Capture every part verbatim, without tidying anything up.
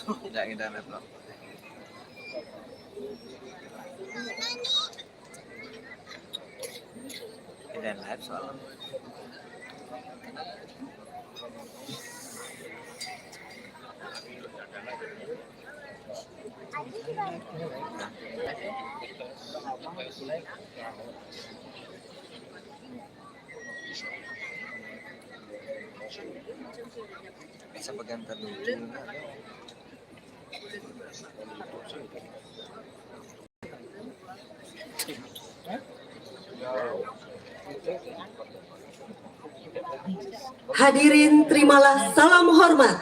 Tidak, kita live, Bro. Kita live soalnya. Bisa pegang terus. Hadirin, terimalah salam hormat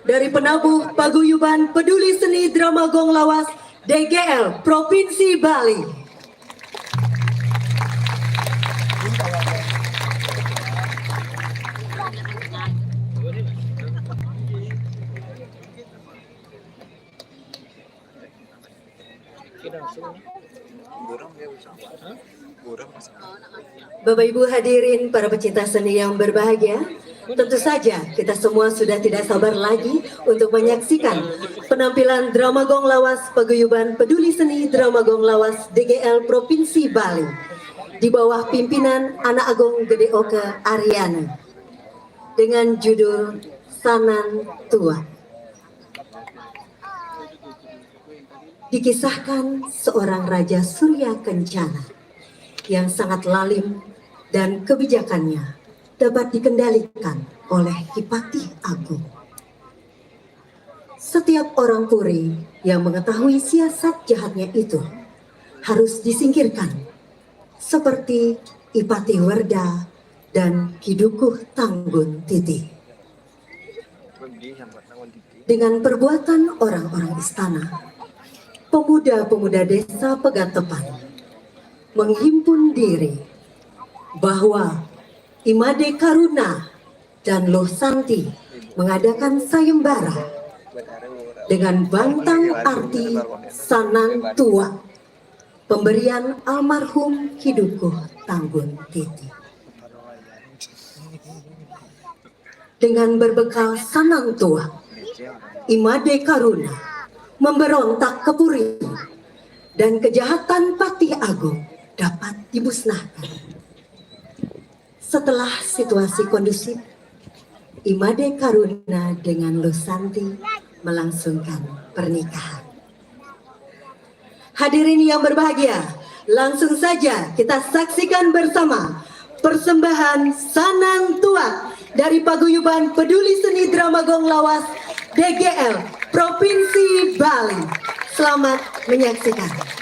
dari penabuh Paguyuban Peduli Seni Drama Gong Lawas D G L Provinsi Bali. Bapak Ibu hadirin, para pecinta seni yang berbahagia, tentu saja kita semua sudah tidak sabar lagi untuk menyaksikan penampilan drama Gong Lawas Paguyuban Peduli Seni Drama Gong Lawas D G L Provinsi Bali di bawah pimpinan Anak Agung Gede Oke Ariana dengan judul Sanan Tua. Dikisahkan seorang Raja Surya Kencana yang sangat lalim dan kebijakannya dapat dikendalikan oleh Kipatih Agung. Setiap orang Puri yang mengetahui siasat jahatnya itu harus disingkirkan, seperti Ipatih Werda dan Kidukuh Tanggun Titi. Dengan perbuatan orang-orang istana, pemuda-pemuda desa Pegatepan menghimpun diri bahwa Imade Karuna dan Loh Santi mengadakan sayembara dengan bantang arti Sanan Tua, pemberian almarhum Kidukuh Tanggun Titi. Dengan berbekal Sanan Tua, Imade Karuna memberontak ke Puri dan kejahatan Patih Agung dapat dimusnahkan. Setelah situasi kondusif, Imade Karuna dengan Loh Santi melangsungkan pernikahan. Hadirin yang berbahagia, langsung saja kita saksikan bersama persembahan Sanan Tua dari Paguyuban Peduli Seni Drama Gong Lawas D G L Provinsi Bali. Selamat menyaksikan.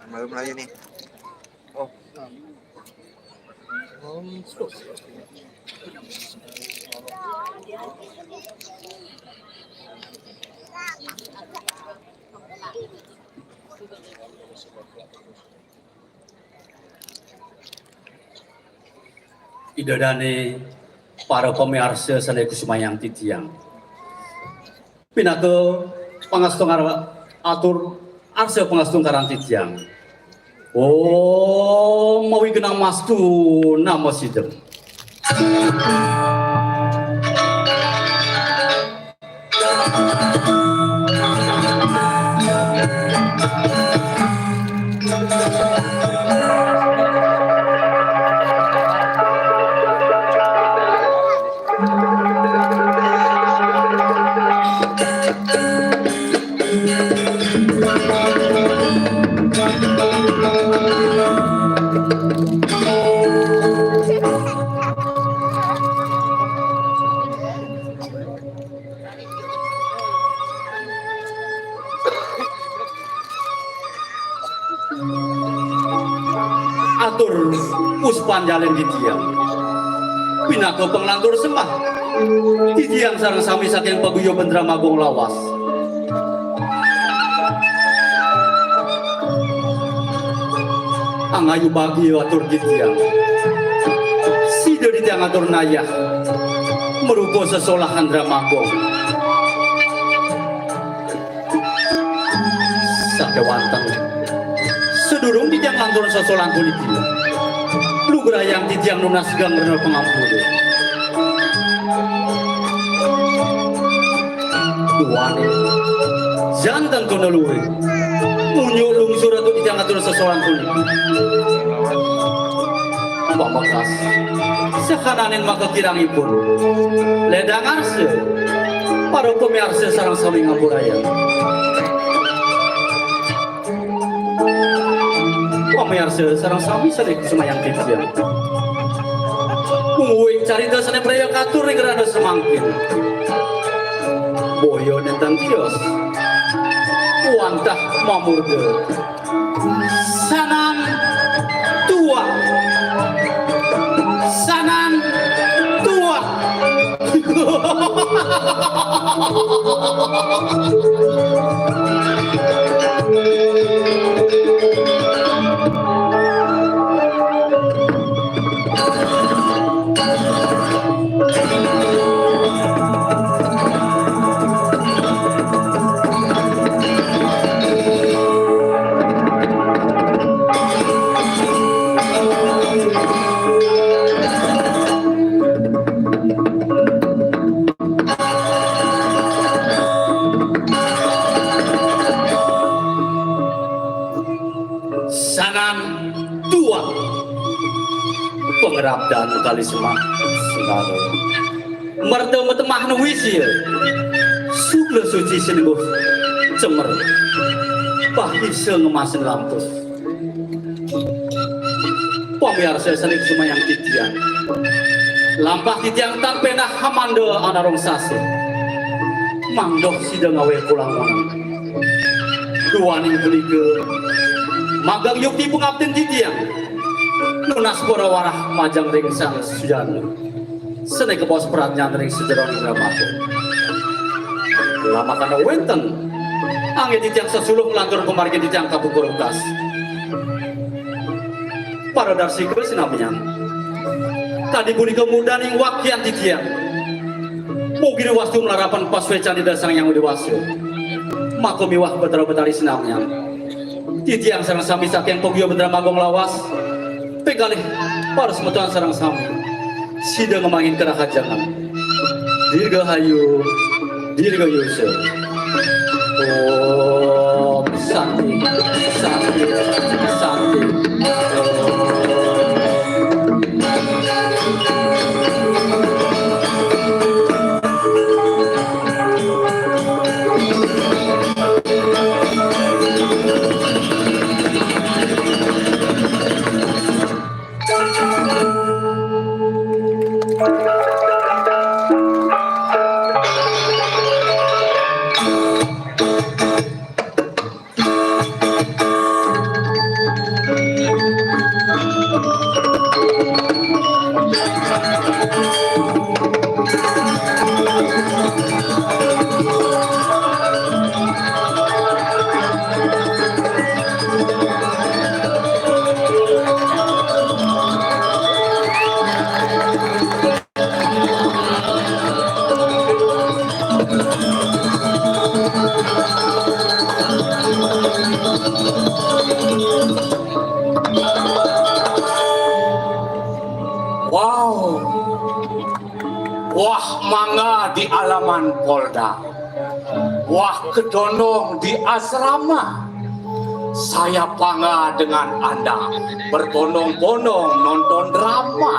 Belum lagi nih. Oh. Ida dané para pamiarsa sané kusumayang titiang. Pinaka pangastu ngar-, atur arsa pangastu ngaran titiang. Om mawi genah mastu nama sidem. Atur puspan jalin titiang. Pinaka panglantur sembah. Titiang sareng sami saking paguyuban Drama Agung Lawas. Angayu bagia atur titiang. Sida titiang atur nayah. Marupa sesolahan Drama Agung. Sakéwanten. Sadurung titiang lantur sesolahan puniki, lugrayang titiang nunas geng rena pangampura. Duaning. Janten tuna luwih. Munjuk lungsur atur titiang atur sesolahan puniki. Pamekas. Sakananing maka kirangipun. Ledang arsa. Para pamiarsa sareng sami ngampurayang. Pamiarsa sareng sami sané kusumayang titiang. Mungguing carita sané praya katur ring rena samangkin. Boya nénten tios. Wantah mamurda. Sanan tuah. Sanan tuah. Sanan tuah. Pangrabdan kalih semah sengara. Merta matemah nuwisi. Sukla suci sinengguh cemer. Bahisa ngemasin lampus. Pamiarsa sané kusumayang titiang. Lampah titiang tan péndah hamanda anarong sasih. Mangda sida ngawé kulangan. Duaning punika, magang yukti pangaptin titiang. Nunas para warah majeng ring Sang Sujana. Sané kabaos pradnyan ring sajeroning Drama Agung. Lamakana wénten, anggé titiang sesuluh nglantur pamargin titiang kapungkur wekas. Para darsika sinamian. Kadi punika murdaning wakian titiang. Mugi wastu malarapan pasuécan Ida Sang Hyang Widhi Wasa. Maka miwah Batara Batari sinamian. Titiang sareng sami saking paguyuban Drama Agung Lawas. Ping kalih, para semeton sareng sami. Sida ngemangin karahajengan. Dirgahayu, dirgayusa. Om Santi, Santi, Santi. Wow. Wah mangga di alaman Polda. Wah ketondong di asrama. Saya bangga dengan Anda berbondong-bondong nonton drama.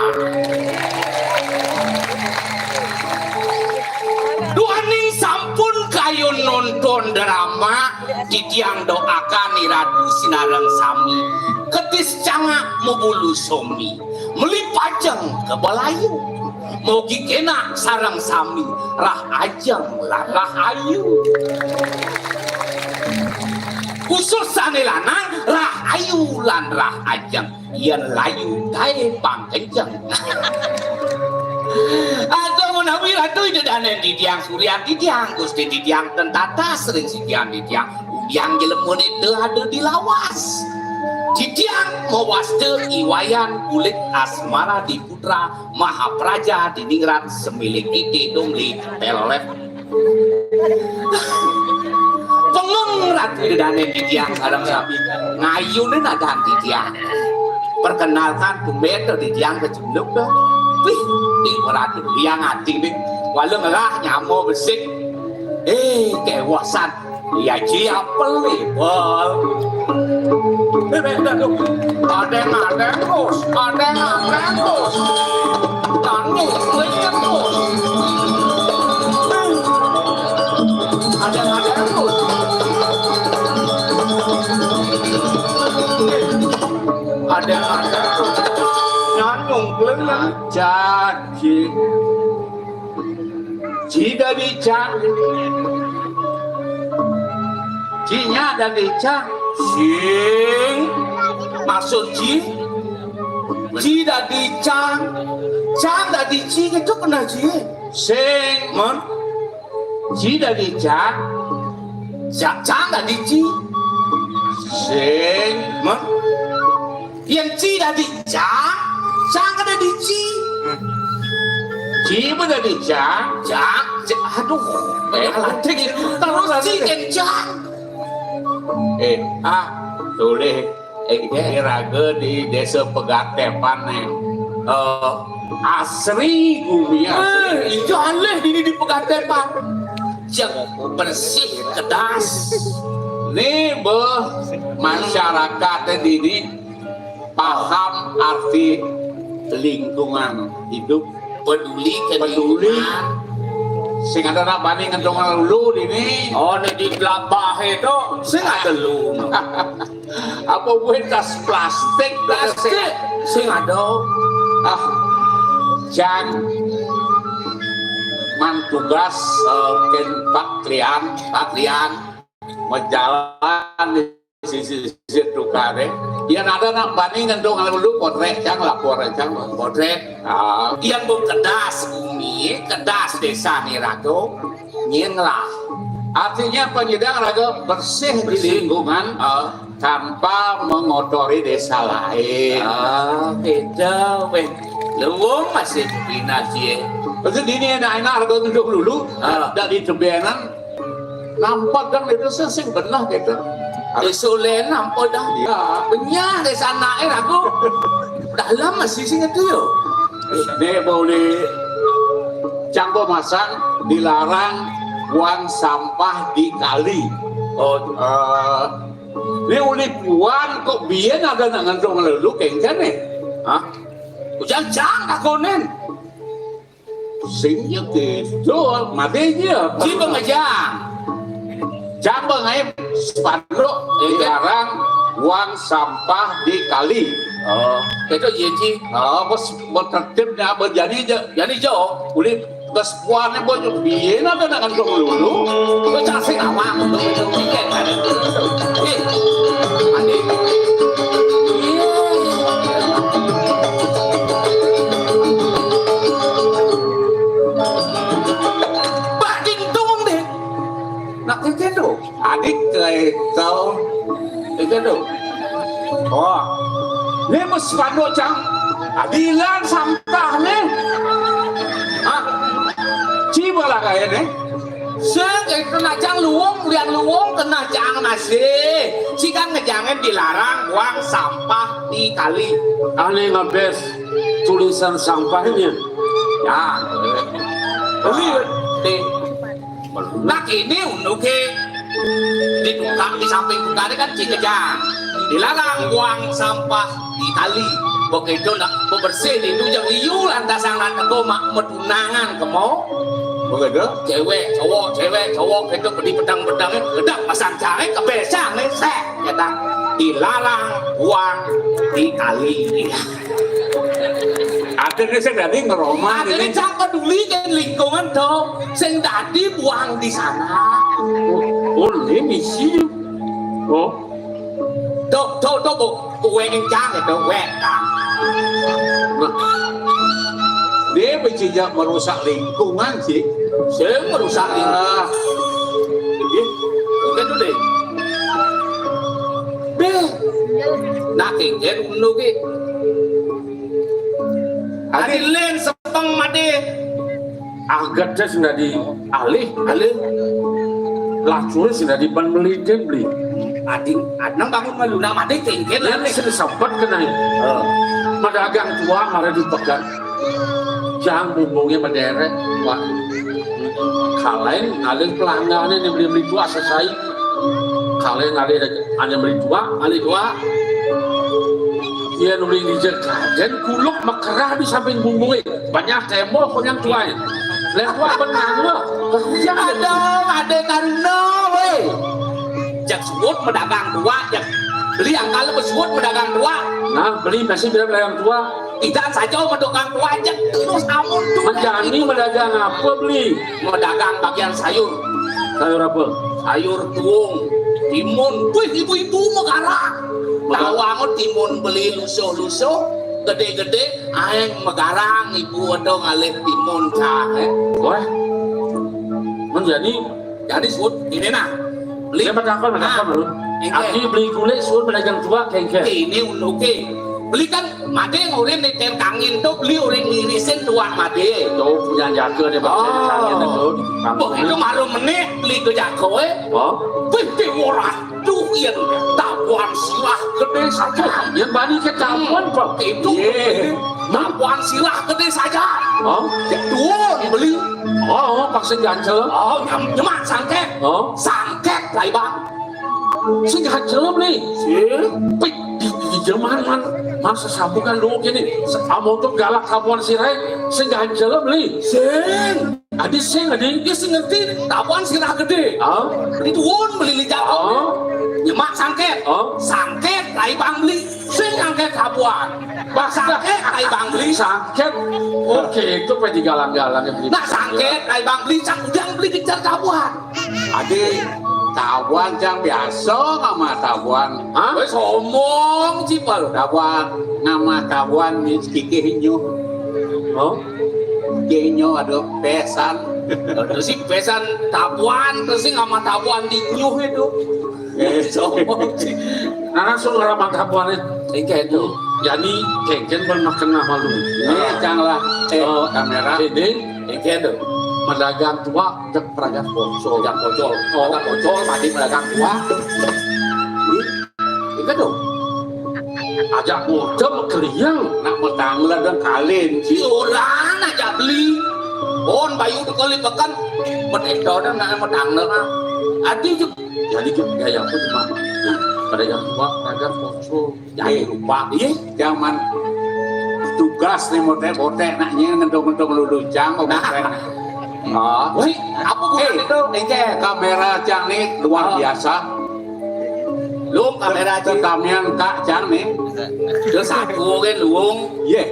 Duaning sampun kayun nonton drama, titiang doakan Ni Ratu sinareng sami. Ketis cangak mabulu somi. Meli pajeng ka balayu. Mugi kenak sareng sami, rahayu lan rahayu. Khusus sane lanang, rahayu lan rahajeng. Yen layu tae pang kenceng. Aduh, menawi Ratu Ida Danen titiang, Suryan titiang, Gusti titiang, ten tatas ring sikian titiang. Udiang jelemone te ada di lawas. Titiang mawasta I Wayan kulit asmara di putra mahapraja di ningrat semilik iti dongli pelet. Pengeng Ratu Ida Danen titiang sareng sami. Ngayune nadan titiang. Perkenalkan tumben to titiang kecunduk to. Wih, di Ratu Hyang Ati nih. Walau ngerah nyamo besik. Eh, kewasan. Ya, ji apel nih, Bol. Eh, beda tuh. Ada yang ada terus, ada yang ada terus. Tangis, keringat terus. Ada yang ada terus. Ada yang ada terus. Nyanyung, keringat. Jadi. Ji dadi cang. Ji nya dadi cang. Sing. Maksud ji? Ji dadi cang. Cang dadi ji, gitu kena ji. Sing. Mon? Ji dadi cang. Cang, cang dadi ji. Sing. Mon? Yen ji dadi cang, cang kan dadi ji. Ji pun dadi cang. Cang, cang, aduh, eh, alah, terus ji kan cang. Eh, ah, tolih. Eh, ini raga di Desa Pegatepan nih. Eh, asri gumi asri. Eh, itu alih ini di Pegatepan. Cang bersih, kedas. Nih, beh, masyarakat dini paham arti lingkungan hidup, peduli ke peduli lingkungan. Sing ada nak bani ngentong lulu dini. Oh, nih di belabah itu, sing ada lu. Apa buat tas plastik? Plastik, sing ada. Ah, cang man tugas, eh, ken Pak Lian, Pak Lian. Majalan di sisi-sisi tukare. Yen ada nak bani ngentong dulu potret cang lapor cang potret. Ah. Yen bu kedas bumi, kedas desa ni raga, nyen lah. Artinya penyedang raga bersih di lingkungan, ah, tanpa mengotori desa lain. Ah, beda weh. Luwung masih pinah cie. Betul dini enak-enak raga ngentong dulu, ah, dak di tebenan. Nampak dong itu sing benah gitu. Isu le nampak dong. Iya. Benyah desa anake aku. Dalam masih sing itu yo. Nek boleh cangko masang dilarang buang sampah di kali. Oh, eh, ini uli puan kok biyen ada nak ngentong lelu kengken nih. Hah? Ujang cang takonen. Sing ya gitu, mati aja. Ji pengejang. Cang pengaim spanduk dilarang buang sampah di kali. Oh, itu iya ji. Oh, bos bertertib nih, berjani aja. Jadi jo. Uli kesepuan nih bos, biyen ada nak ngentong lulu. Itu cang sing awak, itu tiket kan. Eh, ade. Iya. Né mesti pando cang. Adilan sampah né. Hah? Ci bala kaya né. Sing, eh, kena cang luung, lian luung, kena cang masih. Ci kan ngejangin dilarang buang sampah di kali. Ané ngabés tulisan sampahnya. Ya. Lihat. Nih. Nah, ini unduké di tukang, di samping tukangnya kan ci ngejang. Dilarang buang sampah di kali. Begitu nak bebersih itu jang liu lantasan nak nego mak metunangan kemo. Begitu? Cewek, cowok, cewek, cowok itu beli pedang-pedang, gedang pasang cari kebiasaan nih, seh, kata dilarang buang di kali. Akhirnya saya jadi ngeroma. Akhirnya ini. Cang peduli kan lingkungan dong, sing dadi buang di sana. Oh, oh, ini misi. Oh. Tuh, tuh, tuh, bu, kue kencang itu, wek, Kang. Nah, dia berjejak merusak lingkungan sih. Saya merusak lingkungan. Ah. Iya. Bukan tuh deh. Deh. Nah, kengken unu ki. Adi lén sepeng madé. Agat dadi alih, alih. Lacuré dadi ban melidin beli. Ading, adang bangun malu nak madé kengken lah. Lén sing sempet kena. Heeh. Pedagang tua marah di pekan. Jang bumbungnya berderet, Pak. Kalain ngalih pelanggané né beli-beli tua selesai. Kalain ngalih ané beli tua, ngalih tua. Iya nuli ngijek kajen kuluk mekerah di samping bumbungé. Banyak tembok kok yang tuain. Lek tua benang lo. Kejang. Aduh, ada karuna, weh. Jak suud medagang tua, jak beli angkal suud medagang tua. Nah, beli masih bilang medagang tua. Tidak saja medagang tua, jak terus amun tuh. Menjani medagang apa beli? Medagang bagian sayur. Sayur apa? Sayur tuung, timun. Wih, ibu-ibu megarang. Tahu amun timun beli lusuh-lusuh, gede-gede, aing megarang ibu ada ngalih timun cah, eh. Wah. Menjani. Jadi suud ini nah. Beli. Saya bertakon, bertakon dulu. Engke. Abdi beli gulé suud pedagang tua kengken. Ini unduké. Beli kan madé ngurin nitén kangin tuh, beli uring ngirisin tuan madé. Tuh punya jaga deh, Bang. Oh. Kangin tuh di kampung. Boh, itu malu menit beli ke jago, eh. Oh. Wih, dewa ratu, yang tabuan sirah gedé saja. Yang bani ke tabuan, Pak. Itu. Iya. Tabuan sirah gedé saja. Oh. Tuun beli. Oh, oh, pas sing ganjel. Oh, nyem-, nyemak sangkét. Oh. Sangkét, Pak Ibang. Sing ganjel beli. Sih. Pik, di, di, di zaman man, masa sabu kan dulu gini. Amun tuh galak tabuan sirah, sing ganjel beli. Sing. Adi sing, adi. Dia sing ngerti, tabuan sirah gedé. Ah? Di tuun beli lijak. Ah? Nyemak sangkét. Ah? Sangkét, Pak Ibang beli. Sing angkét tabuan. Sangkét, Pak Ibang beli. Sangkét. Oke, itu pe digalang-galang beli. Nah, sangkét, Pak Ibang beli, sang ujang beli kejar tabuan. Adi, tabuan cang biasa sama tabuan. Hah? Wes omong, Cipel. Tabuan, nama tabuan ni kikih nyuh. Oh? Kikih nyuh ada pesan. Terus si pesan tabuan, terus si nama tabuan di nyuh itu. Eh, sombong. Nah, langsung ngeramat tabuannya. Engke itu. Jadi, kengken bermakan nama lu. Ini cang lah, eh, oh, kamera. Ini, engke itu. Medagang tua, dek pedagang pocol. Pedagang pocol. Oh. Pedagang pocol, tadi pedagang tua. Ini, itu tuh. Ajak bocah keliang. Nak metangla dan kalin. Si orang ajak beli. Bon, bayu bekali pekan. Metangla dan nak metangla. Adi juga. Jadi gaya apa cuma pada yang tua, pada kosong. Jadi lupa. Iya, zaman tugas nih motek-motek naknya ngendong-ngendong lulucang kok motek. Ah. Woi, apa bukan itu? Engke kamera cang nih luar biasa. Lung kamera cang. Tetamian kak cang nih. Terus aku kan luung. Iya.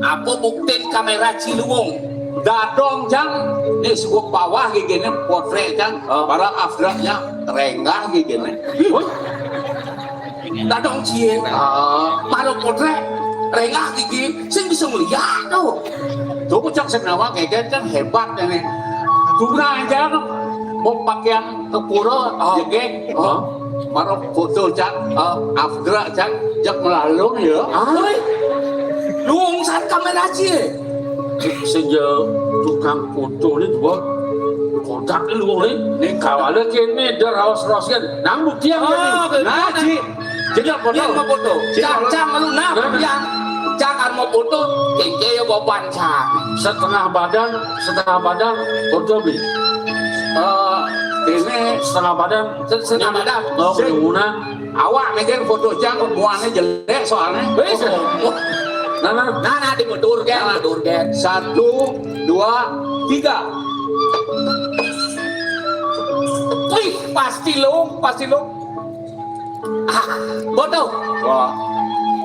Apa bukti kamera Ciluung? Dadong cang, nih sebut bawah gini potrek cang, oh, para afdaknya renggah gini. Dadong cie. Ah. Para potrek renggah gigi, sing bisa ngeliat tuh. Tuh cang sing nawa keken kan hebat ini. Tuh aja mau pakaian ke pura, oh, jegek. Oh. Maro foto cang, eh, Afgra cang, jak melalung ya. Ah. Woi, luung san kamera cie. Sing ya tukang foto ni dua kodak ni luung ni. Ni kawala kene dah raos-raos kan. Nang bukti apa ni? Ah, betul. Nah, ci. Jadi apa? Yang mau foto. Cang, cang malu nah, nah, yang cang mau foto, kengke ya beban cang. Setengah badan, setengah badan, foto bi. Eh, ini setengah badan, setengah badan. Oh, sing. Kerumunan. Awak mikir foto cang muannya jelek soalnya. Wis. Oh. Nah, nah. Nah, nah, dimundur kan, mundur kan. Satu, dua, tiga. Wih, pasti lo, pasti lo. Ah, foto. Wah.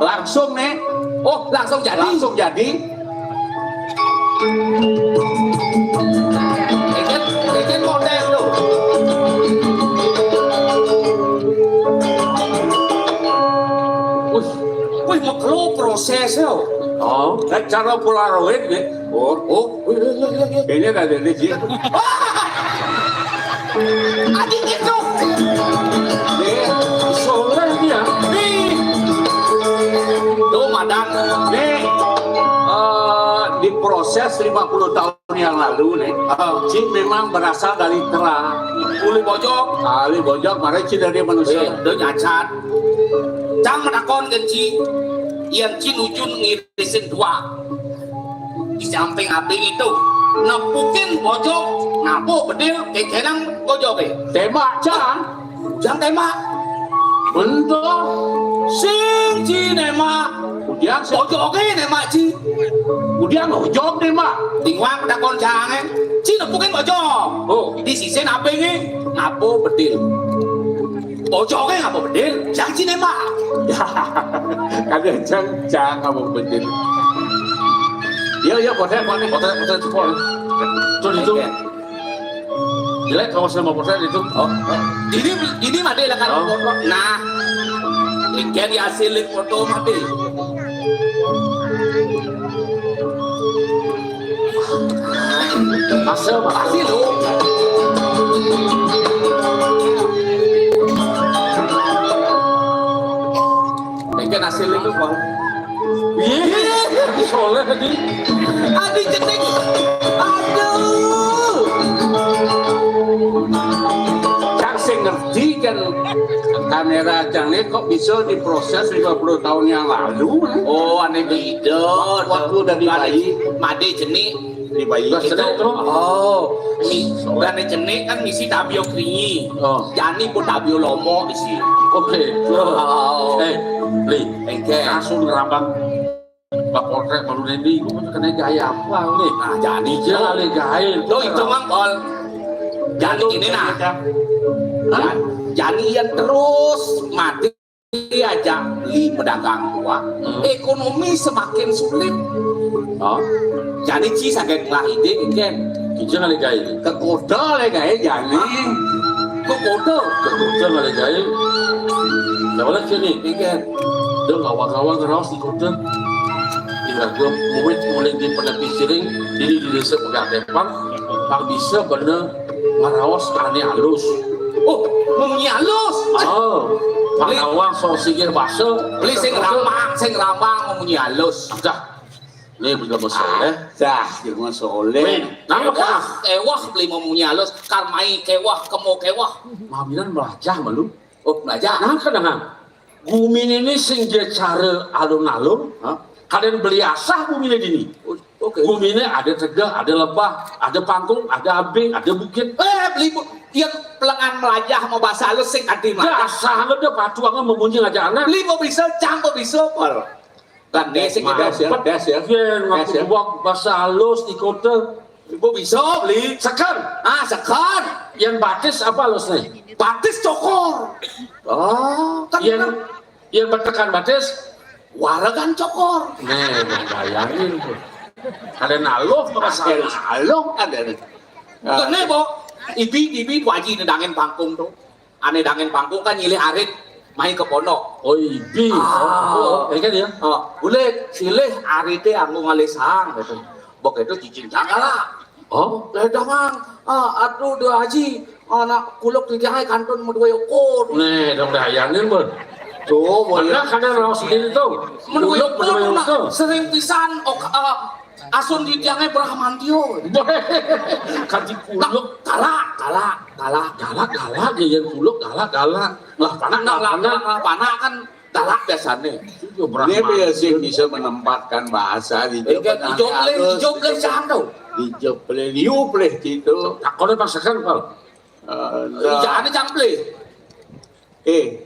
Langsung nih. Oh, langsung jadi. Langsung jadi. Keken, keken model tuh. Wih, wih, makelo proses ya. Oh, kan cara Polaroid nih. Oh, oh, wih, wih, wih, wih. Ini ada di sini. Wah! Adi gitu. Nih, soalnya dia. Nih. Tuh, madang. Nih, eh, diproses lima puluh tahun yang lalu nih. Ah. Ci memang berasal dari kera. Uli bojog. Ah, uli bojog, mara ci dari manusia. Eh, udah nyacat. Cang matakon kan ci. Yang ci nuju ngirisin dua. Di samping abing itu, nepukin bojog, napuh bedil, kekenang bojog eh. Tembak, cang. Cang tembak. Bentuk. Sing ci nembak. Udiang sing. Bojog eh nembak ci. Udiang bojog nembak. Tingwang takon cang eh. Ci nepukin bojog. Oh. Di sisi abing eh, napuh bedil. Bojognya ngapa bedil? Cang ci nembak. Kada cang, cang ngapa bedil. Iya, iya, potret, potret, potret, potret, potret. Tuh, itu. Oke. Jelek kalau sama potret itu. Oh, oh. Ini, ini mati lah kan. Oh. Nah, ini hasil foto mati. Hasil, Pak. Hasil, loh. Bikin hasil itu, Pak. Iya, soleh tadi. Adi cenik. Aduh. Cang sing ngerti kan kamera cang ini kok bisa diproses lima puluh tahun yang lalu, eh? Oh, aneh beda. Waktu dari bayi. Made cenik. Di bayi. Lah, gitu. Sedek, tuh. Oh, mi-, gane cenik kan misi tabio kringi. Oh. Jani pun tabio lomo isi. Oke. Oh. Eh, Li. Engke. Kasun ngerambang Pak Polsek baru Dendi, itu kan kena gaya apa, Li? Nah, jani, cil, oh, kali gaya. Tuh, itu, Mang Pol. Jani ini, nah. Hah? Jan-, jani yang terus mati aja beli pedagang tua. Hmm. Ekonomi semakin sulit. Oh. Jadi ci saget ngelah ide, Ken. Kita ngalih gawe. Kekoda le gawe jani. Kekoda. Kekoda ngalih gawe. Ya, oleh sini. Ken. Dia ngawang-ngawang raos di kota. Tinggal gua murid mulai di Penepi Siring, jadi di desa Pegatepan, tak bisa bener ngeraos ane alus. Oh, memunyi alus. Oh, Pak Nawang so sigir basa. Beli sing ramang, sing ramang memunyi alus. Dah, ini beli masalah. Dah, jangan soleh. Win, nama kewah, kah? Kewah beli memunyi alus. Karmai kewah, kemo kewah. Maminan melajah malu. Oh, melajah. Nah, kadang Gumine ni sing ja cara alun-alun, ha? Kadén beli asah gumine dini. Oh, oke. Gumine ada tegeh, ada lebah, ada pangkung, ada abing, ada bukit. Eh, beli bu-, yang pelengan melajah mau bahasa halus sing kanti melajah. Dasar ada patuangan memunyi aja anak. Beli mau bisa, cang mau bisa, Pol. Kan dia sing ada. Tes ya, tes ya. Yen ngaku buang bahasa halus di kota. Ibu bisa beli. Sekan. Ah, sekan. Yang batis apa halusnya? Batis cokor. Oh, kan yang, yang betekan batis? Waregan cokor. Nih, bayangin tuh. Ada naluh apa salah? Naluh ada nih. Kene, Bo. Ibi, ibi, Bu Haji nedangin pangkung tuh. Ane dangin pangkung kan nyilih arit main ke pondok. Oh, ibi. Ah. Oh, oh, ya kan ya? Oh, bulik silih arite anggo ngalih sang gitu. Bok itu cicing cangkala. Oh, ledangan. Ah, aduh, Dua Haji. Anak kuluk titiangé kantun madué ukur. Nih, dong dayanin, Bun. Tuh, mana kadang raos sendiri tuh. Madué ukur, sering pisan ok, eh, asun titiangé Bramantio. Kadi kuluk. Galak, galak, galak. Galak, galak, ya, yang kuluk, galak, galak. Lah, panak, lah, panak. Lah, panak kan galak biasanya. Dia biasa bisa menempatkan bahasa di Jopleh, Jopleh, Jopleh, liu pleh gitu. Takonnya paksakan, Pak. Eh, jangan jamplé. Eh,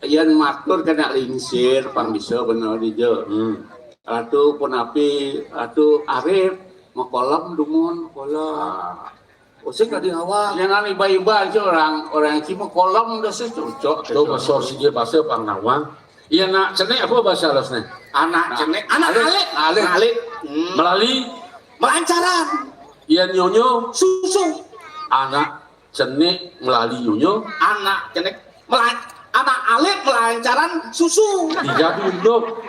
yén matur kena lingsir, pang bisa bener dija. Hmm. Ratu punapi, Ratu Arif, makolem dumun, kolem. Usik tadi awal. Jangan iba-iba aja orang, orang cuma kolem udah sih cocok. Tuh, masuk sih dia bahasa pang nawang. Iya, nak cenik apa bahasa halusnya? Anak cenik, anak alit, alit. Alit. Hmm. Melali. Melancaran. Iya, nyonyo. Susu. Anak cenik melali nyonyo. Anak cenik melan-, anak alit melancaran susu. Iya, duduk.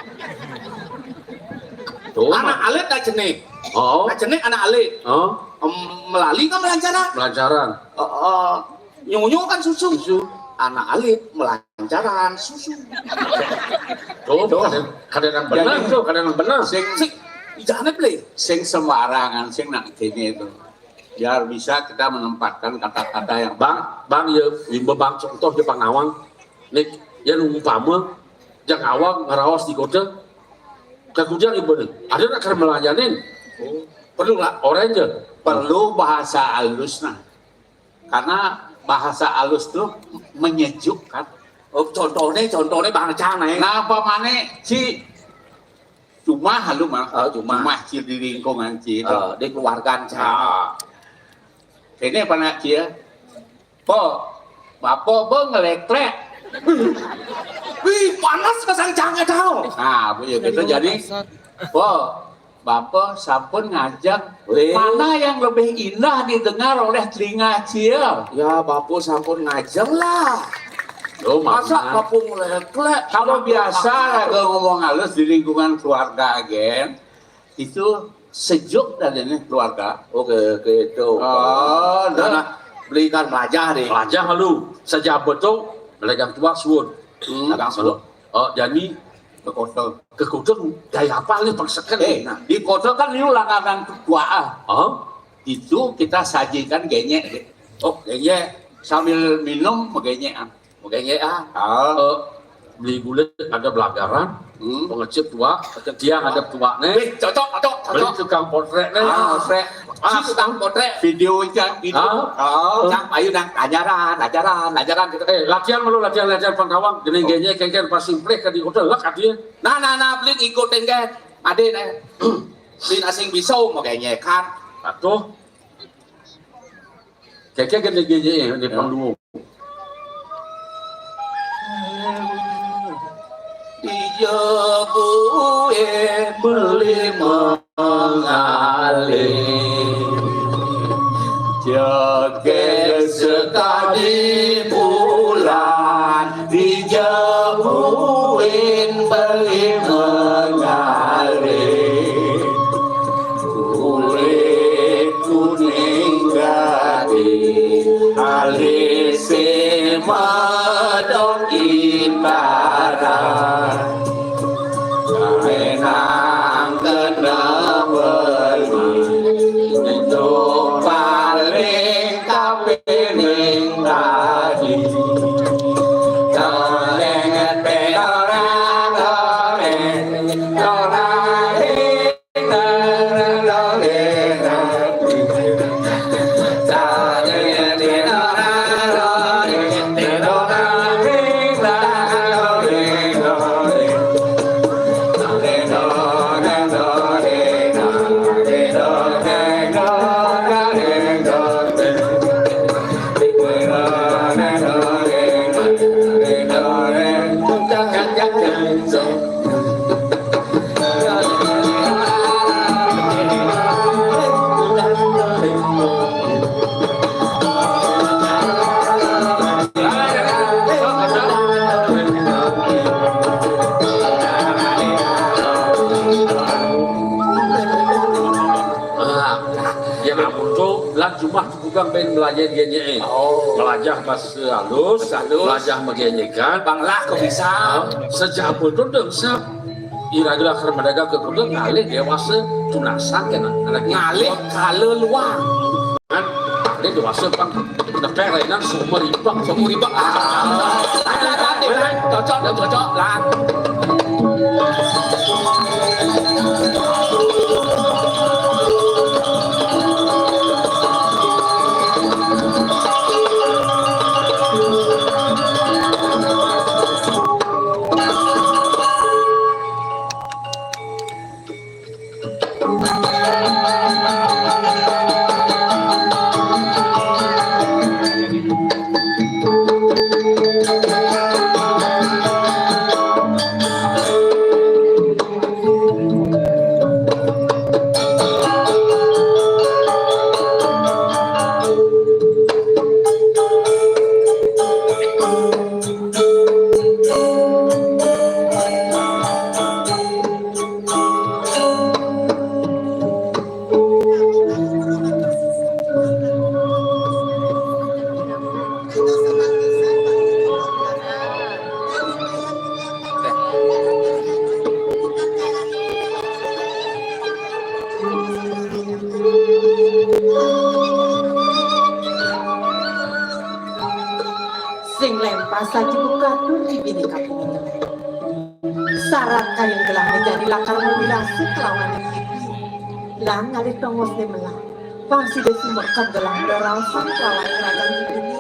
Tuh. Anak alit, anak cenik. Oh. Anak cenik, anak alit. Oh. Em, melali kan melancaran. Melancaran. Oh, oh. Nyonyo kan susu. Susu. Anak alit melancaran susu. Tuh, tuh. Kadang, kadang yang benar tuh, kadang yang benar. Sing, sing, jangan beli. Sing sembarangan, sing nak kene itu. Biar bisa kita menempatkan kata-kata yang Bang, Bang, ya, imba Bang contoh di pang nawang. Nih, ya umpama, jang awang ngeraos di kota. Kagujang ibu nih. Ada nak kerem melanjanin? Oh, perlu lah. Orang aja. Perlu bahasa halus nah. Karena bahasa halus tuh menyejukkan. Oh, contohnya, contohnya bangsa nih. Nah, apa mana si cuma halu mah? Oh, cuma. Cuma si di lingkungan si itu. Oh, di keluarga. Ah. Ini apa nak cia? Po, bapo bo ngeleklek. Wih, panas kesancangnya tau. Nah, begitu jadi. Po, bapo sampun ngajeng. Weh. Mana yang lebih indah didengar oleh telinga cia? Ya, bapo sampun ngajeng lah. Loh, masa bapo ngeleklek? Kalau biasa raga ngomong halus di lingkungan keluarga, gen, itu sejuk dan ini keluarga. Oke, oke, itu. Oh, nah, belikan melajah deh. Melajah lu. Saja betul, melegang tua suun. Hmm. Dagang suun. Oh, jadi ke kota. Ke kota, gaya apa nih paksakan? Eh, nah, di kota kan ini langganan tua. Ah. Oh. Itu kita sajikan genyek deh. Oh, genyek. Sambil minum, genyek. Oke, ya. Ah. Eh, beli gula ada belagaran, hmm, pengecip tua, tiang ada tua nih. Eh, cocok, cocok, beli cocok. Tukang potret nih. Ah, potret. Ah, si tukang potret. Video aja, video. Ah. Oh, cang, ayo nang ajaran, ajaran, ajaran gitu. Eh, latihan malu, latihan, latihan pangkawang. Gini, oh, gini, kengken pas simpleh ka di hotel lek artinya. Nah, nah, nah, beli ngikutin kan. Ade nih. Beli asing bisa mau kayaknya kan. Atuh. Keke gede-gede ya, di panggung. Dijebuin beli mengalih. Joget sekali bulan, dijebuin beli mengalih. Kulit kuning gading, alisé madon intaran. Kaenang kena wengi, itu paling kapining tadi. Toleng tedorang toleng. Jumah tukang bén melayan genyeké. Oh. Melajah bahasa halus, halus. Melajah magényekan. Banglah kok bisa. Sejak abul tudung sab. Ira-ira keur madagang ka kuda ngalih déwasa tunasan kéné. Anak ngalih kala luang. Kan, ngalih déwasa pang nepek lainan sumur ibak. Sumur ibak. Ah, ada, ada, ada. Cocok, cocok, cocok. Lan. Sing lempas saja buka tur di bini kaping. Sarat kayun gelah menjadi lakar mubirasa kelawan ibu. Lan ngalih tongosné melah. Pang sida sumekep gelah deraosan kelawan ragan ibuné.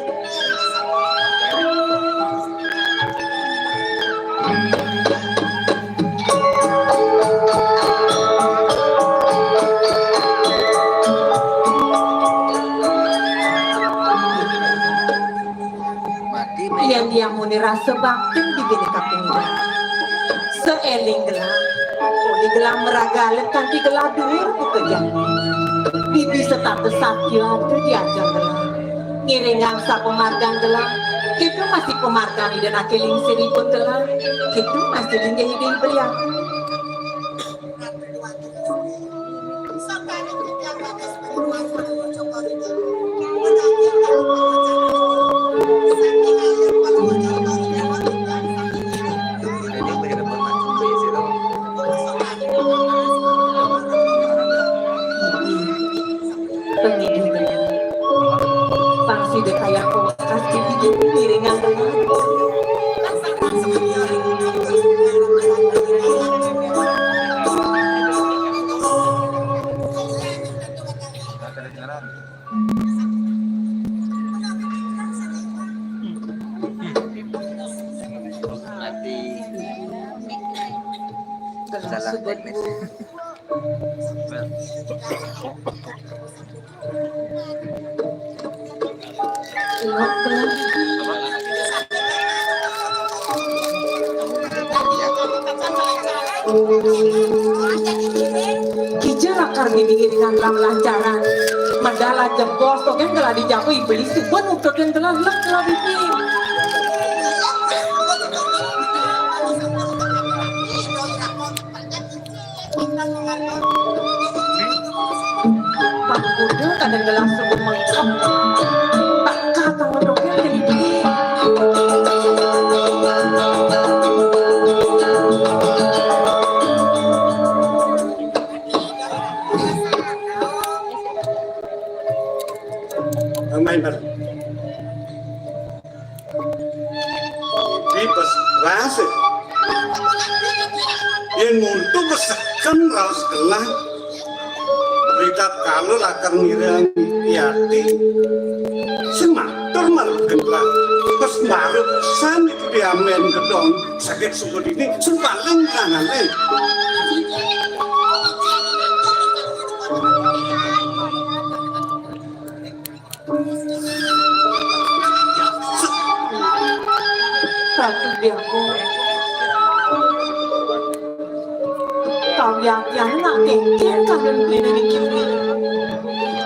Yén diamuni rasa baktin bibiné kaping. Saéling gelah, uli gelah maraga alit kanti gelah duur buka jati. Bibi setata satya atu diajeng gelah. Ngiringang sapamargan gelah, kéto masih pamargan Ida Anaké Lingsir ipun gelah, kéto masih linggih Ida Hyang Beli Agung. Pang sida kaya kulkas di bibir piringan. Mati. Salah teknis. Kija lakar dini iringan lam lancaran. Madala jebos to kan gelah dijago iblis suba nututin gelah lek gelah bibi. Pang kuda kadang gelah suba mengkep. Tak kata ngedoknya jadi. Main bareng. Di bes rasa. Yén muntu beseken raos gelah. Ritatkala lakar ngiring yati. Sing matur marep gelah. Bes marep san itu diamén gedong. Sakit sumber ini sing paling kanane. Ratu Biaku. Kawiaktian nak kéngkén kawin beliné niki.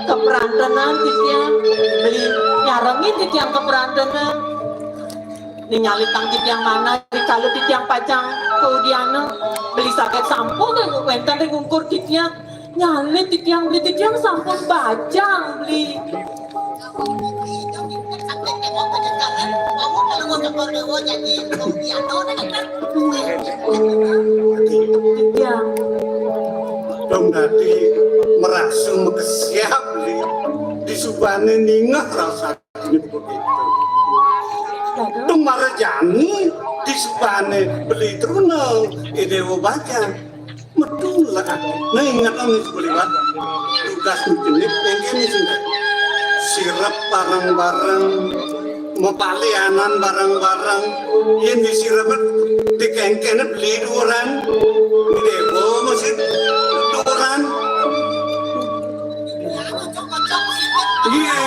Keperantenan titiang beli nyarengin titiang keperantenan. Ningali tang titiang manah, rikala titiang pacang kaudiana, beli sagét sampo wénten ring ungkur titiang. Nyalit titiang beli, titiang sampun bajang beli. Titiang. Dong dadi merasa makesiab beli. Disubane ningeh rasa Tung marejani disubane beli truna, I Dewa bajang. Metu lek ati. Nah, inget nih sebeliwat. Tugas jenip yang kene sing sirep bareng-bareng, mepalianan bareng-bareng. Yen disirep dikengkene beli duran. I Dewa mesti duran. Iya,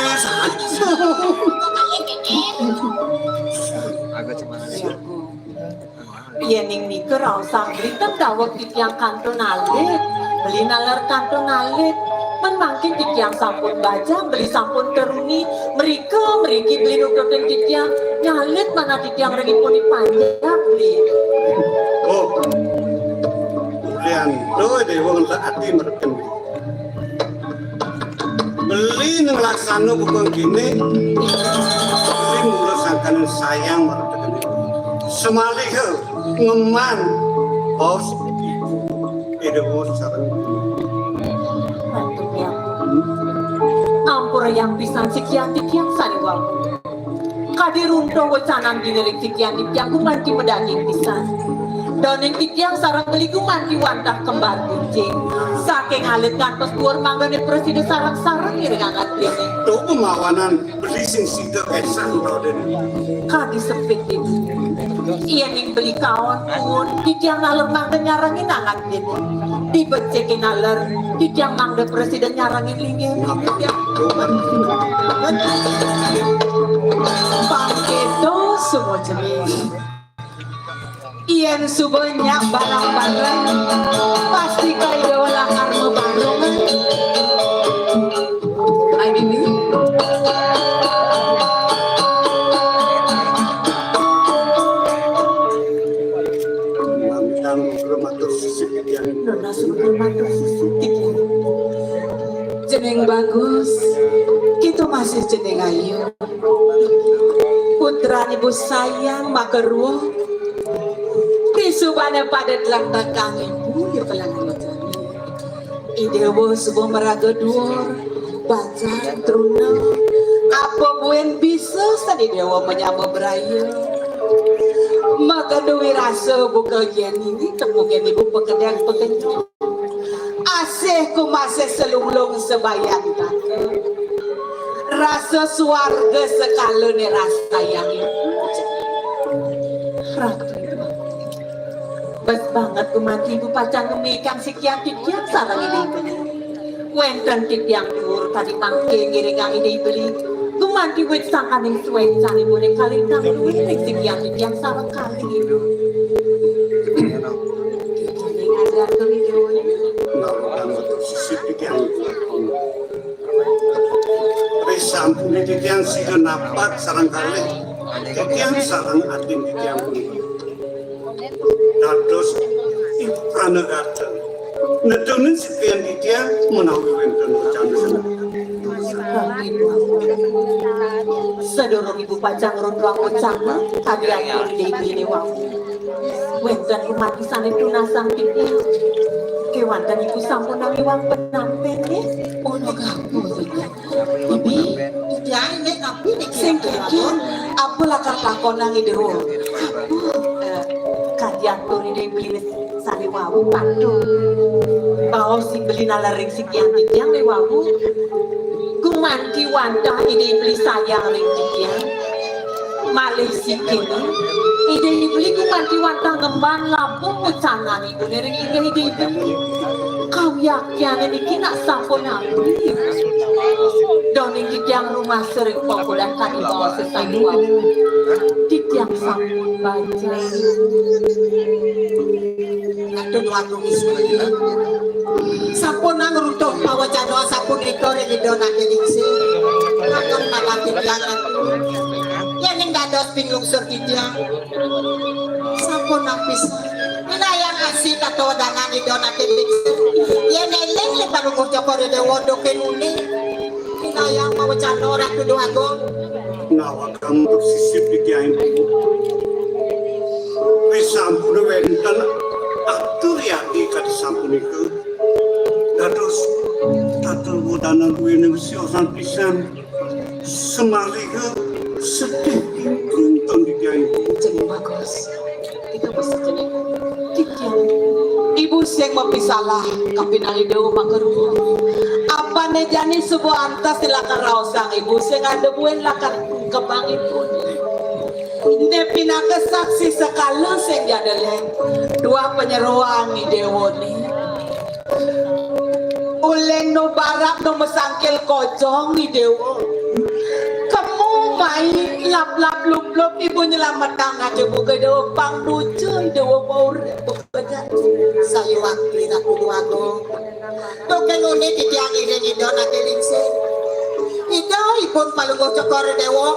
Yening nika raosang beli ten daweg titiang kantun alit, beli naler kantun alit. Men mangkin titiang sampun bajang, beli sampun teruni, mrika mriki beli nututin titiang, nyalit manah titiang ring ipun panjak beli. Oh, Ulian, doh, Dewa ngelah ati mereken. Beli nang laksana buka kini, beli mula sangkaning sayang marep tekene. Semaliha ngeman baos ibu, Ida Wong sareng. Ampura yang pisan sikian titiang sariwang. Kadi runtuh wecanan dina ring titiang, titiang gumanti madaging pisan. Daning titiang sareng beli gumanti wantah kembar gunjing. Saking alit ngantos duur manggane prasida sareng-sareng ngiring angat dene. Tuh pemawanan beli sing sida kesan, Raden. Kadi sepit ibu. Yening beli kaon pun, titiang naler mangda nyarengin angat dene. Dibecike naler, titiang mangda prasida nyarengin linggih. Pangkito sumocemi. Yen suba nyak barang-barang, pasti kai dolah karma barung. Ai bibi. Mamitang matur sisip titiang. Nunas matur sisip titiang. Jeneng bagus, kita masih jeneng ayu. Putran ibu sayang makarua. Disubane pada dlangtakang ibu ya pelang. I Dewa suba maraga duur, bajang truna. Apa buin bisa sane Dewa menyama braya? Maka duwi rasa buka yen ini temuke ibu pekedang pekenyuh. Asih kumasih selunglung sebayan kaka. Rasa suarga sekalane rasayang ibu. Ratu. Bes banget gumanti ibu pacang ngemikang sikian titiang sareng Ida Beli. Wenten titiang duur kadi mangke ngiringang Ida Beli. Gumanti wit sangkaning suencan ibu ring kalintang duur ring sikian titiang sareng kalih ibu. Ning ada atur ibu. Risampun titiang sida napak sareng kalih. Titiang sareng adin titiang punika. Dados ibu pranagata. Nedunin sikian titiang menawi wenten wacana seneng. Sadurung ibu pacang runtuang wacana, kadi atur Ida Beli wau. Wenten gumanti sane tunasang titiang. Kewanten ibu sampun namiwang penampen nggih. Ono kabur. Bibi, titiang nek napi nek sing kengken, apa lakar takonang Ida Wong? Apa? Eh, kadi atur Ida Beli sane wau patuh. Baos sing beli naler ring sikian titiang ne wau. Gumanti wantah Ida Beli sayang ring titiang. Malih sikile, Ida Beli gumanti wantah ngemban labuh pucangan ibune ring inggih Ida Beli. Kawiaktiane niki nak sampun abdi. Daning titiang rumasa ring pakulan kadi baos sesai wau. Titiang sampun bajang. Aduh, waduh, Bismillah. Sampun nang runtuh pawacana sapunika ring Ida Nake Ningsih. Akan malah titiang. Yen ing dados pinglungsur titiang. Sampun nang pisan. Winayang asih katuwadangan Ida Nake Ningsih. Yen eling lipan Cokor Déwa duké nuni. Kinayang mawecana Ratu Déwagung. Nawakang sisip di Kyai. Wis sampun wénten atur yati kadi sapunika. Dados tatel wadanan duwéné siosan pisan. Semaliha sedih ingkung ton di Kyai. Jeneng bagus. Kita mesti jeneng. Ibu sing mapisalah kapinang Ida makarupa. Apané jani suba antas lakar raosang ibu sing ada buin lakar kebangipun. Né pinaka saksi sekala sing jadalé. Dua panyeroan Ida Déwané. Uling nu barak nu masangkil kojong Ida Déwa. Kemu mai lap-lap lup-lup ibu nyelametang aja buka Ida Déwa pang duca Ida Déwa maurip. Sayuwakti Ratu Déwagung. Duké nuni titiang iring Ida Naté Lingsir. Ida ipun Palungguh Cokor Déwa,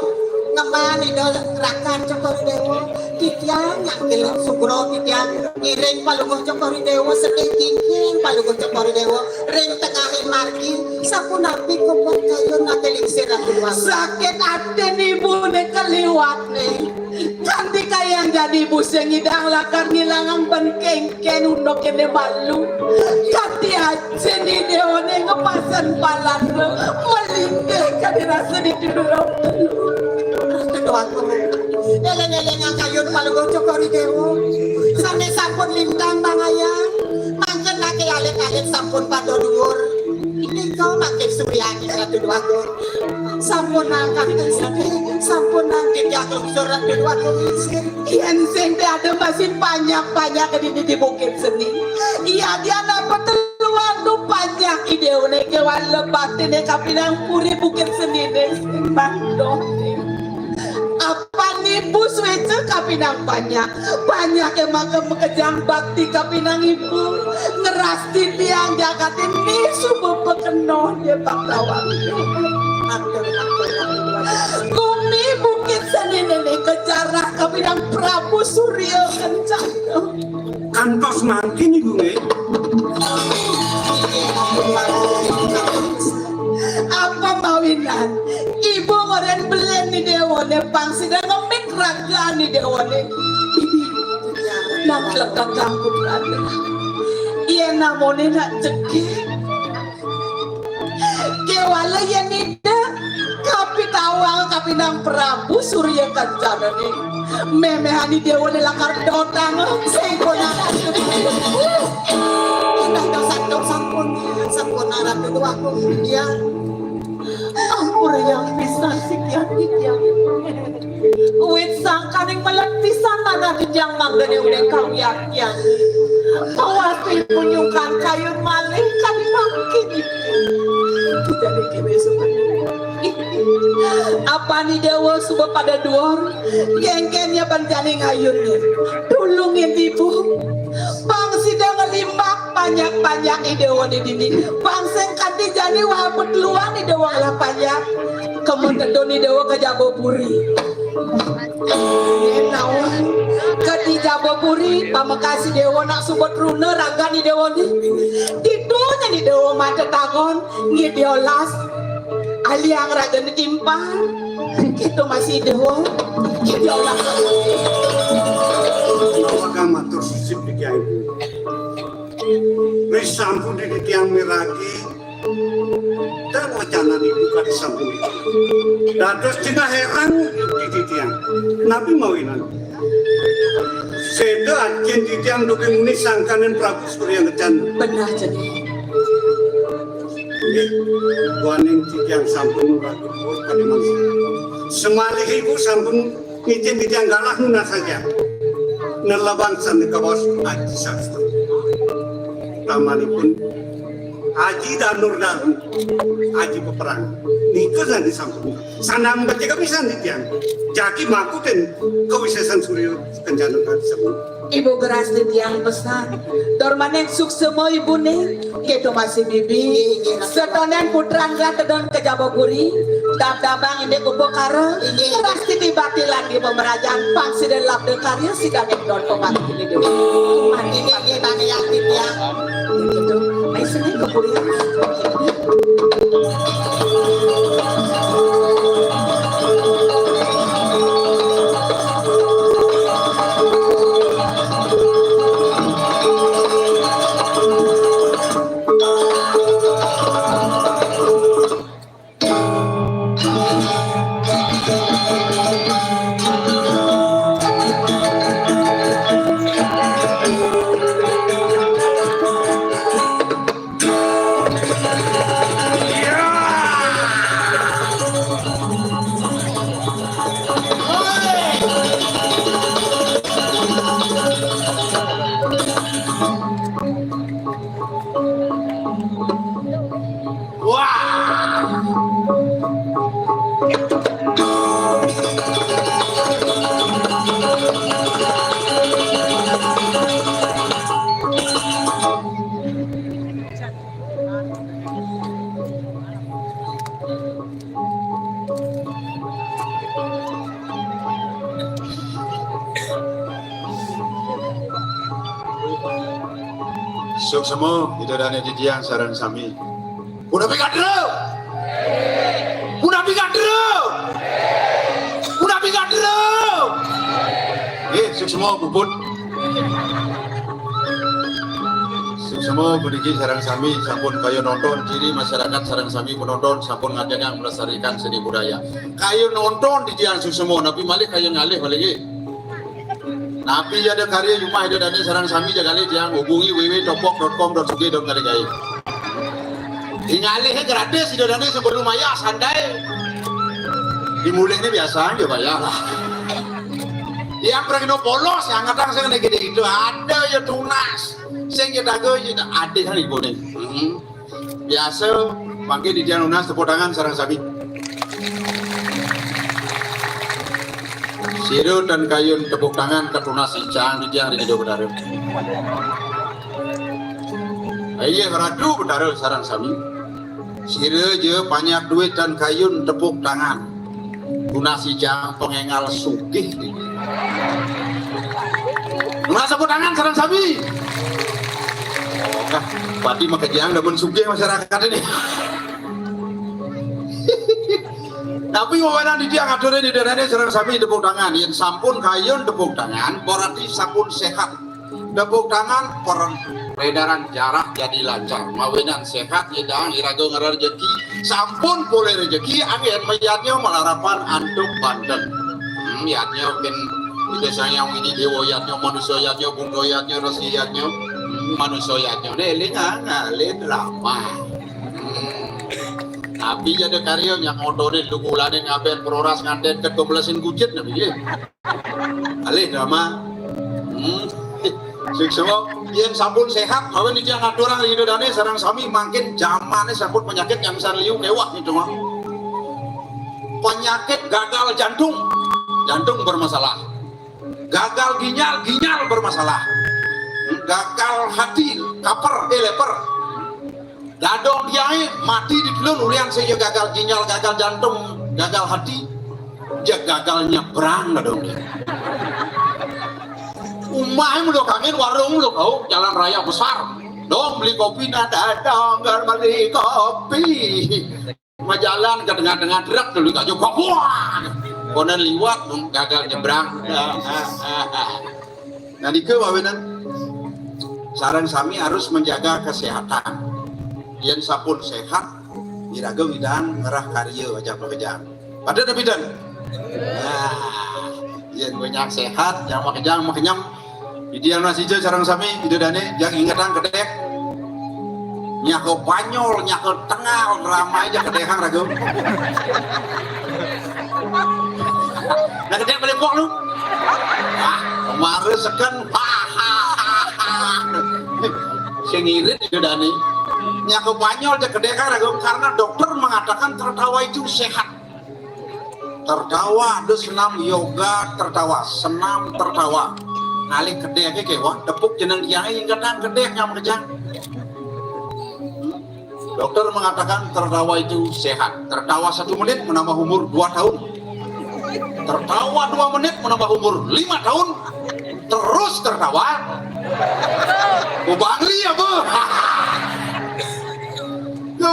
ngemban Ida rakan Cokor Déwa. Titiang nyangkil sugra titiang ngiring Palungguh Cokor Déwa sedih kingking Palungguh Cokor Déwa ring tengahing margi. Sapunapi kebon kayun Naté Lingsir Ratu Déwagung? Sakit atin ibuné kaliwatné. Kanti kayang jani ibu sing ngidang lakar ngilangang ben kénkén unduk kéné malu. Kanti ajin Ida Déwané ngepasen palana, malinggih kadi rasa dituduh. Ratu Déwagung. Éling-élingang kayun Palungguh Cokor Déwa. Sané sampun lintang bangayang. Mangkin naké alit-alit sampun pada duur. Nika mangkin suryani Ratu Déwagung. Sampun angkat sedih, sampun angkat yang lungsur Ratu Déwagung. Yén sing ada masih banyak-banyak di, di, di Bukit Seni. Iya, dia dapat keluar tuh banyak Ida Déwané kéwan lebatiné kapinang puri Bukit Seniné sing mangdoh. Apa nibu suéca kapinang banyak. Banyak yang maka makejang bakti kapinang ibu. Ngerasti tiang jagaté ni suba pakenoh dia bangsawan. Gumi Bukit Seniné ni kajarah kapinang Prabu Surya Kencana. Kantos mangkin ibu nggih. Apa mawinan? Ibu ngoren belen Ida Déwané pang sida ngemit ragan Ida Déwané. Nang lekakang putrane. Yén namoné nak cekik. Kéwala yén Ida kapitawang kapinang Prabu Surya Kencana né. Méméhan Ida Déwané lakar dotang sing kona. Indah dosa sampun, sampun Ratu Déwagung. Ya. Ampura yang pisan sikian titiang. Wit sangkaning melet pisan tanah titiang mangdané uning kawiaktian. Pawasti punyukan kayun malih kadi mangkin. Kita niki wis. Apani Déwa suba pada duur, kéngkénnya panjaning ayun. Tulungin ibu. Pang sida ngelimbak banyak-banyak Ida Déwané dini. Pang sing kanti jani wah petluan Ida Déwa lah banyak. Kemu tedun Ida Déwa ka Jabapuri. Naon? Ka di Jabapuri, pamekas Ida Déwa nak suba truna ragan Ida Déwané. Ditu nyen Ida Déwa mata tangon, ngidiolas. Aliang ragan timpal. Kita masih Ida Déwa. Ngidiolas. Maka matur sisip di Kyai. Wis sampun di tiang miragi. Dan wacanan ibu kadi sampun. Dados cenah hérang di tiang. Napi mawinan? Séda ajin titiang duké muni sangkaning Prabu Surya Kencana. Benah jeneng. Nggih, duaning titiang sampun ragu kadi mangsa. Semalih ibu sampun ngicen titiang galah nunas saja. Nelebang sandika bos Aji Sastra. Tamanipun Aji Danur Daru, Aji Peperang. Nika sandi sampun. Sanang becik pisan titiang. Jagi makutin kawisésan Surya Kencana sampun. Ibu geras titiang pesan. Dormaning suksema ibuné, kéto masih bibi. Setonen putran gatedon ka Jabapuri, dab-dabang indik upakara, geras titi batilan di pemerajan, pang sida labda karya sida ning don pemati ini dewa. Mati niki tani yang titiang. Gitu. Ayo sini. Suksma, Ida Dane titiang sareng sami. Punapi katra? Punapi katra? Punapi katra? Eh, suksma puput. Suksma puniki sareng sami sampun kayun nonton, ciri masyarakat sareng sami penonton sampun ngadegang melestarikan seni budaya. Kayun nonton titiang suksma, napi malih kayun ngalih malih nggih. Napi ja ada karya jumah Ida Dane sareng sami ja ngalih tiang hubungi w w w topok dot com dot sugih dot ngalih gaib. Ngalih gratis Ida Dane sebelum mayah santai. Di mulih ini biasa aja bayar lah. Yang pergi no polos yang ngetang saya kena gede itu ada ya tunas. Sing ya dago ya ada kan ibu nih. Hmm. Biasa, mangke titiang nunas tepuk tangan sareng sami. Sira tan kayun tepuk tangan katunas icang titiang ring Ida Betara. Ayo Ratu Betara sareng sami. Sira ja panyak duit tan kayun tepuk tangan. Tunas icang pengengal sugih. Nunas tepuk tangan sareng sami. Nah, pati makejang demen sugih masyarakat ini. Tapi wewenan titiang aturin Ida Dane sareng sami tepuk tangan. Yen sampun kayun tepuk tangan, berarti sampun sehat. Tepuk tangan, peredaran darah jadi lancar. Mawinan sehat, yen dang iraga ngeran rejeki, sampun polih rejeki, anggen mayadnya malarapan antuk banten. Hmm, yadnya kin Ida Sang Hyang Widi Dewa yadnya, manusia yadnya, buddha yadnya, resi yadnya, hmm, manusia yadnya. Nih, eling ah, ngalih drama. Hmm. Tapi jadi karya yang ngotorin, lugulanin, ngaben, peroras, nganten, ket, kebelesin, kucit, nabi, ya. Alih drama. Hmm. Suksma, yen sampun sehat, awen iki ngaturang ring Ida Dane sareng sami mangkin jamane sampun penyakit yang san liu kewah gitu mah. Penyakit gagal jantung, jantung bermasalah. Gagal ginjal, ginjal bermasalah. Gagal hati, kaper, eh, leper. Dadong diae mati di telun ulian sing gagal ginjal, gagal jantung, gagal hati. Ja gagal nyebrang dadong diae. Umah mulu kangen, warung mulu kau, jalan raya besar. Dong beli kopi, nah dadong gal beli kopi. Majalan ke tengah-tengah truk dulu kayu kok, wah. Konen liwat gagal nyebrang. Nah, nika wawinan sareng sami harus menjaga kesehatan. Yen sampun sehat, iraga ngidang ngerah karya aja makejang. Pada napi dan? Nah, yen banyak sehat, yang makejang makenyem. Ida yang nasi sareng sami, Ida Dane, yang ingetang kedek. Nyako Banyol, nyako Tengal, ramai aja kedekang ragu. Nah, kedek balik kok lu. Ah, kemarin seken. Sing irit Ida Dane. Nyako Banyol aja kedekang ragu karena dokter mengatakan tertawa itu sehat. Tertawa, ada senam yoga tertawa, senam tertawa. Ngalih kedek aja kewah, tepuk jeneng kiai, kadang kedek yang makejang. Dokter mengatakan tertawa itu sehat. Tertawa satu menit menambah umur dua tahun. Tertawa dua menit menambah umur lima tahun. Terus tertawa. Mau bangri apa?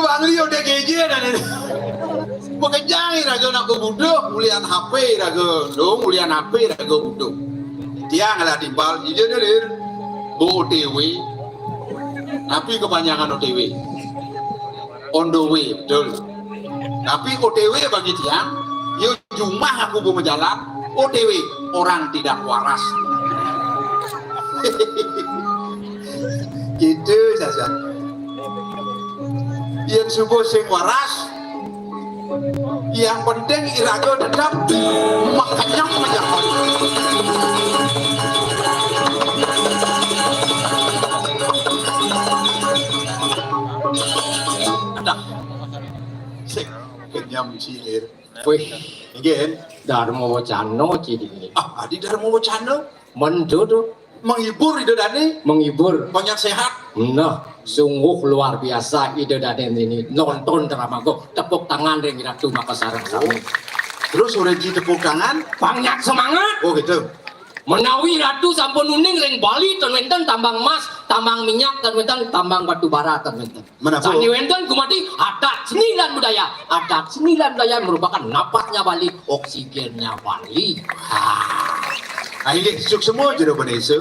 Bang Lio D G J dah ni. Makejang iraga nak babuduk, ulian H P iraga undung, ulian H P iraga buduk. Tiang lah timpal, ija ni lir. Ba O T W. Napi kepanjangan O T W? On the way, betul. Tapi O T W bagi tiang, ya jumah aku ba majalan, O T W, orang tidak waras. Gitu saja. Yén suba sing waras, yang penting iraga tetep makenyem aja. Adah. Sing kenyem cilir. Wih, nggih. Dharma Wacana, Ci, dini. Ah, adi Dharma Wacana? Mén to. Menghibur Ida Dané? Menghibur. Banyak sehat? Nah, sungguh luar biasa Ida Dané niki nonton drama ko. Tepuk tangan ring Ratu makasareng sami. Terus oleh Ci tepuk tangan? Banyak semangat. Oh, gitu. Menawi Ratu sampun uning ring Bali, ten wénten tambang emas, tambang minyak, ten wénten tambang batu bara, ten wénten. Menapa? Sané wénten gumanti adat seni lan budaya. Adat seni lan budaya merupakan napasnya Bali, oksigennya Bali. Ah. Ah, inggih, suksma Jero Bendesa.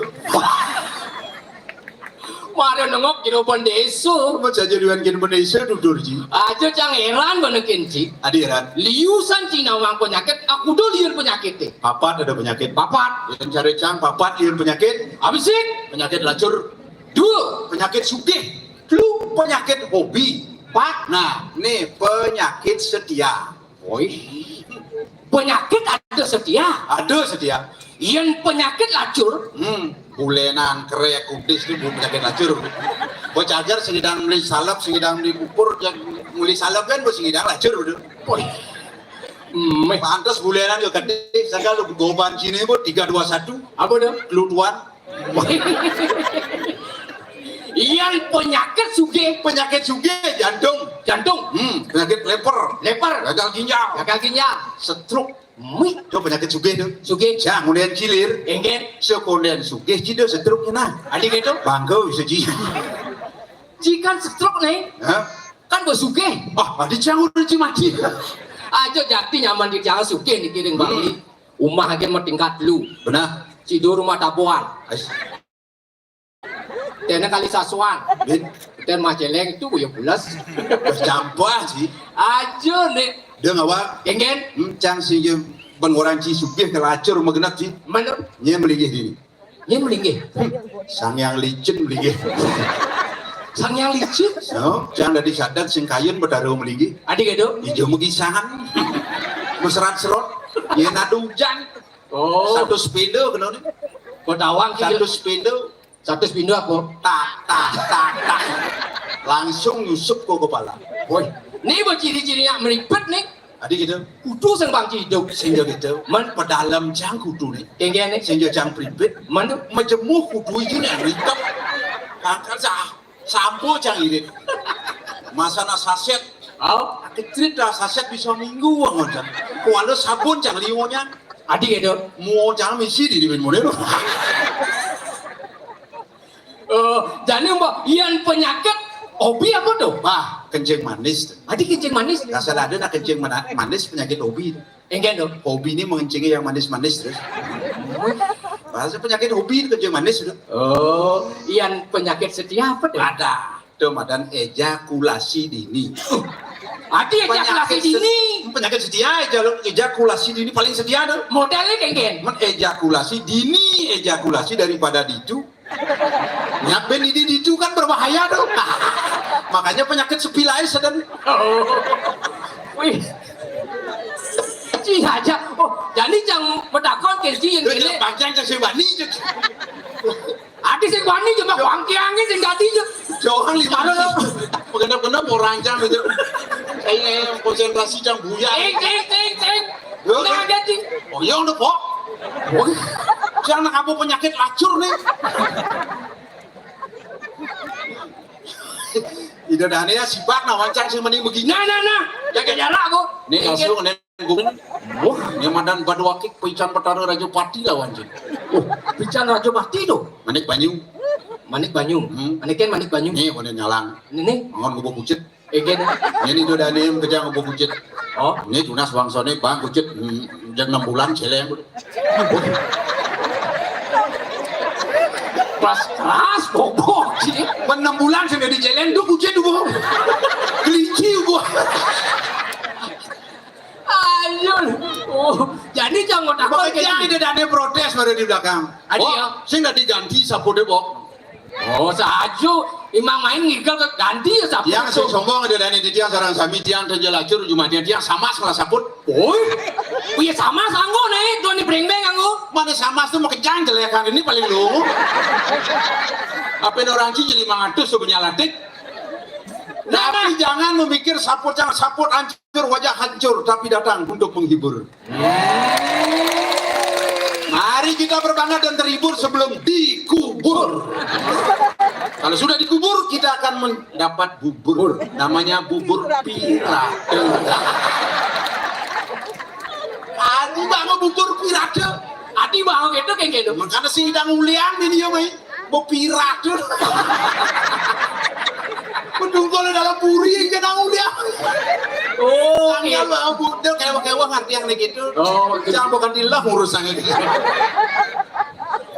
Mara nengok Jero Bendesa. Mun saja duan kén Bendesa dudur, Ci. Aja cang héran bana kén, Ci. Adi héran. Liunan Ci nawang penyakit, aku do liur penyakit dé. Papat ada penyakit. Papat. Yén cara cang papat liur penyakit. Abisik. Penyakit lacur. Dua. Penyakit sugih. Telu, penyakit hobi. Pat. Nah, né penyakit setia. Oi. Penyakit ada setia. Ada setia. Yén penyakit lacur. Hmm, bulenan, kerék, kudis itu bu-, penyakit lacur. Bacager sing ngidang meli salep, sing ngidang meli pupur, yang meli salep kan, bu, sing ngidang lacur, betul. Oi. Méh. Pantes bulenan yo gedé, sangkal goban sini, bu, tiga dua satu. Apa dah? Kelutuan. Yén penyakit sugih. Penyakit sugih, jantung. Jantung. Hmm, penyakit leper. Leper. Gagal ginjal. Gagal ginjal. Stroke. Mih. Itu penyakit sugih to. Sugih. Cang, kondén cilir. Inggih. Sekondén sugih, Ci, da stroke nah. Adi gitu? Bangga bisa, Ci. Ci kan stroke nih. Hah? Kan ba sugih. Ah, adi cang udah, Ci, mati. Aja jati nyaman di cang sugih niki ring Bali. Hmm. Umah gén matingkat telu. Beneh. Ci do rumah tabuhan. Ais. Téna kali sasuan. Bin. Tén Mas Céléng itu ya pules. Bercampur, Ci. Aja, Nek. Dia ngawak. Kéngkén. Hmm, cang sing ban orang Ci sugih ka lacur magenep, Ci. Mana? Nyai melinggih dini. Nyai melinggih. Sang Hyang Licin melinggih. Sang Hyang Licin? No, cang dadi sadat sing kayun Betara melinggih. Adi kéto? Ijo magisahan. Mesrat serot. Yén ada ujan. Oh. Satu sepeda kena ni. Kau tawang ki. Satu sepeda. Satu sepeda apa? Tak, tak, tak, tak. Langsung nyusup ke kepala. Woi, ni ba ciri-ciri nak meripet ni. Adi gitu. Kudu sing bang ciduk. Sing gitu. Man pedalem cang kudu ni. Kéngkén ni. Sing cang pripit. Man tu. Majemuh kudu itu ni meripet. Kangkal sah. Sampo cang irit. Masana saset. Au, kecrit dah saset bisa minggu ngoten. Kuala sabun cang liunya. Adi kéto. Mua cang misi di dibin model. Eh, jani mbok yén penyakit hobi apa tuh? Wah, kencing manis tuh. Adi kencing manis. Dasar ada nak kencing mana-, manis penyakit hobi tuh. Enggak dong. Hobi ini mengencingi yang manis-manis terus. Bahasa penyakit hobi itu kencing manis tuh. Oh, yén penyakit setia apa tuh? Ada. Tuh, madan ejakulasi dini. Adi ejakulasi penyakit se-, dini. Penyakit setia, eja-, ejakulasi dini paling setia tuh. Modelnya kéngkén. Men ejakulasi dini, ejakulasi daripada ditu. Nyabén dini ditu kan berbahaya tuh. Makanya penyakit sepi lain sedang. Oh. Wih. Ci aja. Oh, jani cang matakon kén ci yén kéné. Bang cang sing bani. Adi sing bani cuma kuangkiangin sing dadi. Jauhan lima ratus. Begenep-genep orang cang itu. Saya konsentrasi cang buya. Ting, ting, ting, ting. Yo, nah, kan? Ada, Ci. Oh, iya, udah, Pok. Wah, cang nak apa penyakit lacur nih? Ida Dane ya sibak nah wancang sing mending begini. Nah, nah, nah. Jaga jarak, Bu. Nih, langsung, nih. Wah, nya madan badu akik pican Betara Rajapati lawan, Ci. Oh, pican Rajapati tuh. Manik Banyu. Manik Banyu. Hmm. Manikin Manik Banyu. Nih, pada nyalang. Ini nih. Angon gubuk bucit. Éngkén. Ini do dané kejang bok kucit. Oh, ini tunas bangsané bang kucit, hmm, jang enam bulan céléng. Pas keras bobok. Enam bulan sudah dicéléng, do kucit do bok. Kelinci bok. Ayo. Oh, jadi jangan takut. Makanya ada dané protes baru di belakang. Adi, oh, ya. Sing udah diganti saput deh, Bok. Oh, saja. Imang main ngigel ke ganti ya saput. Yang sing sombong ada dané di tiang sareng sami tiang dan jelajur cuma tiang tiang sama salah saput. Oi. Oh iya sama sanggo nih, tuan di bring beng anggo. Mana sama tuh mau kejang jelekan ini paling lu. Apa orang ci jadi mangatus tuh penyalatik. Tapi jangan memikir saput yang saput hancur, wajah hancur, tapi datang untuk menghibur. Mari kita berbangga dan terhibur sebelum dikubur. Kalau sudah dikubur, kita akan mendapat bubur. Namanya bubur pirate. Aku bangun bubur pirate. Adi bangun itu kayak gitu. Makanya sing idang uliang ini ya, mai. Mau pirate. Bedungkul dalam puri yang kena uliang. Oh, iya. Tanggal lah, budel kewah-kewah ngerti yang gitu. Oh, gitu. Jangan bukan di lah ngurus sange gitu.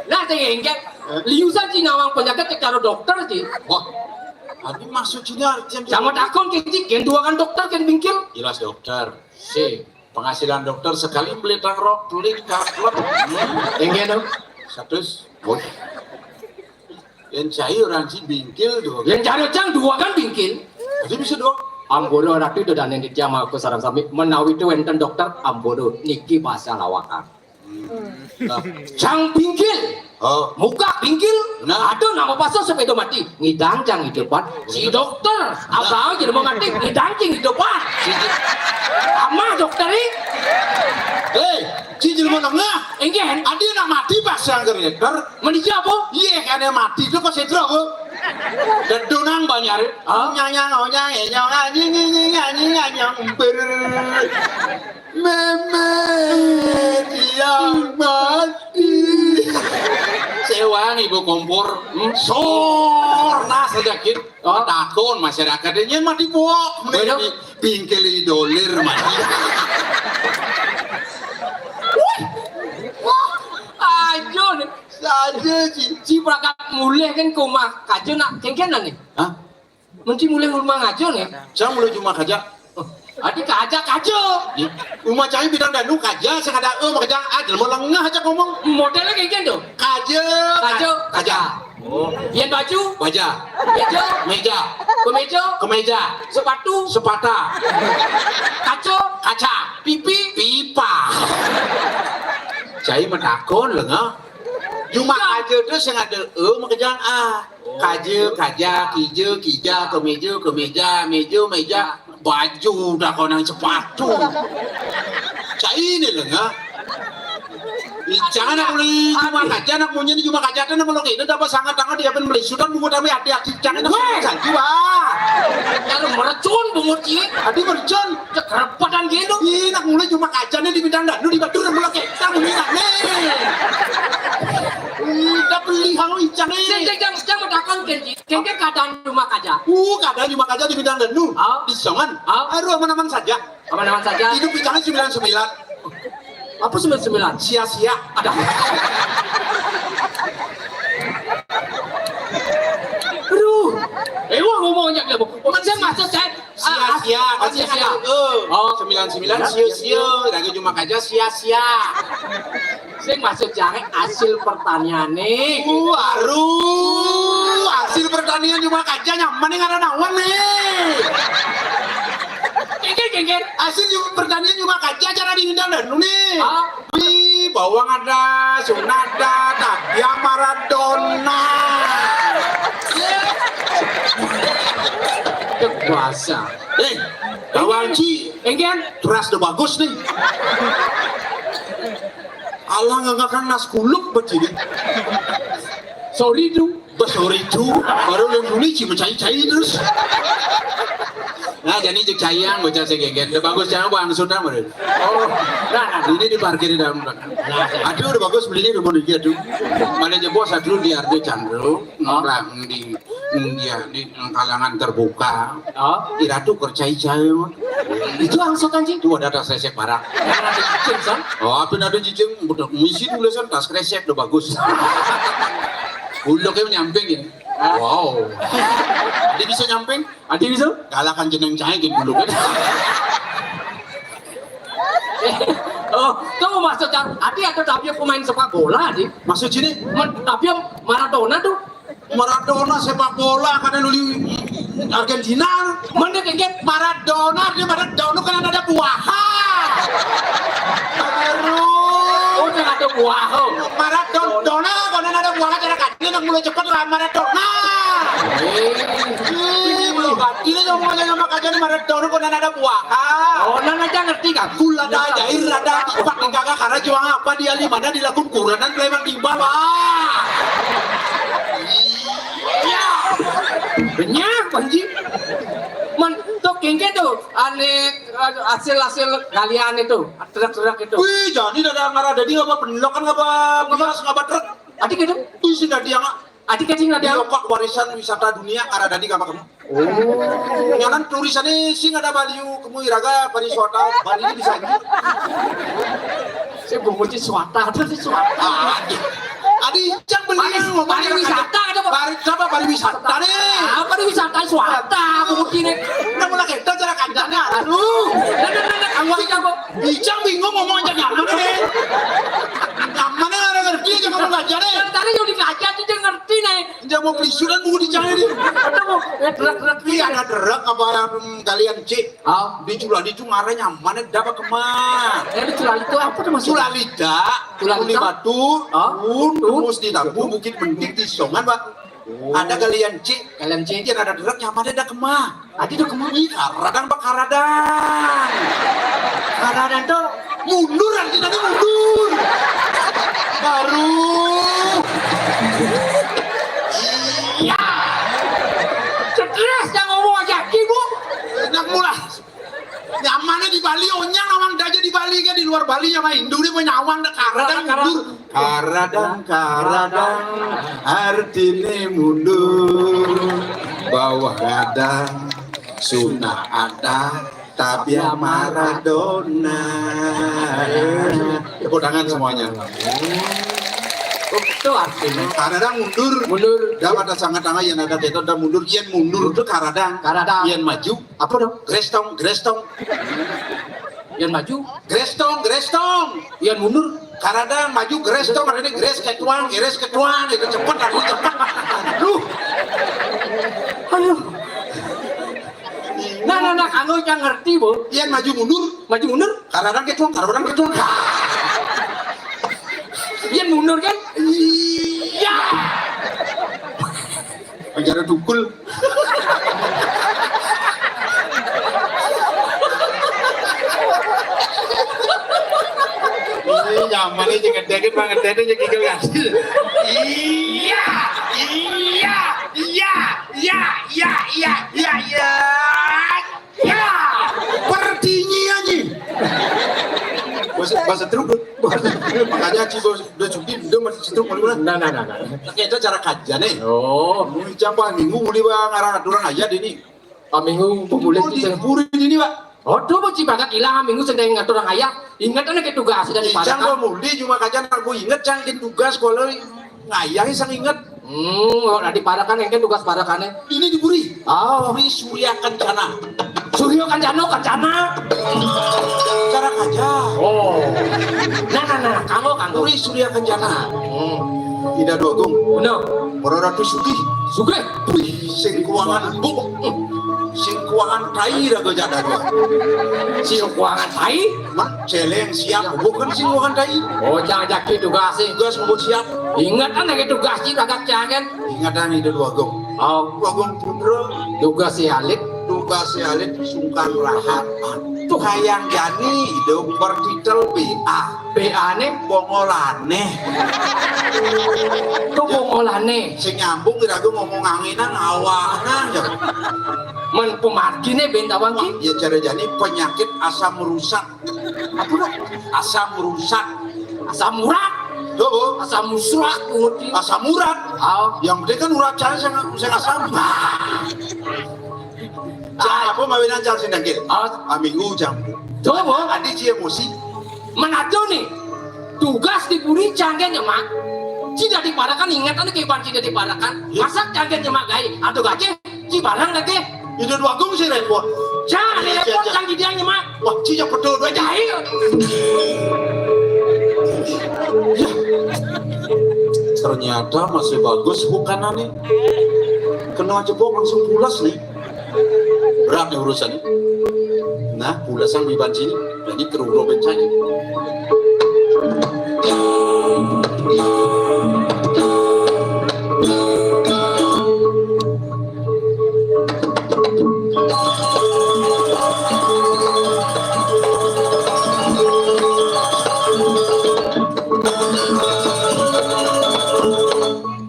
Nah, sing éngkén. Liusan ci nawang penyakit cek karo dokter ci. Wah. Adi maksud sini artian sama takon kén ci, kén duakan dokter kén bingkil. Jelas dokter. Si penghasilan dokter sekali beli tangrok, beli kaplek. Hmm. Éngkén dong. Satu. Oh. Yang cai orang si bingkil tuh. Yang cari cang duakan bingkil. Jadi bisa dua. Ampun, ratu itu dan yang dia mau aku sareng sami menawi itu wénten dokter, ampun, niki bahasa lawakan. Nah. Cang bingkil. Oh. Muka bingkil. Nah. Ada nama pasal sepeda mati. Ngidang cang hidupan. Si dokter. Abang jadi mau mati. Ngidang cing hidupan. Ama dokter ini. Hei, si jelema lengah. Éngkén. Adi nak mati pas yang kereta. Meniga apa? Iya, kan yang mati itu pas itu aku. Dedunang banyak. Ah? Nyanyang, onyang, enyong, anying, anying, anying, anyong, ber. Meme, dia mati. Sewang ibu kompor. Hmm? Sor, nah sedikit. Oh. Takon masyarakat ini mati buok. Bener. Bingkil dolir mati. Wah, aja nih. Saja ci. Ci prakat mulih kan ke rumah kaja nak kengkenan nih. Hah? Mesti mulih rumah ngaja nih. Saya mulai cuma kaja. Oh, adi kaja kaja. Di rumah cai bidang danu kaja, saya ada eh makanya ah jelema lengah aja ngomong. Modelnya kayak gitu. Kaja. Kaja. Kaja. Oh. Yang baju. Baja. Meja. Meja. Kemeja. Kemeja. Sepatu. Sepata. Kaca. Kaca. Pipi. Pipa. Cai metakon lengah. Cuma kaja tuh sing ada eh makanya ah. Kaja, kaja, kija, kija, kemeja, kemeja, meja, meja, baju, dah kau nang sepatu. Cai ini lengah. Jangan nak beli cuma kaja, nak punya ni cuma kaja, nak kalau kita dapat sangat tangan dia pun beli sudah buku kami hati-hati jangan nak weh sanji wah. Kalau meracun bungut ini. Adi meracun. Cekerepatan gitu. Ih, nak mulai cuma kaja nih di bidang danu di batu nak mulai kita mulai nak nih. Ih, dah beli halo icang nih. Sing jang jang metakon kenji. Kengkén keadaan rumah kaja. Uh, keadaan rumah kaja di bidang danu. Ah. Di Songan. Ah. Aduh, aman-aman saja. Aman-aman saja. Hidup icangnya sembilan sembilan. Apa sembilan sembilan? Sia-sia. Ada. Aduh. Eh, wah ngomongnya dia. Maksud maksud saya sia-sia. Ah, sia-sia. Oh, sembilan sembilan sia-sia. Lagi cuma kaja sia-sia. Sing maksud jare hasil pertanian nih. Waduh, hasil pertanian cuma kaja nyaman nih ada nawan nih. Kengkén, kengkén. Hasil pertanian cuma kaja cara diundang dan nih. Ah. Wih, bawang ada, sun ada, tapi Maradona. Cek bahasa. Eh, bawang ci. Kengkén. Teras udah bagus nih. Allah nganggakan nas kuluk begini. Sorry tuh. Bah, sorry tuh. Baru yang dulu ci mencai-cai terus. Nah, jadi cek sayang bocah segegen. Udah bagus jangan bang sudah baru. Oh, nah, nah, ini diparkir di dalam belakang. Aduh, udah bagus belinya rumah dia tuh. Mana jebos aduh di Arjo Chandro, ngelang di Iya, di kalangan terbuka. Oh. Ira tuh kerja hijau. Itu angsutan sih. Tuh ada tas resek barang. Yang ada cicing, San. Oh, apa ada cicing? Udah misi tulisan tas resek udah bagus. Uloknya nyamping ya. Wow. Dia bisa nyamping? Adi bisa? Kalahkan jeneng cai gitu dulu kan. Oh, kamu maksudnya Adi ada tapi pemain sepak bola, Adi? Maksud sini? Men, tapi Maradona tuh. Maradona sepak bola karena dulu Argentina. Mana kaget? Maradona, dia Maradona kan ada buahan. Aduh. Oh, dia ada buahan. Maradona, karena ada buahan cara kajian yang mulai cepat lah Maradona. Eh, ini belum ganti nih, kamu aja sama kajian Maradona karena ada buahan. Oh, nana aja ngerti kan? Kula ada aja, ira ada, pakai kakak karena juang apa dia lima dan dilakukan kurang dan preman timbal, Pak. Iya. Banyak, Panji. Man, tuh kengke tuh, ane, hasil-hasil galian itu, truk-truk itu. Wih, jadi ada ngarah dadi apa penelok kan apa bias apa truk. Adi gitu? Wih, sih dadi yang Adi kecing ada. Iya, Pak, warisan wisata dunia ngarah dadi apa kamu? Oh. Jangan turisannya sih ada Bali, kamu iraga pariwisata Bali ini bisa gitu. Saya bungutin swata, apa sih swata? Adi, Adi, cang beli pariwisata ada, Pak. Pari, siapa pariwisata nih? Ah, pariwisata swata, bungutin nih. Udah mulai kita cara kancana. Aduh, dan dan dan kamu sih kamu. Ijang bingung ngomong aja nyaman nih. Nyaman nih, ada ngerti aja ngomong aja nih. Tadi yang dikaca tuh dia ngerti nih. Ijang mau pelisuran buku di cahaya nih. Ada mau, eh, truk-truk. Iya, ada truk apa, hmm, kalian, Cik? Ah. Diculali itu ngarah nyaman, ada apa kemah? Eh, diculali itu apa tuh maksudnya? Culalita, Culalita? Kuli Batu, ah? Un, terus di Tabu, Bukit Pendik, di Songan, Pak. Oh. Ada galian cik. Galian cik. Yang ada derek nyaman ada kemah. Adi ada kemah. Ih, karadang, Pak, karadang. Karadang tuh mundur, artinya tuh mundur. Baru. Iya. Stres yang ngomong aja, Ibu. Enak mula. Nyamannya di Bali, onyang awang daja di Bali kan, di luar Bali sama Hindu dia mau nyawang dah karadang mundur. Karadang, karadang, artine mundur. Bawah ada, Suna ada, tapi Maradona. Tepuk tangan semuanya. Oh, itu artinya. Karadang mundur. Mundur. Dah pada sangat tangah yang ada deto dah mundur. Yang mundur itu karadang. Karadang. Yang maju. Apa dong? Grestong, grestong. Yang maju. Grestong, grestong. Yang mundur. Karadang maju grestong, ada ini gres ketuang, gres ketuang, itu cepet, aku cepet. Aduh. Aduh. Nah, nah, nah, kamu yang ngerti, Bu. Yang maju mundur. Maju mundur. Karadang ketuang, karadang ketuang. Yang mundur kan? Iya. Penjara dukul. Ini nyaman aja ngedekin, Bang, ngedekin aja gigil kan. Iya, iya, iya, iya, iya, iya, iya, iya. Ya, pertinyi aja. Bahasa, bahasa teruk. Makanya Cibos udah cuti, udah masih teruk, mana? Nah, nah, nah, nah. Kita cara kajian nih. Oh. Muli jam minggu, muli bang arah orang aja deh nih. Pak minggu, pemulihan. Oh, di kita. Puri ini, Pak. Oh, tuh, Pak, Cibakat hilang minggu sedang ngatur orang ayah. Ingat anak tugas dari Ijang Padang. Gua muli cuma kajian aku inget cang di tugas kalau ngayah sang inget. Hmm, oh, nah, di Parakan yang kan tugas Parakannya. Ini di Puri. Oh. Puri Surya Kencana. Surya Kencana, Kencana. Cara aja. Oh. Nah, nah, nah, kanggo, kanggo. Puri Surya Kencana. Hmm. Ida Dogong. Bener. Para Ratu Sugih. Sugih. Wih, sing kuangan buk. Sing kuangan tai raga jada dua. Sing kuangan tai? Mak, celeng siap, bukan sing kuangan tai. Oh, jangan jaki tugas sih. Tugas mau siap. Ingat kan lagi tugas sih, agak jangan. Ingatan itu dua gong. Oh. Dua gong putra. Tugas si Alit. Tugas si Alit, sungkan rahat. Tuh. Hayang jani, hidup bertitel B A. B A ne? Bongolane. Tuh bongolane. Sing nyambung kira aku ngomong anginan awakna ya. Men pemargine bentawang ki. Ya cara jani penyakit asam rusak. Apa, Pak? Asam rusak. Asam urat. Tuh, asam musrak, Budi. Asam urat. Ah. Yang penting kan urat saya, saya, saya asam. Cang, apa mawinan, Cang, sing dangkil? Ah. Aminggu, Cang. Coba. Adi ci emosi. Menado nih. Tugas di puri canggen ya, Mak. Cida diparakan, ingat anu kehidupan cida diparakan. Iya. Masak canggen ya, Mak, gai. Atau gaceng, ci barang lagi. Itu dua gung sih repot. Jangan repot, Cang, di dia, Mak. Wah, ci ya betul, dua jahil. Ya. Ternyata masih bagus bukan nih. Kena jebok langsung pulas nih. Berat nih urusan. Nah, pulasan di banci ini. Jadi keruro bencana.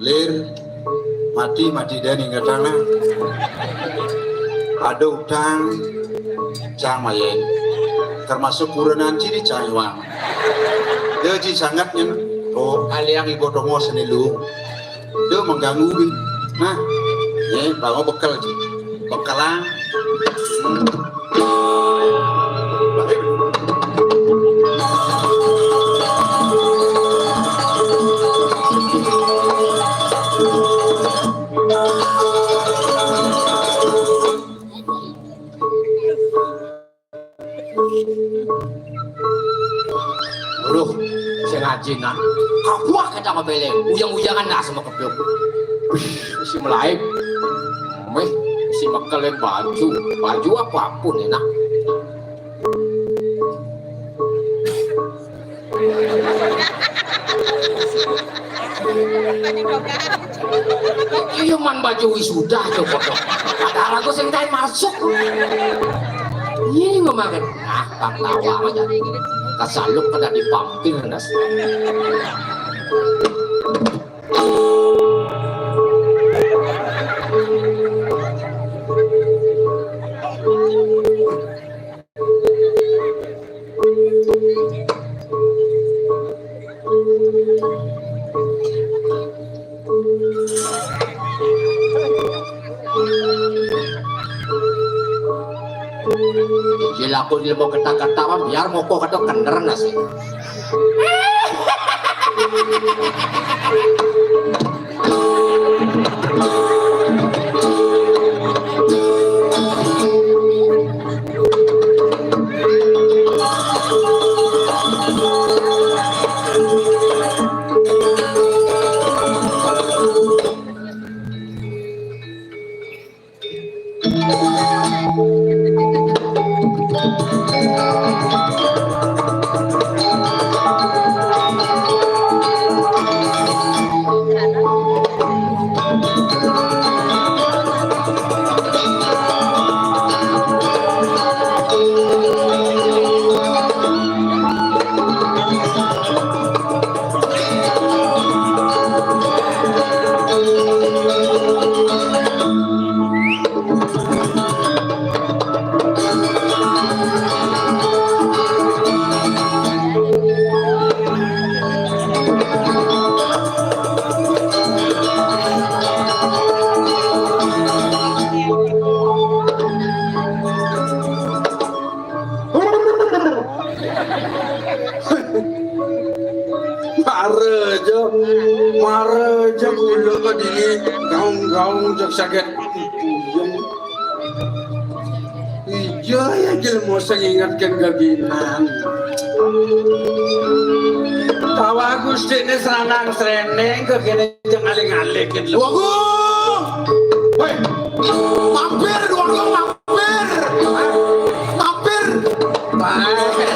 Lir, mati, mati deh nih, nggak tahu, nah. Ada utang, Cang mayen. Termasuk kurenan ciri Cang Iwang. Dia ci sangat nyen. Oh, kaliang ibu tongo seni lu. Dia mengganggu, Bi. Nah, ini bawa bekal, ci. Bekalan. Duh, sing ajinan. Kabuak kita ngebeleng. Uyang-uyangan dah sama kebyuk. Wih, si melaib. Meh, si mekelin baju. Baju apapun enak. Iya, man baju wisuda aja kok. Padahal aku sing kain masuk. Ini memakan. Ah, tak tawa aja. Kasaluk pada dipampir, nas. Dilaku ilmu kata-kata mah biar moko kata kender nasi. Mara aja, mara aja kula ka dini, gaung-gaung jak saget. Iya ya, jelema sing ingetken geginan. Tawa Gustine sranang sreneng kegene jeng aling-aling gitu. Wagung! Woi, mampir, Wagung, mampir! Mampir! Baik,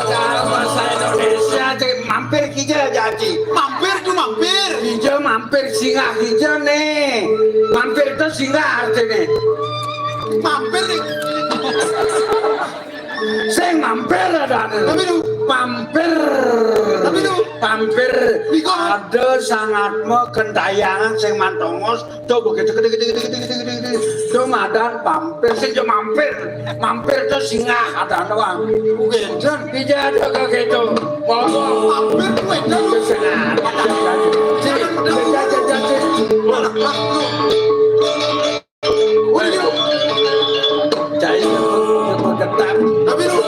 kalau bahasa Indonesia, cek mampir kija jadi. Mampir itu mampir. Kija mampir, singgah kija nih. Mampir itu singgah artinya. Mampir nih. Sing mampir ada. Tapi lu Pampir. Tapi itu pampir. Ada sangat me kentayangan sing mantongos. Coba gitu gitu gitu gitu gitu gitu gitu. Itu madan pampir sing yo mampir. Mampir tuh singa ada doang. Bukan dan tidak ada kayak gitu. Mau mampir tuh itu. Tapi lu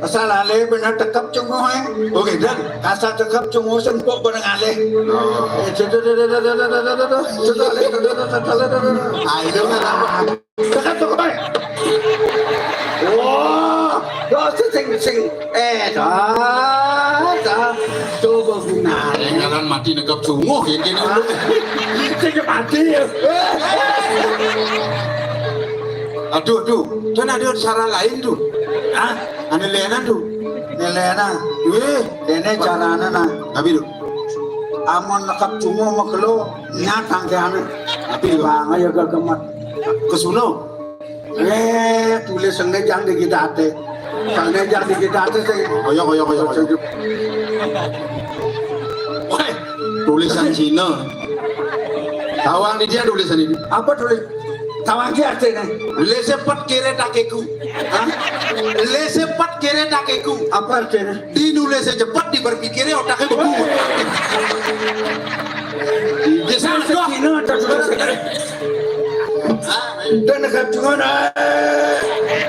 Asal ale bener tekep cunguh, eh. Oke, dan asal tekep cunguh sempuk bareng ale. Ayo, kenapa? Tekep cunguh, eh. Wah, lo sing sing eh dah dah. Coba gunane. Jalan mati negap cunguh ya kene. Sing mati ya. Aduh, aduh, kan ada cara lain tuh. Hah? Ane lenan tuh. Nelena. Weh, dene carane nah. Tapi tuh. Amun nekep cunguh megelo nyat angkeane. Tapi tuh. Bang ya gegemet. Kesuno. Eh, tulis sing jang dikit ate. Sing jang dikit ate sing. Koyo koyo koyo koyo. Weh, tulisan Cina. Tawang di dia tulisan ini. Apa tulis? Tawang ki artine? Lese pet kere takeku. Hah? Lese pet kere takeku. Apa artine? Di nulis cepet di berpikirnya otaknya beku. Dia salah doang. Cina ada tulis. Dan kebetulan, eh.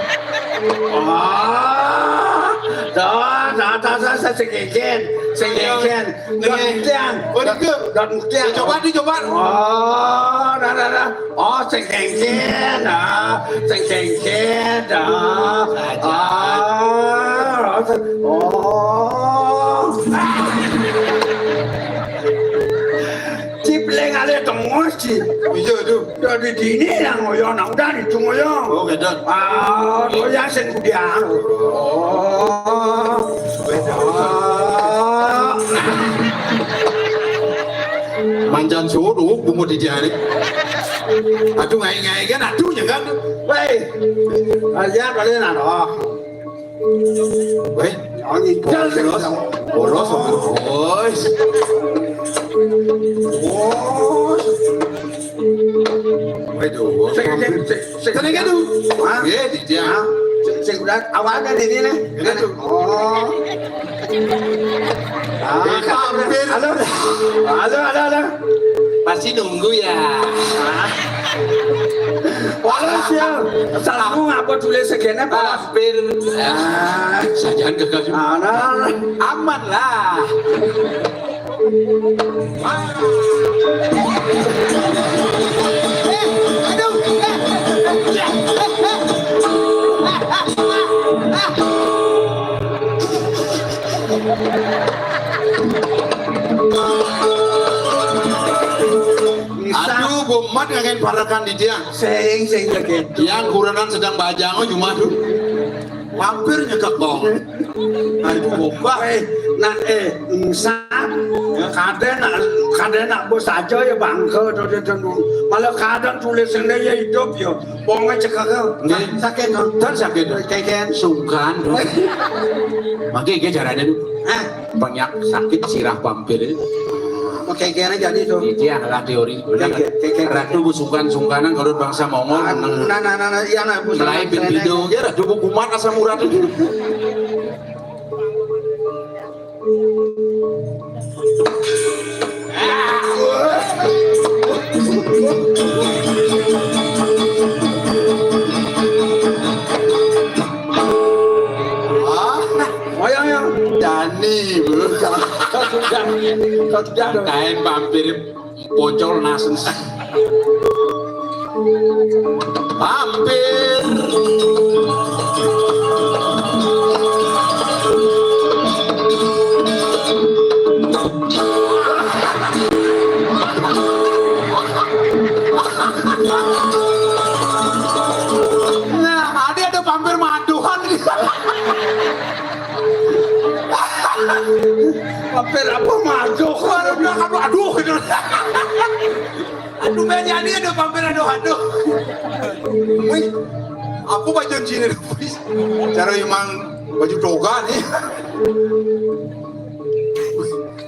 Ah, dah, dah, dah, dah, dah, segegen, segegen. Nih. Dot mutiang. Oh, niku. Dot mutiang. Ya, coba, dicoba. Oh, dah, dah, dah. Oh, segegen, ah, segegen, ah. Ah, oh. Cipleng ale tengos, Ci. Iya, itu. Dadi dini nang ngoyo, nang udan itu ngoyo. Oh, kedan. Ah, to ya sing kudian. Oh. Manjan suruh bungut di jari. Aduh, ngai-ngai kan, aduh, ya kan. Weh. Aja kalian, ah. Weh, oh, ini boros, boros, boros. Boros. Waduh, sing, sing, sing, sing. Tenang aja tuh. Hah? Iya, di dia. Hah? Sing, sing udah awalnya di sini. Iya, tuh. Oh. Ah, halo. Halo, halo, halo. Pasti nunggu ya. Halo, siap. Salamu ngapa tulis segene, Pak? Hampir. Ah, sajan gagal juga. Aman lah. Aduh, bomat ngangin parakan di dia. Sing, sing, lagi. Yang kurenan sedang bajang, oh, cuma tuh. Hampir nyekek, Bong. Nah, itu bobat. Eh, nah, eh, ngisap. Kadang nak, kadang nak bos aja ya bangke, tuh, tuh, tuh, tuh. Malah kadang tulis sendiri ya hidup ya. Bonge cekek. Nggih. Sakit, no? Dan sakit. Keken. Sungkan, no? Mangke iki carane, no? Hah? Banyak sakit sirah pampir itu. Keken jadi tuh. Iki adalah teori. Keken, keken. Ratu bu sungkan-sungkanan kalau bangsa Mongol. Ah, nang nah, nah, nah, nah, iya, nah, bu mulai sungkan ben senen. Beda, ya, Ratu bu kumat asam urat itu. Ayo, ayo. Dani, Bu. Kau sudah, kau sudah. Kain vampir pocol nasen. Hampir. Pampir apa maju? Aduh, aduh, aduh, gitu. Aduh, beli jadi ada pampir, aduh, aduh. Wih, aku baju cina, wih. Cara emang baju toga nih.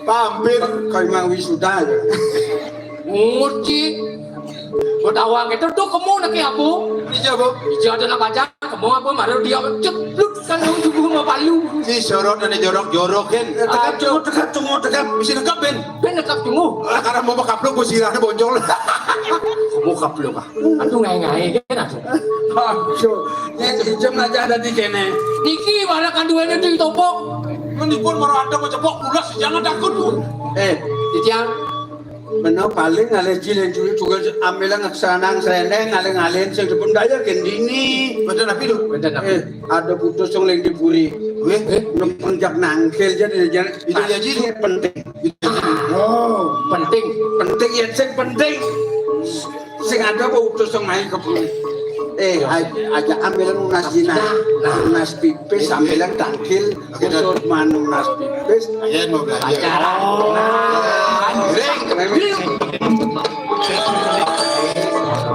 Pampir kayak emang wisuda ya. Nguci. Betawang itu tuh kamu nak apa? Iya, Bu. Iya, ada nak baca. Kamu apa? Mara dia cepluk kan kamu tubuh sama palu. Si sorot ada jorok-jorok kan. Tekan tunggu, tekan tunggu, tekan. Bisa dekat, Ben. Ben dekat tunggu. Karena mau kaplok, gue sirahnya boncol. Kamu kaplok, ah. Aduh, ngai-ngai kan, aduh. Aduh, ini jam aja ada di kene. Niki, mana kanduannya tuh, topok? Mendipun mara ada mau cepok pulas, jangan takut, Bu. Eh, Titiang. Meno paling ngalih ji len juli juga ambil ngesanang serendeng, ngalih-ngalihin sing dipun daya gendini. Betul, tapi, lho. Betul, tapi. Eh, ada putus sing ling di puri. Weh, eh, nempun jak nangkil jadi jalan. Itu ya, Ji. Penting. Itu ya, Ji. Oh, penting. Penting ya, sing penting. Sing ada apa utus sing main ke puri? Eh, aja ambil nunas jina. Nunas pipis, ambil tangkil, khusus manunas pipis. Ayo, mau belanja. Acara. Nah, ring, ring.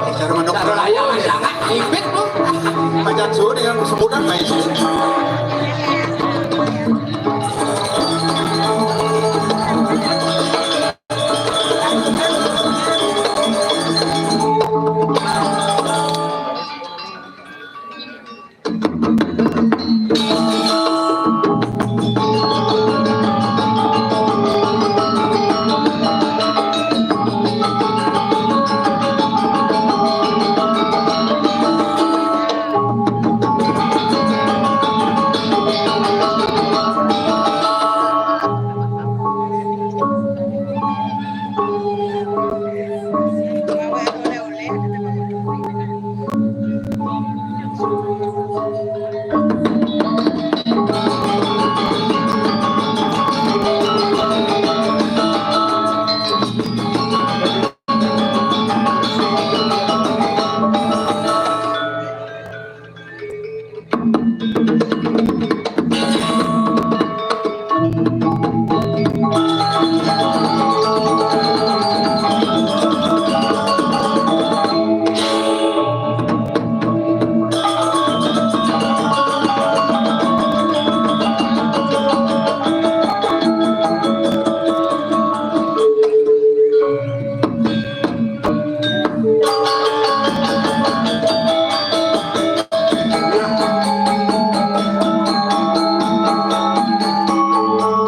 Acara manuk. Acara layang, jangan ibit, Bu. Pacan suhu dengan sebutan, guys.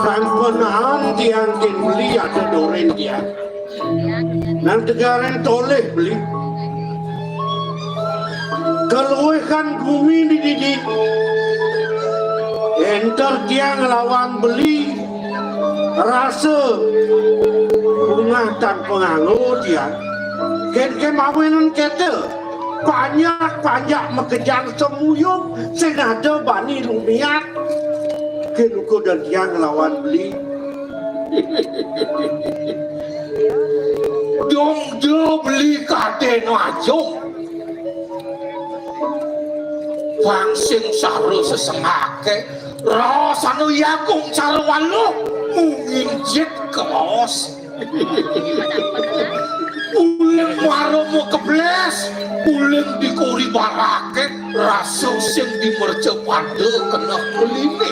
Kan ponaan tiang kin beli ada doren tiang. Nang tegaren toleh beli. Keluihkan gumi di didi. Enter tiang lawan beli. Rasa bunga tan penganggo tiang. Ken kemawinan kete. Panjak-panjak makejang semuyung sing ada bani lumiat. Ken uku dan tiang lawan beli. Dong jo beli kadeno ajo. Pang sing saro sesengake, rasane yakung cara waluh, mungin jit kaos. Uling maromo kebles, uling dikuri barake, rasa sing dimerca pada kena keline.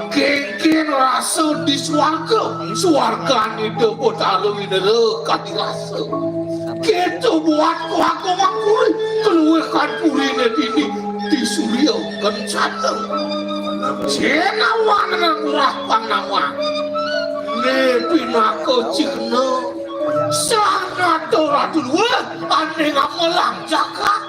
Kengken rasa di swarga, swargane Dewa Batara Winera kadi rasa. Keto buat kuaku mangkuri, keluihkan purine dini, di surya kencana. Jenawan ngurah pangawa. Ne pinaka cihna, sanata ratu luwih, ane ngamelang jagat.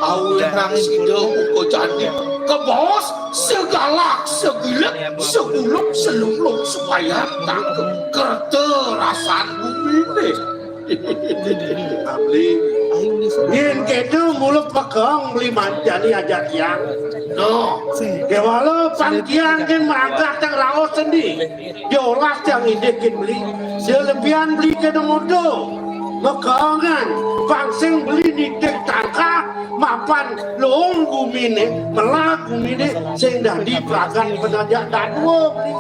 Awinang sida muka jani, kebos, segalak, segilik, seguluk, selunglung, sepayan, tangkep, kerta, rasan, bumine. Beli. Yen kene mula pekeng beli manjani ajak tiang. No. Kewala pang tiang ken merangkak teng raos sendi. Diolah tiang indik ken beli. Selebihan beli kene muda. Mekengan pang sing beli nitih tangkah mapan lung gumine, melah gumine sing dadi pragan penajak dadua beli.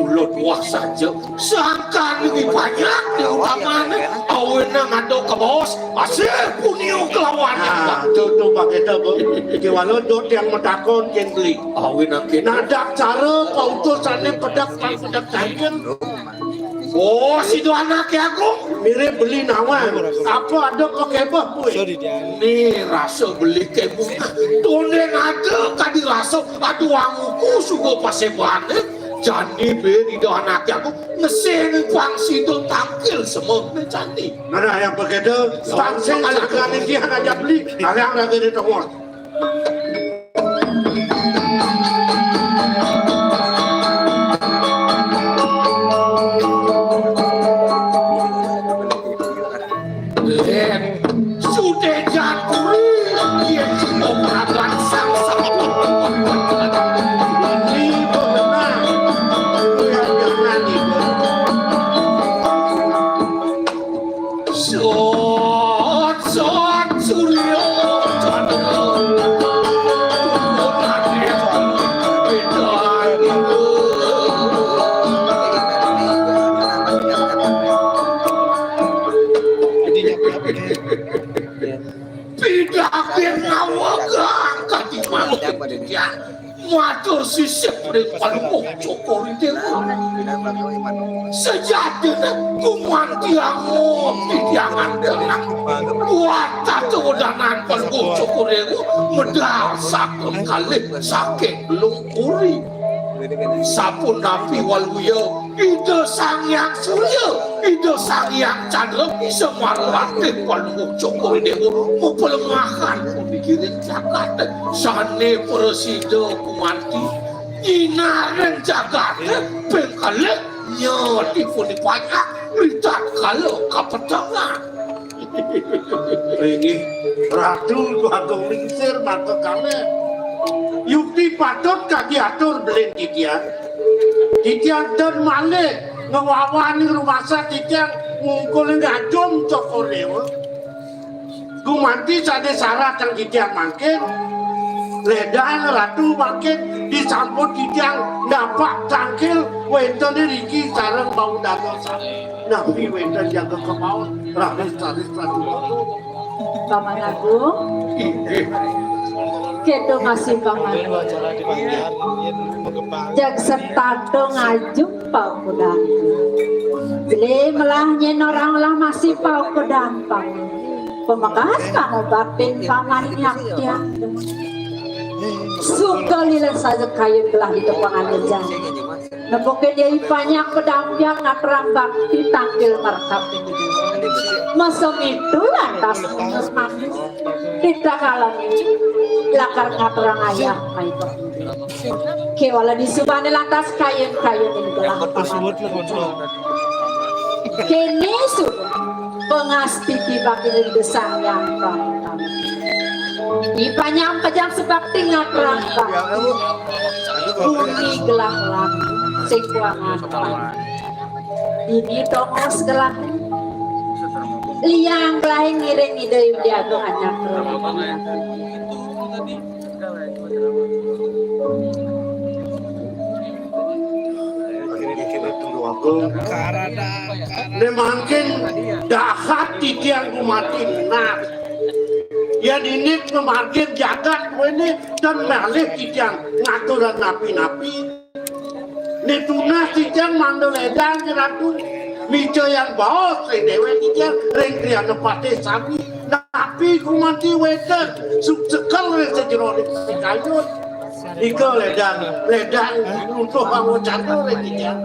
Kula tuah saja. Sangkan lebih banyak di utamané. Awénang ada kabaos. Asih punia kelawan. Nah, tuh, tuh, Pak Gita, Bu. Kéwala dot yang matakon kén beli. Awénang kita. Nadak cara pautusané pedek, pedek cangkir. Oh, si do anaké agung. Mirip beli nawang. Apa ada pakébah, Bu? Né rasa beli kébah. Tondén ada kadi rasa. Aduh, anguku suga pasébané. Jani bé ida anaké aku ngesing pang sida tangkil semengné jani. Mana yang begitu? Pang sing sangkané dia ngajak beli. Alang lagi di tengah. Lén sudah jaturi, yén cuma praban sang sampun. Ini benar. Yang jangan itu. Sot, sot, surya, candra. Turun ati, beda. Pidhaké ngawegang katiman titiang. Matur sisip ring Palungguh Cokor I Déwa. Sejatiné gumanti angob titiang andenan. Buat tata wedanan Palungguh Cokor I Déwa medal saking kalih saking Belung Puri. Sapunapi waluya Ida Sang Hyang Surya, Ida Sang Hyang Candra, Semar Ratih Palungguh Cokor I Déwa, maplengahan pamikirin jagat, sané prasida gumanti nyinarin jagat, ping kalih nyatipun dipanjak, ritatkala kapetengan. Inggih, Ratu Agung Lingsir mangka kalih. Yukti patut kadi atur belin titiang. Titiang ten malih ngwawani rumasa titiang ngungkul ngajum Cokor Déwa. Gumanti sané sarat kang titiang mangkin. Ledang Ratu mangkin disampun titiang napak tangkil wénten riki sareng bau dados. Napi wénten jaga kemawon raris-raris Ratu. Paman Agung, kéto masih Paman. Jag setata ngajum paukudan. Beli melah nyén orang lah masih paukudan, Paman. Pamekas pangobatan Paman nyaktian. Suka lila saja kayu gelah di tepangan lejang. Nepukin dia ipanyak pedampiang ngaturang bakti tangkil merkap. Masem itu lantas manis. Kita kalem lakar ngaturang ayah maiko. Kéwala disubane lantas kayun-kayun ing gelah paman. Kéné suba pangastiti bakti ring Sang Hyang Pamuka. Ipanyam pejam sebakti ngaturang bakti. Bumi gelah lan sing kuangan. Ini tongos gelah. Liang gelah ngiring Ida Hyang Agung anyam. Né mangkin dahat titiang gumanti nah. Yén indik mamargin jagat kuwi né ten malih titiang ngaturang napi-napi. Né tunas titiang mangda ledang, Ratu. Micayang baos ring déwék titiang ring Griya Patih sami. Napi gumanti wénten suksekel ring sajeroning pikayun. Ika ledang, ledang runtuh pangwacana ring titiang.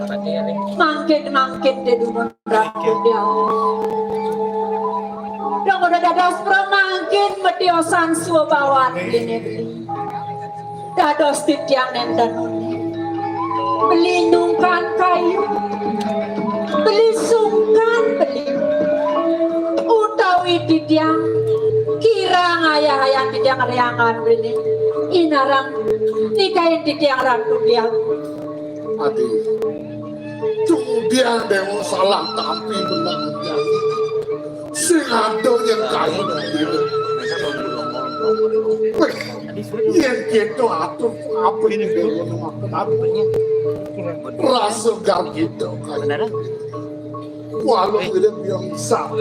Mangkin, mangkin, Déwa Ratu Hyang. Dong udah dados pramangkin matiosan swabawan beliné. Dados titiang nénten uning. Beli nyungkan kayu. Beli sungkan beli. Utawi titiang kirang ayah-ayah titiang riangan beli. Inarang nikahin titiang Ratu Hyang. Adi. Kemudian Déwa salah tampi menang. Sing ada yang kayu. Wéh. Yén kéto atur apa ini déwa makan apa? Rasa gal kéto kaya. Walau gede biang sa.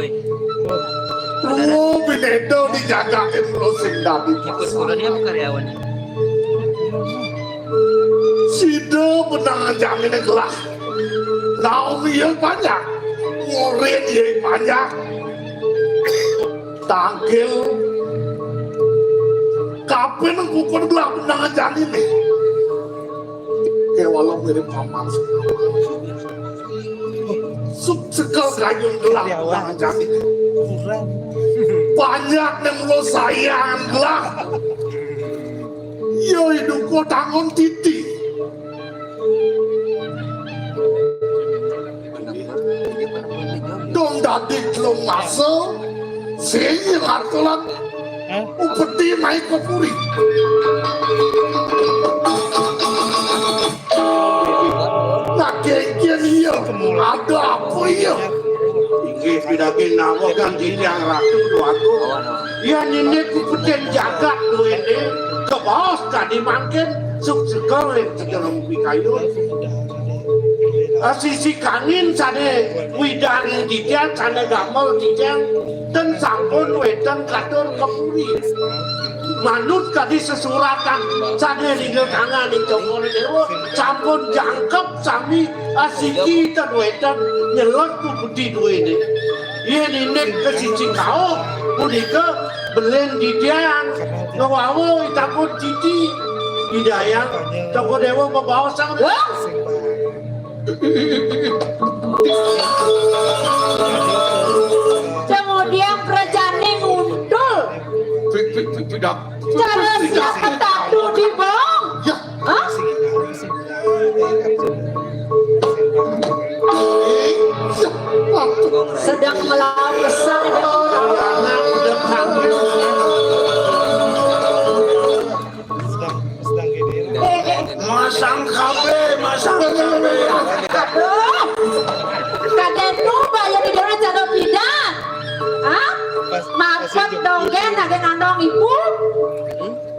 Lu binedo dijagain lu sing dadi pasang. Sida benang jangine gelah. Naomi ya banyak. Murid ya banyak. Tangkil kapan kukur gelah benang jangine. Kewala mirip paman. Suk sekel kayun gelah benang jangine. Banyak nang lo sayang gelah. Yo hidup kok tangon titi. Dong dadi telung masa, sing atulan upeti mai ke puri. Nah, kengken iya, ada apa iya? Inggih pidaging nawa kan titiang ratu duatu. Iya nini kupeten jagat duene, kebaos tadi mangkin, suk sekel ing sejeleng pikayun. Sisi kangin sane widang titiang, sane damel titiang, ten sampun weten katur ke puri. Manut kadi sesuratan sane ring tangan ing Cokor Dewa, sampun jangkep sami asiki ten weten nyelek budi duene. Yen indik ke sisi kauh punika belen titiang ngawawa itaku titi. Idayang Cokor Dewa bebaos sanget. Wah! Kemudian prajane nguntul. Pi-, pi-, pi-, pidak. Cara siapa tak di bawah? Ya. Hah? Sedang melawan besar itu orang. Masang kabe, masang kabe. Aduh. Kadenu bayar di daerah Calo Pidan. Hah? Maksud donggen ada nandong ibu.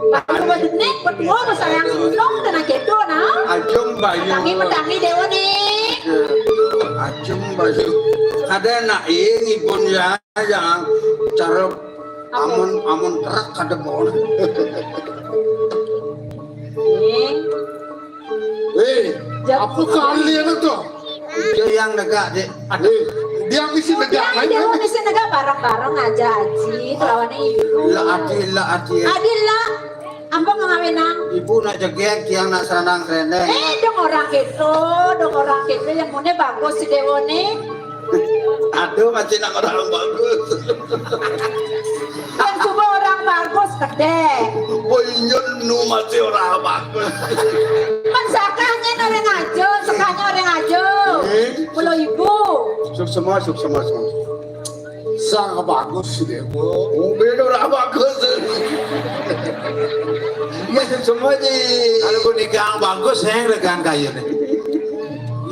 Aku berdenik berdua bersayang senung dan agedo nah. Ajeng bayu. Tangi mendangi dewa nih. Ajeng bayu. Ada nak ing ibun ya, yang cara amun, amun kerak kada bon. Nih. Weh, apa kalian itu? Itu yang negak, Dik. Aduh, dia misi negak. Dia misi negak bareng-bareng aja, Aji. Lawannya ibu. La Adi, la Adi. Adi la. Apa ngawinang? Ibu nak jegeg, tiang nak sanang rene. Eh, dong orang gitu, dong orang gitu yang mune bagus si Dewo nih. Aduh, masih nak orang bagus. Yang coba orang bagus gede. Boy nyun nu masih orang bagus. Mensakanya orang aja, sekanya orang aja. Eh? Pulau ibu. Suksema, suksema, suksema. Sang bagus si Dewa. Oh, beda orang bagus. Masih semua di. Kalau pun nikah bagus, saya rekan kayu nih.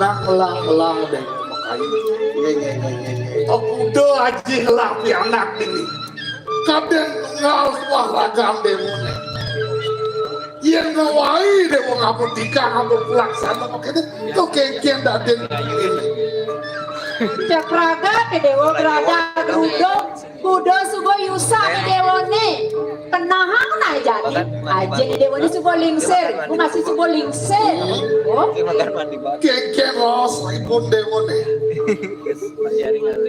Nak melang-melang deh. Nggih, nggih, nggih, nggih, nggih. Oh, kuda aji ngelah pianak ini. Kadang ngal wah ragam demone. Yen ngawai dewa ngapun tika ngapun pelaksana makanya tuh kengkeng dadeng ini. Cak raga ke dewa berada geruduk. Kuda suba yusak dewane. Tenahang nah jadi. Aja dewane suba lingsir. Ku masih suba lingsir. Oh. Kengkeng ros ipun dewane.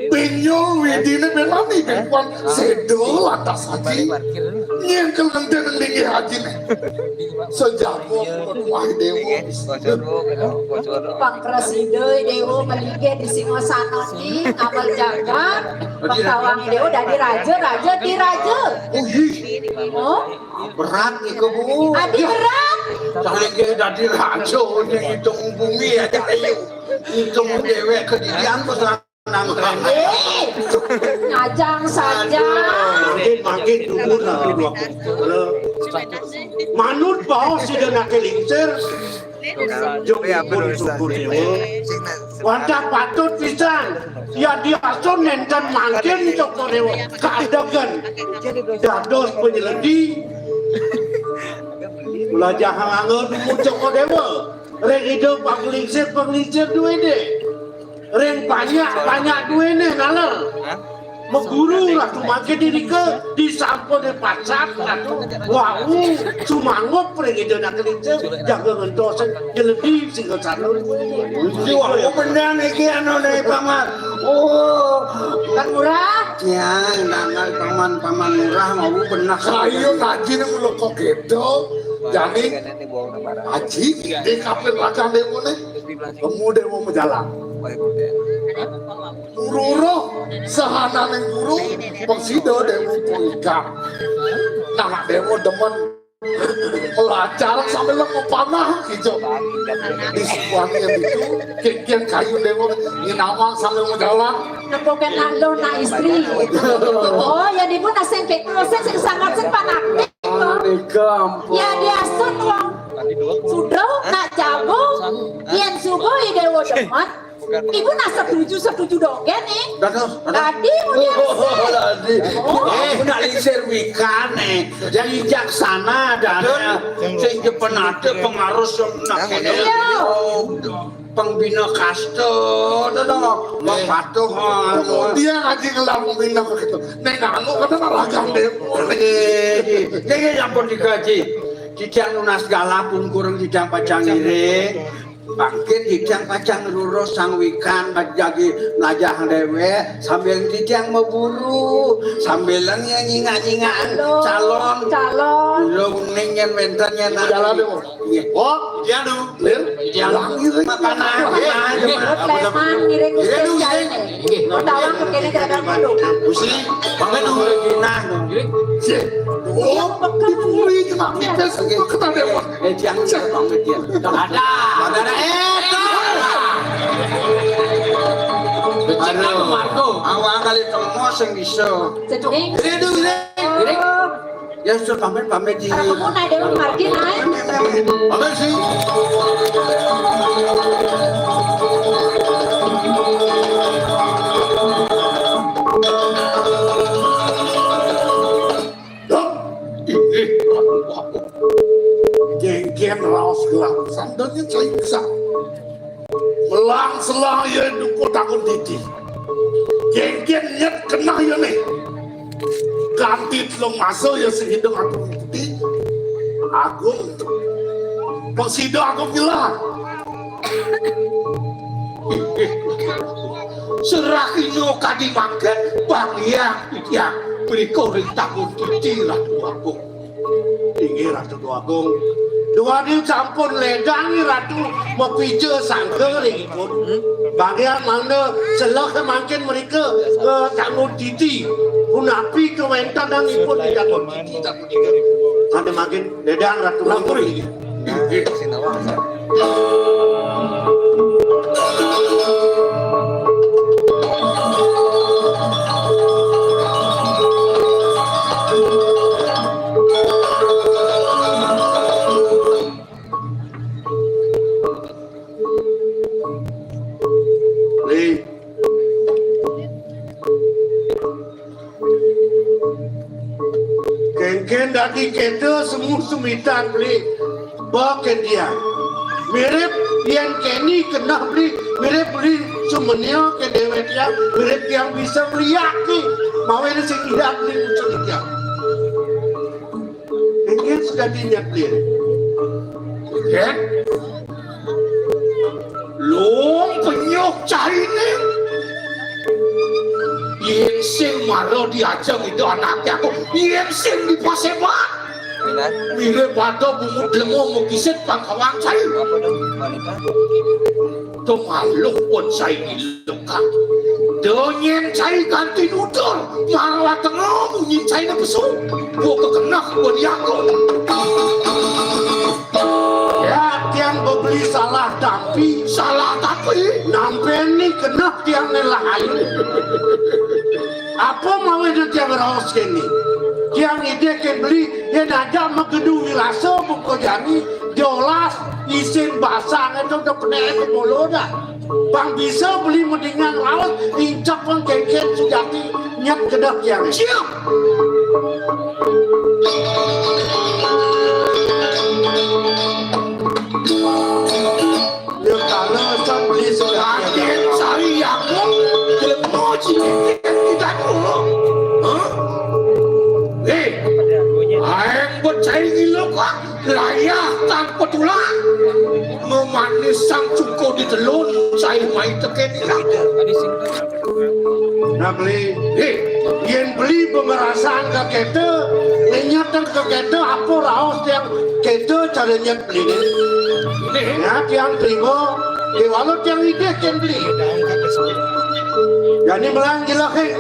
Pinyul widine ben mami ben kuan sedo lantas haji. Nyen kelenten ning linggih hajine. Sejago wah dewa. Pangkres Ida Dewa melinggih di singgasana ni amal jagat. Pengtawang Dewa dadi raja, raja di raja. Oh, iya. Oh, berat niku, Bu. Adi berat. Saling dadi raja, ngitung bumi ya, ayo. Ngitung dewek kedidian, pesan. Eh, ngajang saja. Mangkin, mangkin, tunggu, tunggu, tunggu. Manut baos sida nake lingsir. Jung ipun suku dewa. Wantah patut pisan. Ya diasun nenten mangkin Cokor Dewa. Kadegan. Dados penyeledi. Lah jangan anggap mucuk dewa. Ring ida panglingsir, panglingsir duwene. Ring panyak, panyak duwene naler. Meguru lah tumakin irika disampun dipasang ratu. Wau sumanggup ring ida nak lingsir, jaga ngentos jeledi singgasana. Iki wau benang iki anune, Paman. Oh, Kang Murah. Ya, nang Paman, Paman Murah mau benang. Ayo kaji nang loko gitu. Jani Aji, di kafe raga demone. Temu demo majalan. Guru roh, sahananing guru, pang sida demo poika. Nah, demo demen pelajaran sambil lemu panah gitu. Di sebuah yang itu, kikian kayu demo, nyinawang sambil majalan. Nepukin nak lo nak istri. Oh, ya dipun asing kek, asing sing sangat sing panaktik. Aduh, gampang. Ya diasut wong. Sudah nak jago, yen subuh ide demen. Ibu nak setuju, setuju dogen nih. Dados, dados. Tadi kemudian Oh, tadi. Oh. Eh, nak lingsir wikan nih. Jadi jaksana dan sing jepen ada pengaruh semenak ini. Iya. Oh, pengbina kasta, to, to. Wong patuh, anu. Dia ngaji ngelah pengbina gitu. Nek anu kata ragam deh. Eh, eh, eh, ya ampun digaji. Titiang nunas galah pun kurang titiang pacang ngiring. Bangkit titiang pacang rurus sang wikan bajagi najah dewek sambil titiang meburu sambil nyingak-nyingakan calon. Calon. Lung ning yen wenten yen nak. Jalan deh. Nggih. Oh, iya, Du. Lir, jalan gitu. Makan aja. Nggih. Leman ngiring Iya, Du, Gusti nggih. Nggih. Tawang kene kadang dulu. Gusti, pamit dulu. Nah, nggih. Sih. Oh, dipuri kena pipis, kena dewa. Eh, jangan saya pamit ya. Ada. Ada, ada. Eh, tuh. Becik Aduh. Marco. Awak kali temu sing bisa. Cening. Ini dulu, ini. Ini. Ya, sudah pamit, pamit di Aku mau naik dewan margin, ay. Pamit sih. Dok, ini aku. Genggen raos gelang sandalnya cair besar. Melang selang ya duko takun titi. Genggen nyet kenah ya nih. Kanti telung masa ya sing hidung aku ikuti. Agung. Pang sida aku bilang. Serahino kadi manggen bang yang yang beriko ring takun titi Ratu Agung. Inggih Ratu Agung. Duadi sampun ledangi Ratu mapija sangka ring ipun. Bagian mangda seleh mangkin mrika, eh, tangun titi. Punapi kawentenan ipun di tangun titi, tangun titi. Sane mangkin ledang Ratu Agung. Inggih. Beli. Kengken dadi keda semu sumitan beli. Ba kendian. Mirip yen keni kenah beli, mirip beli sumenia ke dewek tiang, mirip tiang bisa beliak ki. Mawe sing idak beli ucul tiang. Inggih sejatinya clear. Inggih. Lung penyuh caine. Yen sing mara diajeng ida anake aku, yen sing dipasemak. Mirip pada bungut lemo mukisit pangkawang cai. Tumaluh pun cai. Donyen cai kanti nutur, marwa tengah munyi cai nepesu. Buka kenah pun yaku. Ya, tiang bebeli salah tampi. Salah tampi? Nampeni kenah tiang nelah ayu. Apa mawe tiang raos kene? Tiang ide ke beli, yen aja magedu wirasa buka jani, diolas, isin basang itu udah penek ke mulut dah. Pang bisa beli mendingan laut, incak pang kengken sujati, nyet kedap yang. Siap. Cai kéto, Ki Danu. Hah? Éh, aéng buat cai ngiluk, ah. Layah tanpa tulang. Mamanis sang cuko di telun, cai mai tekén ilang. Nah, Beli. Éh, yén Beli pamerasan ka kéto, ngenyet ka kéto, apa raos tiang kéto cara nyet Beli né? Nah, tiang trima, kéwala tiang idih kén Beli. Jani melang jelas, éh,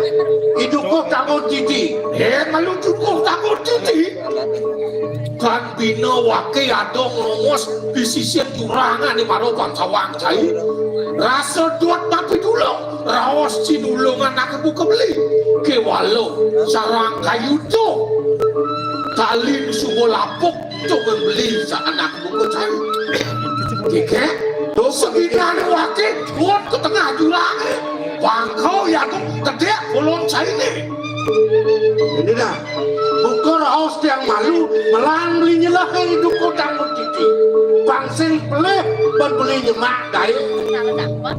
i dukuh tanggun titi. Éh, malu dukuh tanggun titi. Kan bina waké ada ngrongos di sisin jurang ané mara Bangsawan cai. Rasa dot mati dulung, raos cinulungan aké buka Beli. Kéwala sareng kayuda. Talin suba lapuk, cuman Beli sanak buka cai. Kéké, to seginan waké, dot ka tengah jurangé. Bangkau ya tu, kedék bolon cainé. Ini dah. Buka raos tiang malu, melang Beli nyelah i dukuh tanggun titi. Pang sing pelih, ban Beli nyemak gaé.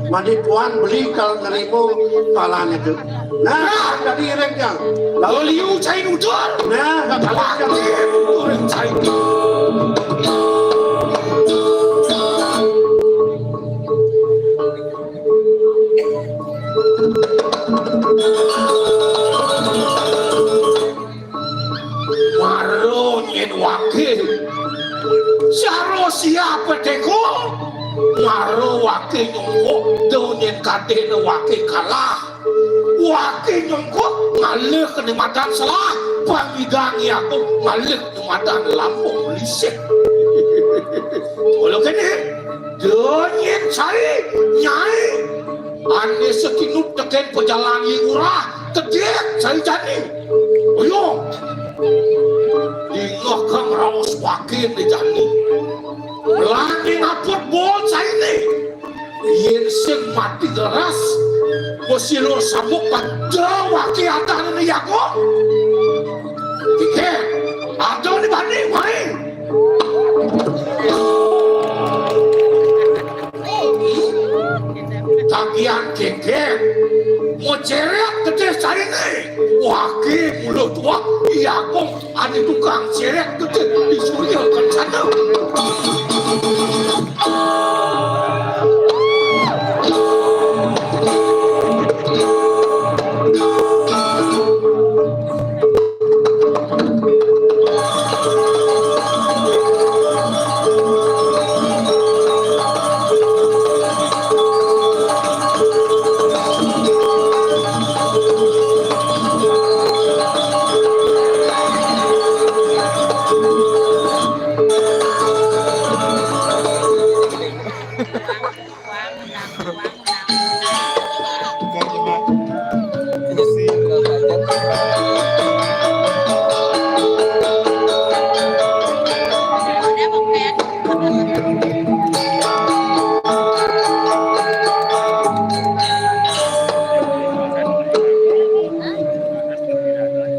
Mani tuan Beli kal nerima palané to. Nah, dadi iring tiang. Lalu liu cai nutur. Nah, kalau tiang nutur cai. Mara nyén waké. Sara siapa teko? Mara waké nyongkok, da nyén kadéna waké kalah. Waké nyongkok, ngalih ka né madan selah, pang ngidang yaku, ngalih ka né madan lampung lisih. Mula kéné, da nyén cai, nyai. Ané sakinut tekén pajalan I Ngurah, kedék cai jani. Ayo. Dingeh kang raos waké né jani. Lani ngaput bol cainé. Yén sing mati leres, masilur sambuk pada waké adané jago. Kéké, ada né bani, mai. Tagihan kéké, mau cérék gedé cainé. Waké mula tuak, jago. Ané tukang cérék gedé di Surya Kencana.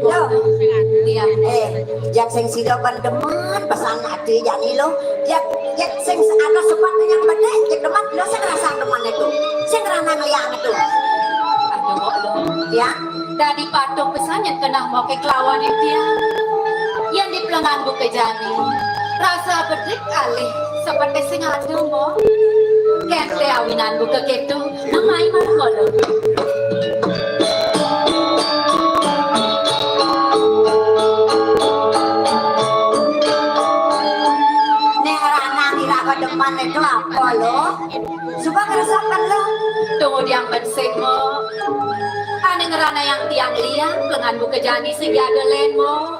Loh, iya, éh, jak sing sida kan demen pesan ati jani lo. Jak, jak sing ada sepat yang bedé, jak demen lo sing rasa demen itu. Sing rana ngeliat itu. Aduh, Mbok Lo. Ya. Dadi patuh pesan yén kenah moké kelawan tiang. Yén di pelengan buka jani. Rasa bedik alih seperti sing ada, Mbok. Kénté awinan buka kéto. Namai mara kala. Ning ranang iraga demen itu apa, Lo? Suba ngresepken, Lo. Tunggu diang bensik, Mo. Ane ngranayang tiang liang, lengan buka jani sing diada len, Mo.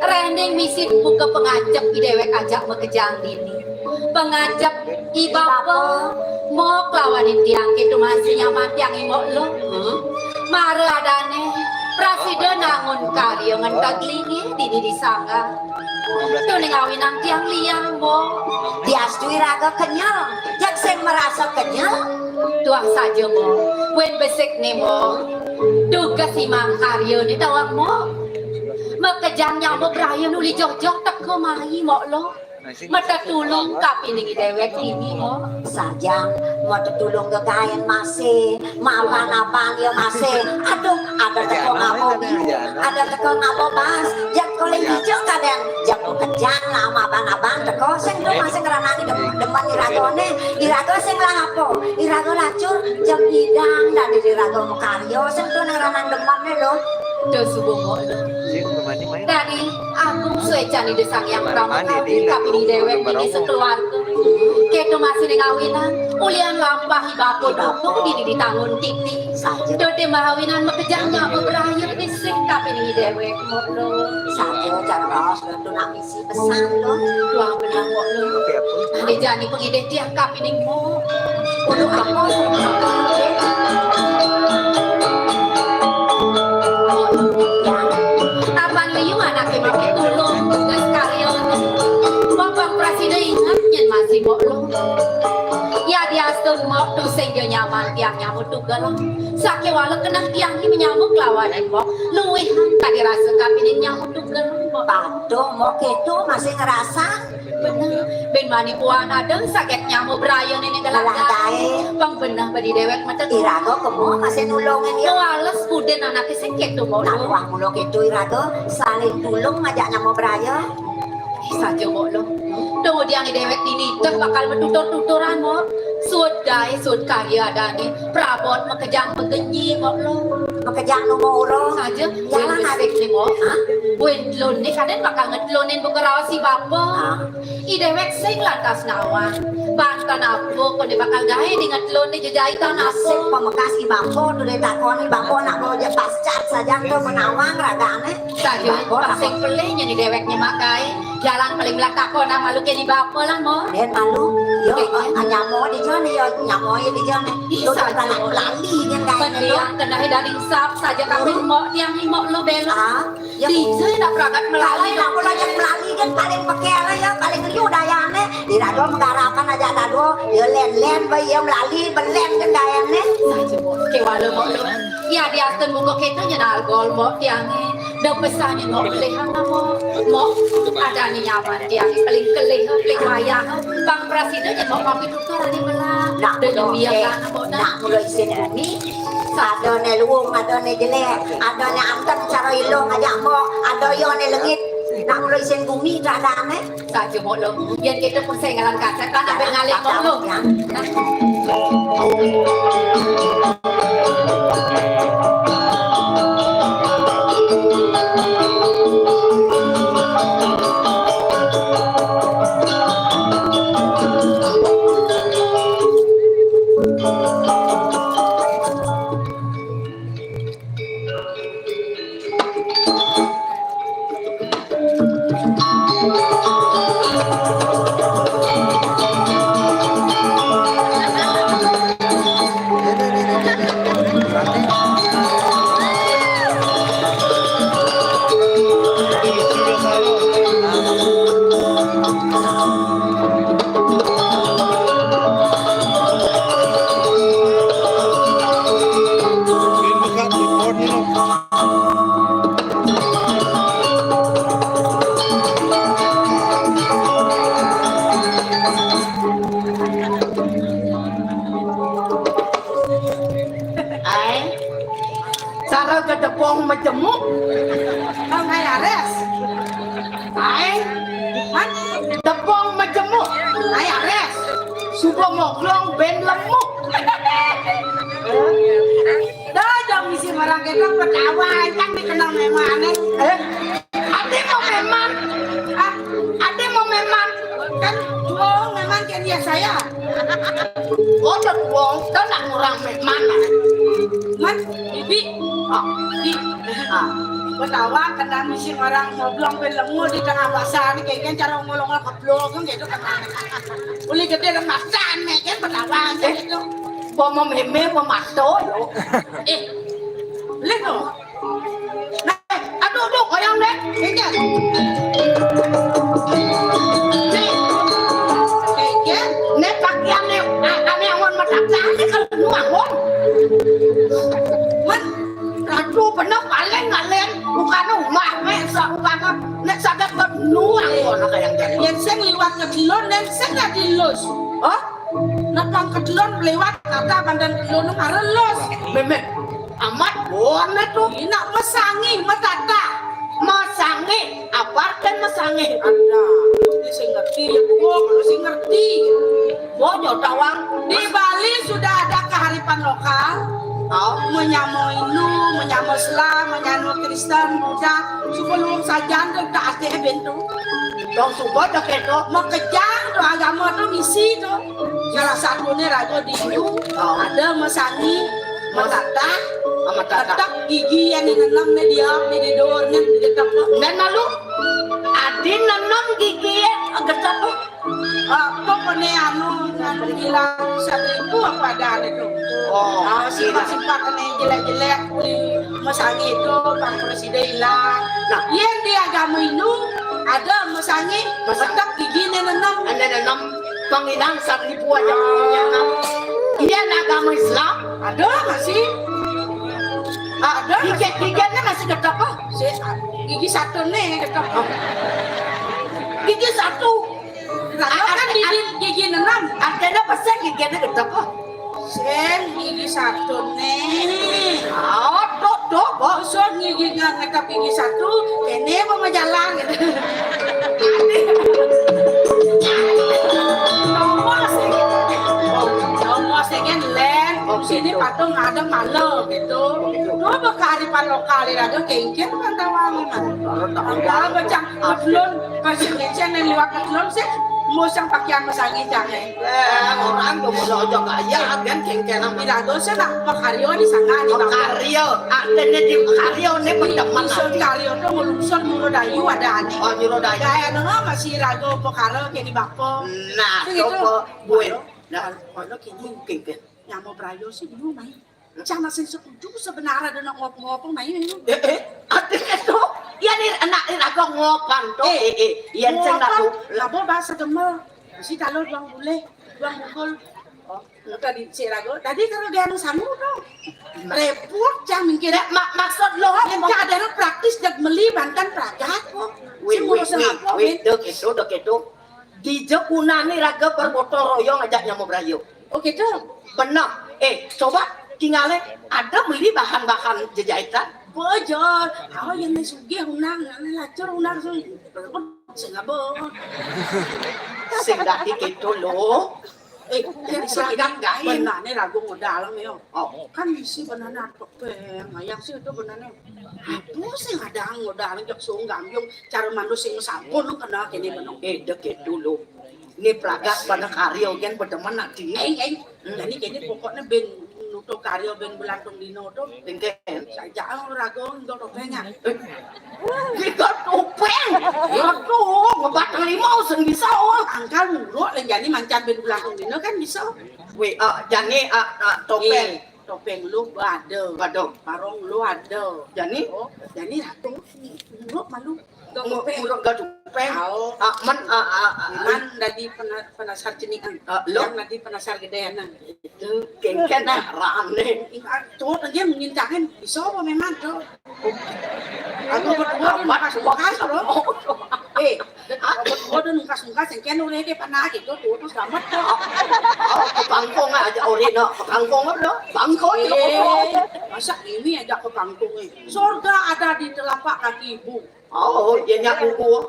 Reh ning misi buka pangajep i dewek ajak makejang dini. Pangajep I bapa, mok lawanin tiang kéto masih nyaman tiang i mok lo. Hmm? Mara adané, prasida nangun karya ngenteg linggih dini di sanggar. Tuning awinang tiang liang, mok. Diastui raga kenyel, jeg sing marasa kenyel. Tuah saja, mok. Buin besik né, mok. Dugas imang karya né tawang, mok. Makejang nyamuk raya nuli joh-joh teka mai, mok lo. Matetulung kapining déwék dini, Mbok. Sajan, matetulung gegaén masih, maban-aban ya masih. Aduh, ada teka ngaba biu, ada teka ngaba bas. Jak koléng ijo kadén, jak kejang lah maban-aban teka. Sing to masih ngranang dem-, demen iragané. Iraga sing lah apa? Iraga lacur, jam bidang dadi iraga makarya. Sing to ngranang demené lo. Duh suba, Mbok. Dadi, agung suécan Ida Sang Hyang Pramana kapining déwék dini sakeluarga. Kéto masih ning awinan, ulian lampah i bapa dukung dini di tanggun titi. Dadi mawinan makejang nyama braya sing kapining déwék, Mbok lo. Saja cara raos lo tunak misi pesan lo. Tuah bener, Mbok lo. Ane jani pangidih tiang kapining, Mbok. Kudu apa? Apan liu anaké mapitulung tugas karya. Mbok prasida inget nyén masih, Mbok lo. Yadiastun, Mbok, tusing ja nyaman tiang nyama tugel. Sakéwala keneh tiang ki manyama kelawan Mbok. Luih kadi rasa kapining nyama tugel, Mbok. Aduh, Mbok, kéto masih ngrasa. Bener. Bén mani puan ada saget nyama braya néné gelah gaé. Pang beneh badi déwék mata. Iraga kemo masih nulungin ya. Males pudin anaké sing kéto, Mbok. Nah, wah mula kéto iraga saling tulung ngajak nyama braya. Saja, Mbok lo. Dong udiang déwék dini teh bakal matutur-tuturan, Mbok. Suud gaé, suud karya adané. Prabot makejang magenyi, Mbok lo. Makejang numurun. Saja, jalan besik nih, Mbok. Buin telun nih, kadén bakal ngetlunin buka raos i bapa. I déwék sing lantas nawang. Banten apa kok dia bakal gaé di ngetlunin di jejaitan apa? Sing pamekas i bapa, tuh ditakoni bapa nak mau aja pascat saja tuh menawang ragané. Saja, sing pelih nyén i déwék nyemak gaé. Jalan paling belah takon nang malu kéné bapa lah, Mbok. Dén malu. Yo, nyama di jone, yo, nyama di jone. Ih, saja, Mbok. Lali dia gaé. Pendiang keneh daging sap saja kapining Mbok tiang, Mbok lo bela. Dija nak pragat melali. Kalau nak pula yang melali kan paling peker ya, paling liu dayané. Di dado menggarapan aja dado, ya lén-lén baé ya melali, belén kan gaéné. Saja, Mbok. Kéwala, Mbok lo. Yadiastun muka kéto nyén algol, Mbok tiangé. Da pesan nyén, Mbok, pelihang, Mbok. Mbok, adané nyaman tiangé, paling kelih, paling wayah. Pang prasida nyén, Mbok, mapi tutur adi melah. Nak da mula nyemiak, eh, Mbok, nah. Nak mula isin bumi. Adané luung, adané jelék, adané anteng cara ilung aja, Mbok. Ada ya né lengit. Nak mula isin bumi, adané. Saja, Mbok lo. Yén kéto pun sing ngalang kaset, kan abang ngalih, Mbok lo. Ai. Cara gedebong majemuk. Kang Ayares. Ai. Man, gedebong majemuk. Ayares. Suba moglong bén lemuk. Dah, dong isi marang kita ketawa, kan dikenal memang. Eh? Ade mau memang, ah, ade mau memang, kan dua orang memang kan ya saya. Oh, ada dua orang, kita nak ngurang memang, ah. Man, bibi, ah, bibi, ah, ketawa, kena misi orang ngoblong pelemu di tengah pasar, ni kayaknya cara ngolong keblok, kan gitu kan. Boleh gede dan macan, ni kan ketawa, eh, gitu. Bom meme, bom mato, yo. Eh, lihat tu. Nah, aduh, aduh, goyang deh. Ini. Nih. Ini, nih pakaian nih, a-, ame awan mata tadi kalau nuang, Bang. Man, rat-, Tuh bener paling ngalen bukan rumah nek sa bukan nek sadar nuang ngono kaya ngene. Yen sing liwat kedulun, yen sing dadi lus. Hah? Nek wong kedulun liwat tata pandan kedulun ngarelus. Memet. Amat bone tuh. Ini nak mesangi, metata. Mesangi, apa artinya mesangi? Ada. Ini sing ngerti ya, gua kalau sing ngerti. Bojo tawang. Di Bali sudah ada kearifan lokal. Oh. Menyamo Hindu, menyamo Islam, menyamo Kristen, Buddha. Sebelum sajan tuh tak ada bentuk. Dong suka dah keto. Makejang tuh agama tuh misi tuh. Salah satunya raga di Hindu, oh, ada mesangi, metatah, metatah. Tetap gigi yang nenem nih dia, nih di doornya, tetap. Dan malu, adi nenem gigi ya, getap. Ah, pokoknya anu, anu bilang seribu apa ada itu. Oh, ah, sifat-sifat anu jelek-jelek, mesangi itu, pang presiden hilang. Nah, yang di agama Hindu ada mesangi, tetap gigi nenem. Ada nenem, pang hilang seribu aja punya. Iya, nah, agama Islam ada masih. Ah, ada gigi, masih. Giginya masih tetap, oh. Si, ah, gigi satu nih tetap. Oh. Gigi satu. Lah, kan gigi, gigi enam. Artinya apa sih gigi enam itu apa? Sing gigi satu nih. Oh, tuh, tuh, bosok gigi nggak ngetap gigi satu, ini mau jalan gitu. Nomor sih. Nomor sih kan len. Oh, sini gitu. Patung ada malu gitu. Oh, gitu. Dua kearifan lokal ya, ada kengkir kan tawang. Kalau bacang belum kasih licin yang liwat belum sih, mau sang pakaian mesangi jangan. Eh, orang tuh mau aja kaya kan kengkir. Tidak dosa nak pekaryo di sana di bawah. Pekaryo, artinya di pekaryo nih pendapat. Isun karyo tuh ngelungsur Nyurodayu ada aneh. Oh, Nyurodayu. Kayak nengah masih ragu pekara kayak di bako. Nah, coba, Bu. Nah, kalau kini kengkir. Nyamo brayo sih dulu main. Cang masih setuju sebenarnya ada nak ngop-ngop main. Eh, eh, ada itu. Ya nih anak ini ragu ngopan tuh. Eh, eh, iya, cang ngopan. Labo bahasa gemel. Si kalau doang boleh, doang bukul. Oh, tadi si ragu. Tadi kalau dia anu sangu tuh. Repot cang mikir. Ya, mak-, maksud lo yang ada praktis dan meli bantan pragat kok. Wih, wih, wih, dek itu, dek itu. Di jekunane raga bergotong royong aja nyamo brayo. Oh gitu? Bener. Eh, coba tinggalnya ada beli bahan-bahan jejahitan. Bojor, oh yang sugih unang, yang lacur unang sing. Sing ngabo. Sing dadi gitu lo. Eh, yang seragam gain. Benane ragu ngodalem yo. Oh. Kan isi benane topeng, yang sih itu benane. Aduh, sing ada ngodalem jok sung gambyung. Cara mandu sing sampun lu kenal kene menung. Eh, dek dulu. Ini pragat pada karyo gen bedemen ati. Eng, eng. Hmm. Jadi kene pokoknya ben nutup karyo ben belantung dino tuh. Bengken. Saja ragu ngodal topengnya. Eh, kita topeng. Aduh, ngebatang limau sing bisa, oh. Angkal nguruk, lain jani mancan ben belantung dino kan bisa. Wih, ah, jani, ah, ah, topeng. Eh, topeng lu ada. Ada. Parong lu ada. Jani? Oh, jani ratu. Nguruk malu. Nguruk, nguruk gak topeng. Au. Ah, man, ah, ah, ah. Man dadi pena-, penasar ceningan. Ah, lu? Yang dadi penasar gedean. Itu kengken carane. Tuh, dia mengincakin. Bisa apa memang tuh? Aku berdua tuh nukas-nukas, bro. Eh, aku berdua tuh nukas-nukas, yang kena udah dia pernah gitu, tuh, tuh selamat tuh. Oh, ke Bangkong aja, ori no, ke Bangkong no, Bangkong. Eh, masa ini aja ke Bangkong, eh. Surga ada di telapak kaki ibu. Oh, dia nyapu gua.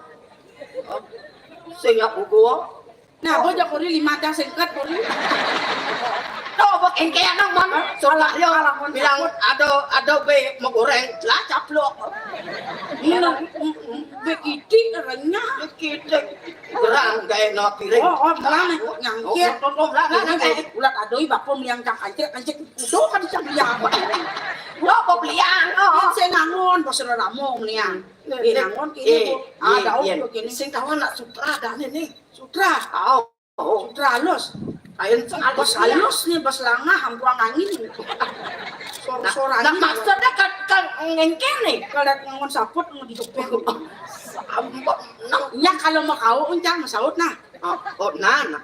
Saya nyapu gua. Nah, bojok kuri lima tas singkat kuri. Tuh, bok engke anak mon. Surga dia bilang ada, ada be mau goreng, lah caplok. Ini begitu renyah. Begitu. Gerang gak enak piring. Oh, oh, belang nyangkir. Oh, belang, belang, belang. Ulat adoi bapak meliang cang kancil, kancil. Udah kan cang beli apa? Udah apa beliang? Oh, saya ngangon, bos ramo meliang. Eh, ngangon kini. Ah, daun kini. Sing tahu anak sutra ada nih. Sutra. Tahu. Sutra halus. Kain halus nih, bos langah, hambuang angin. Sor-sor angin. Nah, maksudnya kan, kan ngengkene. Kalau ngangon saput, ngeduduk. Ampun. Nya kalau mau kau uncang, masaut nah. Oh, oh, nah, nah.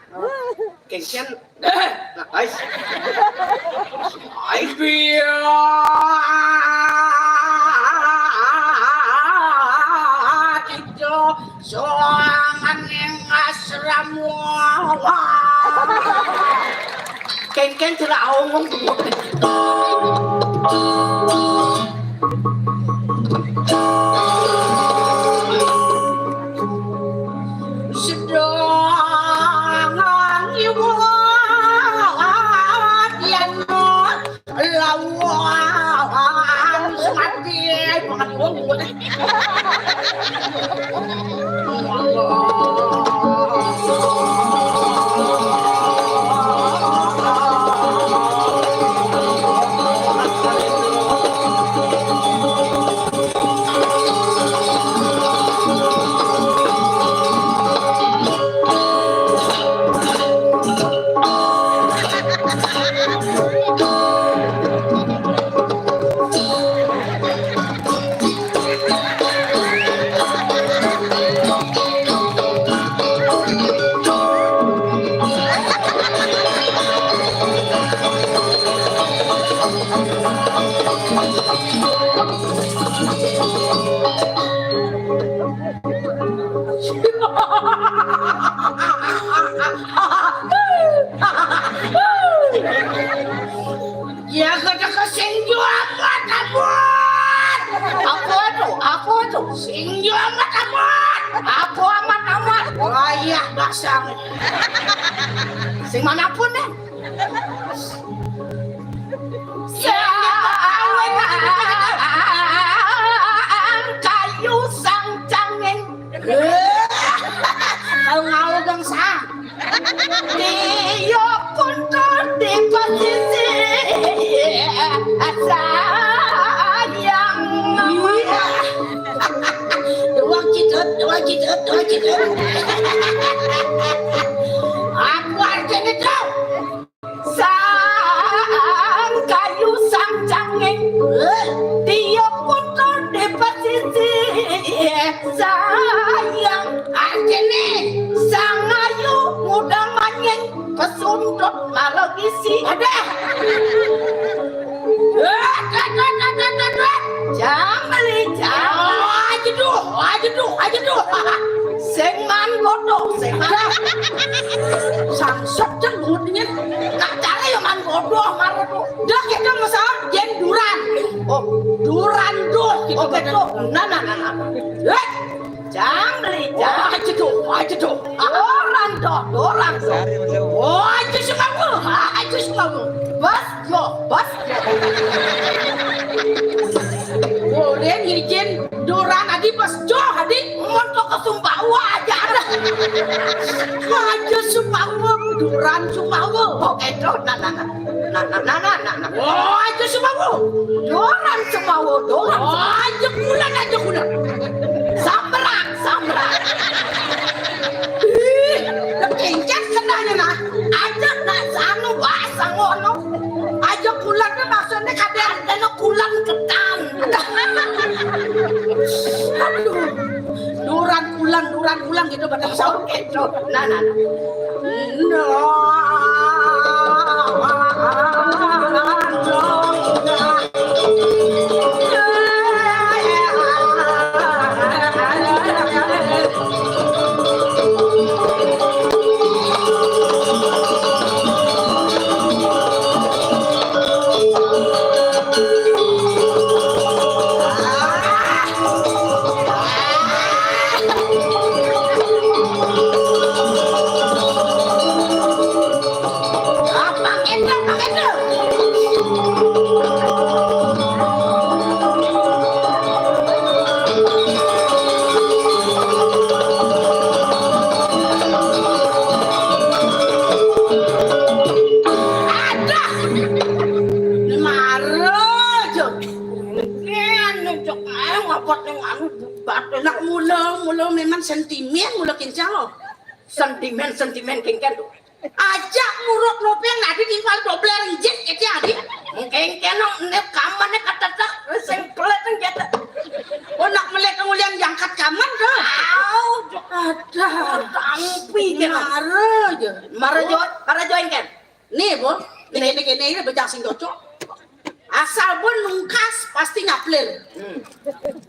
Kengken. Nah, guys. Guys. Kéngkén céra aong. Sedang iwat yén lawan semati. Ya, kata ka sing jual mata buat. Apa tu? Apa tu? Sing jual mata buat. Apa amat amat? Wayah basang. Sing manapun, eh. Sang kayu sang canging. Kalau ngau dong sang. Dia pun di posisi sayang. Dua gitu, dua gitu, dua gitu. Apa artinya tuh? Sang kayu sang canging, dia putus di pesisir. Sayang, artine sang ayu muda manying, kesundut marang isi. Ada. Jambeli, jambeli. Aja duh, aja duh, aja duh. Sing man bodoh, sing man. Sangsot kan mulutnya. Nak cara yang man bodoh, marah tuh. Dah kita masalah yen duran. Oh, duran tuh. Oke tuh. Nah, nah, nah, nah. Eh, jambeli, jambeli. Aja tuh, aja tuh. Orang tuh, orang tuh. Aja semua, aja semua. Bas, Yo, bas. Boleh ngijin duran adi bas jo adi montok ke Sumbawa aja ada. Aja Sumbawa, duran Sumbawa. Oke, tuh, nah, nah, nah. Nah, nah, nah, nah, nah, nah. Oh, aja Sumbawa. Duran Sumbawa, duran. Oh, aja kulan, aja kulan. Samberak, samberak. Ih, kencet kenanya nah. Aja nak sanu, wah, sangono. Aja kulan kan maksudnya kadang kena kulan ketan. Aduh. Duran kulan, duran kulan gitu pada sahur gitu. Nah, nah, nah. Adah. Mara aja. Ngene cok ae ngapot ning anu bubat. Nak mula, mula memang sentimen mula kincang lo. Sentimen, sentimen kengken tuh. Ajak ngurut nopi yang nadi timpal dobler njit kete adi. Mungkin keno ne kamane katetek sing pelet nang jete. Oh, nak melek ngulian jangkat kaman tuh. Au, ada. Tampi keno. Mara aja. Mara jo, mara join kan. Nih, Bu. Nih, nih, nih, nih, bejak sing cocok. Asal Bu nungkas pasti nyaplir. Hmm.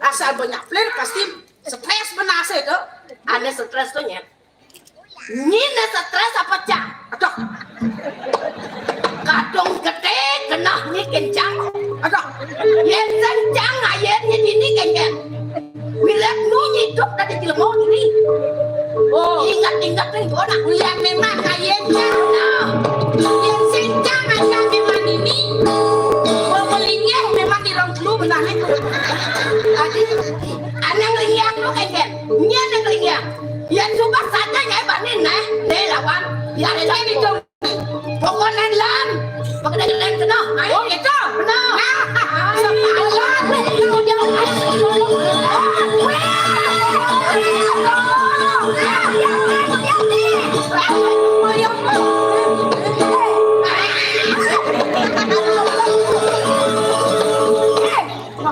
Asal Bu nyaplir pasti stres benase tuh. Ada stres tuh, Nyet. Nyine stres apa, Cak? Aduh. Adung gedé genah ni kencang. Aduh. Yén sing cang ayén nyé dini kéngkén. Milet nu nyidup dadi jelema dini. Oh. Inget-inget ning gua nak. Yén memang ayén cang. Nah. Yén sing cang ayén memang dini. Gua melingeh memang di rong telu benahné. Adi, anang lingiang lu kéngkén. Nyén nang lingiang. Yén sumpah saja nyai bani neh, neh lawan. Yén cang itu. Pokokné lan, pokokné lan kena. Oh, gitu. Benar. Nah, sepalan.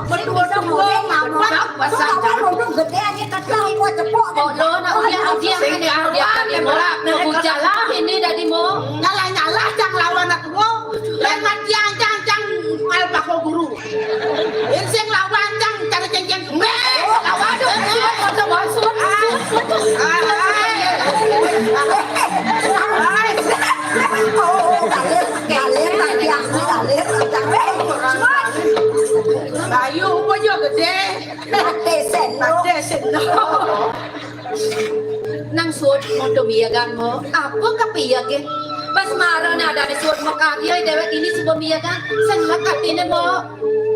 Berdua-dua ngambek, pasang. Kalau nunduk gedé aja kecil, gua cepok. Oh, lo, nak ujian, ujian ini, ujian ini, Mo. Nak ujian ini, Mo. Nyalah-nyalah, cang lawan aku, Mo. Lén matian, cang, cang, al bako guru. Yén sing lawan, cang, cara céngcéng. Mbé, lawan, aduh, aduh, aduh, aduh, aduh. Ayo, apa aja gedé? Mati seno. Mati seno. Nang suud moto miyagan mo, apa kapiyagé? Pas marana adané suud makarya déwék ini suba miyagan, seneng atiné mo.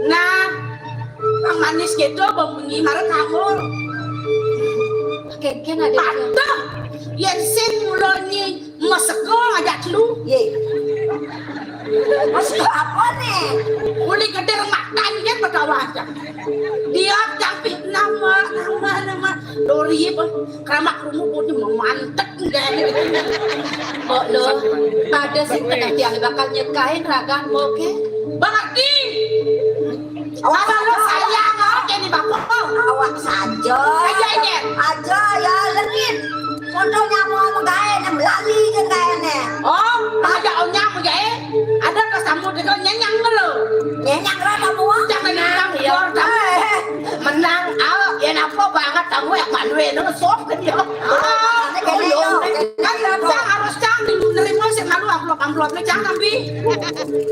Nah, pang manis gitu, bengi mara kamu. Kénkén ada. Aduh, yén sing mulonyi Maseka ngajak lu. Yé. Maseka apa né? Uli gedé matan yén begawa aja. Dia jampi nama, nama, nama. Dori apa? Keramak rumu pun memantek enggak. Kok lo, ada sing tengah tiang bakal nyekain ragan mo ké? Bang Ardi. Awak saja. Sayang, oh, kene bapak. Awak saja. Aja, aja. Aja, ya, lengit. Contohnya mau menggae, nem lali ke gae ne. Oh, aja onyang menggae. Ada ke samu deka nyenyang lo. Nyenyang lo kamu. Jangan nyenyang, ya. Menang, al, ya napa banget kamu ya, malu ya, nang sop ke dia. Ah, kan cang harus cang nerima sih malu amplop-amplopnya cang ambi.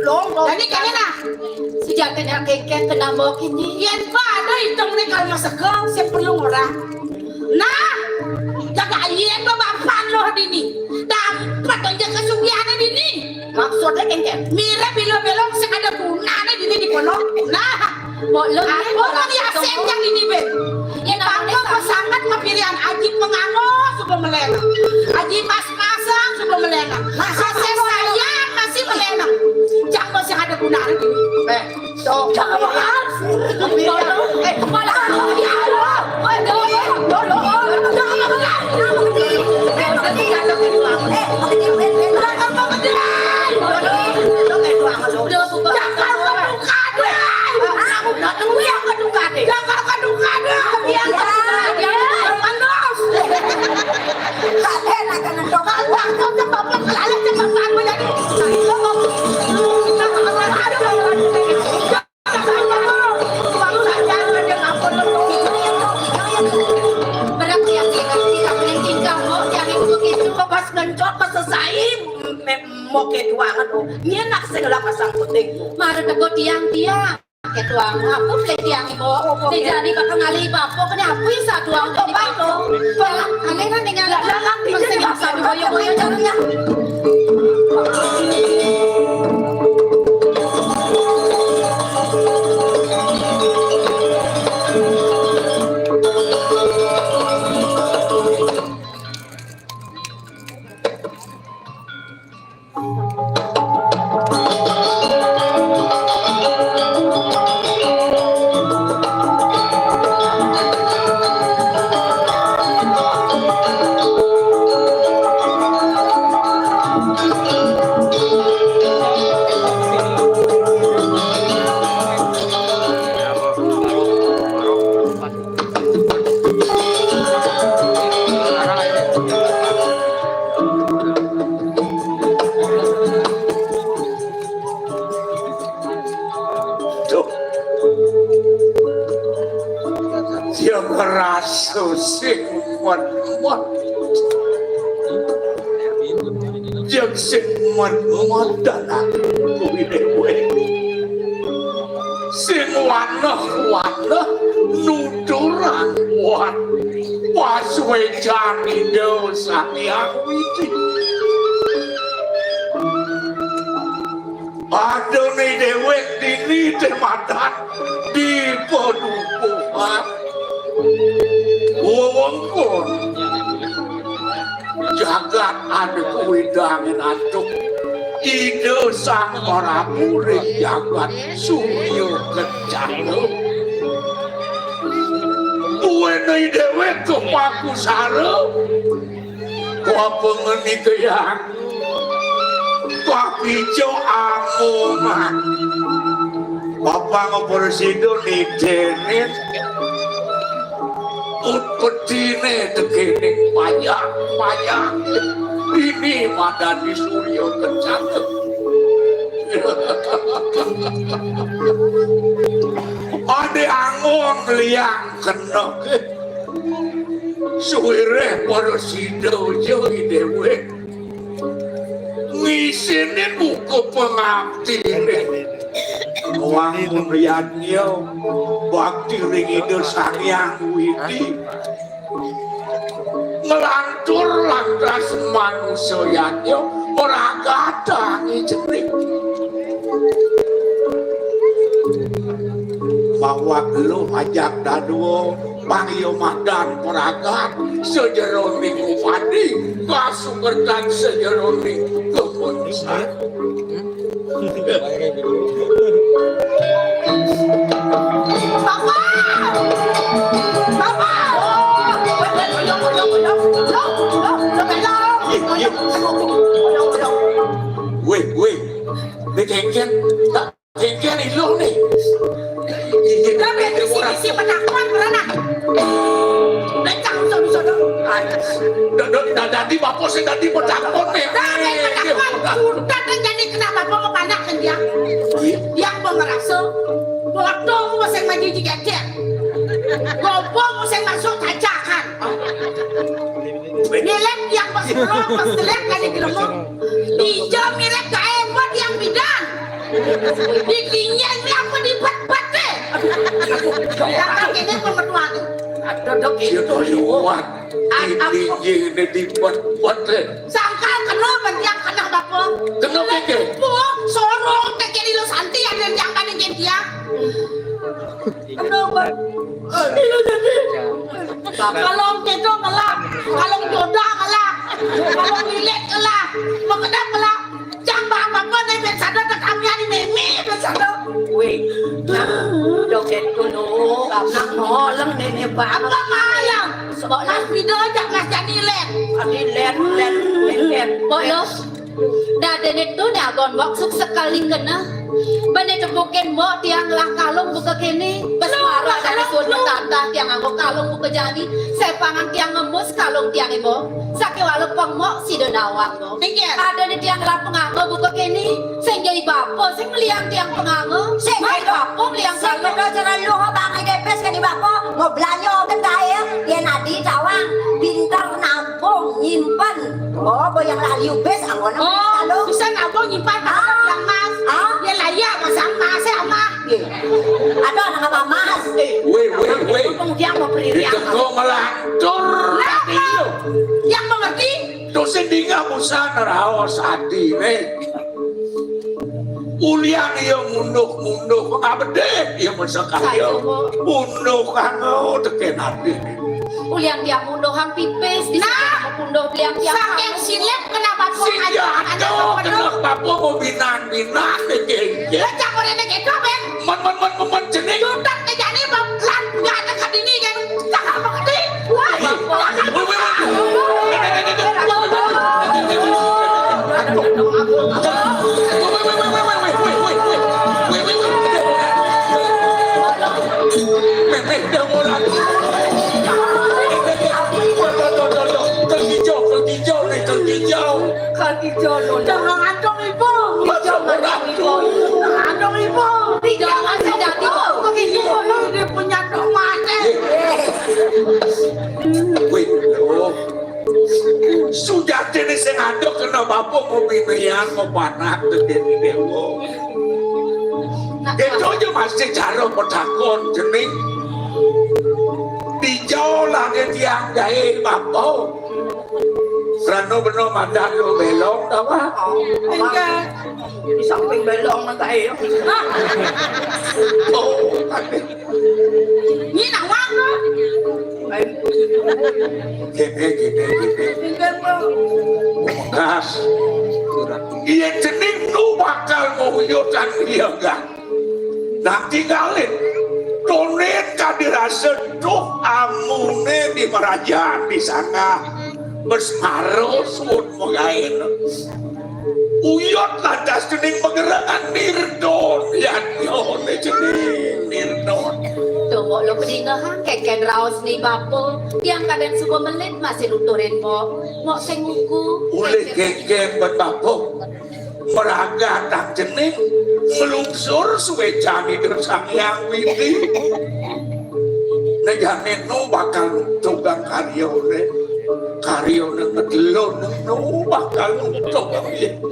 Long, long. Jadi kene nah. Sujatine kéngkén kena mbok ini. Yén pada itung né kalau masega sing perlu ora. Nah, jaga yén bapak lo dini. Dapat aja kesugihannya dini. Maksudnya kéngkén. Mirip bilo-bilo sing ada gunanya dini di pondok. Nah, mbok lo aku yang yasin yang dini ben. Yén aku sangat kepilihan Aji Pengano sudah melena. Aji Mas Pasang sudah melena. Masih saya masih melena. Jangan masih ada gunanya dini. Eh, sok. Jangan. Eh, malah. Ya Allah. Aduh, ya Allah. Jangan. Udah, buka. Jangan buka deh. Aku udah tunggu ya, keduka deh. Jangan keduka deh. Biar panas. Kakek nak kena tokal, bang, kau cepat, bang, lalu cepat, bang, menjadi. Aduh, aduh, aduh. Berat ya, kita, kita punya tingkah, kok, yang itu, itu, kok, pas ngencok, pas selesai, mem-, moke tuangan, oh. Nyenak segala pasang penting. Mara teko tiang-tiang. Ketuang, aku plek tiang, Ibu. Dijani bakal ngalih bapak, kena aku yang satu, aku jadi bapak. Aneh kan dengan dalam, bisa, bisa, boyo-boyo, ya. Duh. Yang rasa sing muat-muat. Yang sing muat-muat dalam. kuwi dhewe. Sing waneh-waneh nuturan kuat pasuecan Ida Sang Hyang Widi. Adene dhewek dini temadan di padukuhan wewengkon jagat anu kuwidang antuk Ida Sang Prabu ring jagat Surya Kencana. Kuwene dhewek kemakusara Wah, pengeni keyang. Wah, pijo amongan. Bapang prasida nitenin utpetine tekening payah-payah. Ini madani Surya Kencana. Ade angon liang kena. Suwireh prasida ja dewek ngisinin buka pangabdine. Wangun yadnya bakti ring Ida Sang Hyang Widi. Nglantur lantas manusa yadnya ora gatang ijening. Bahwa geluh ajak dadua pangyomadan pragat sajeroning upadi kasukertan sajeroning keputusan. Bapak! Bapak! Wih, wih. Ini kengken. Kengken iluh nih. Lah, ben bisi-bisi petakuan, merana. Lecak, bisa-bisa dong. Dadi bapak sing dadi petakuan nih. Lah, ben petakuan. Sudah terjadi kenapa apa mau panak kan dia? Yang mau ngerasa bodoh mau sing maju juga dia. Gopo mau sing masuk cacakan. Nilai yang pas roh, pas jelek kan di gelembung. Ijo mirip kae buat yang bidan. Dikinyeng ni apa dipet-pete? Datang kene pemetuan. Dodok itu liwat. Ini ini dipet-pete. Sangkal kena bentiang kena bapa. Kena keke. Sorong keke di lo santi ada yang paling dia. Kena bentiang. Kalau kita ngelak, kalau jodoh ngelak, kalau milik ngelak, mengenai ngelak. Jang bang bapa ni ben sadar tak kami ni meme ben sadar. Weh, nak joget dulu, nak ngoleng nene bang. Apa malam? Sebab nak video jak nak jadi lek. Kami lek, lek, lek, lek. Bolos. Dadene tu dagon wak suk sekali kena. Bene tepukin mbok tiang lah kalung buka kene. Bes mara dari suud tata tiang nganggo kalung buka jani. Sepangan tiang ngemus kalung tiang ibu. Sake wala pengmok sida nawang. Ada ni tiang lapeng anggo buka kene, sing jai bapa, sing meliang tiang penganggo, sing jai bapa meliang sing kalung. Udah cara lu ho bang ide pes kene bapa, mau belanja ke kaya, dia nadi tawang, pintar nampung, nyimpen. Oh, boyang lah liu pes, anggo nang kalung. Bisa nampung nyimpen, yang mas, yang layak, mas, mas, ya, mas. Ada anak apa mas? Weh, weh, weh. Dia mau periri. Itu kok melantur. Yang mengerti? Tusing dingah busan raos atine. Ulian iya ngunduh-ngunduh abedih iya mesekaya. Ngunduh kanggo teken atine. Ulian tiang ngunduhang pipis, di sini ngunduh beliang tiang. Saking silip kenapa tuh aja ada kena bapa mau binan-binan dikengkek. Lecak orangnya gitu, Ben. Men, men, men, men, men, jening. Jutak nih jadi lan nggak ada kadini kan. Cakap mengerti. Kaki jolo. Jangan adong ibu. Jangan adong ibu. Jangan adong ibu. Jangan adong ibu. Begini, dia punya dong mati. Wih, lho. Sujatine sing Aduh, kena bapa mau binian, mau panak, tu dia ni dewa. Itu aja masih cara bertakon, jening. Dijauh lah dia tiang jahit bapa. Kerana benar madan lu belong dah, Pak. Enggak. Di samping belong nak saya. Oh, ni nak wang tu. Gini, gini, gini. Enggak, Pak. Kas. Iya, jening tu bakal mau hujutan dia, enggak? Nah, tinggalin. Tunin ka dirasa tuh amune di merajaan di sana. Besmaro suud magain. Uyut lantas jening magerekan nirdon. Yan, yone jening nirdon. Tuh, Mbok, lo pedingehang keken raos ni bapa. Tiang kadang suka melit masih nuturin, Mbok. Mbok sing nguku. Ulih keken bet bapa. Meragatang jening, nglungsur suécan Ida Sang Hyang Widhi. Nah, jane nu bakal nutug karyané. Karyané ngedelo nu bakal nutug.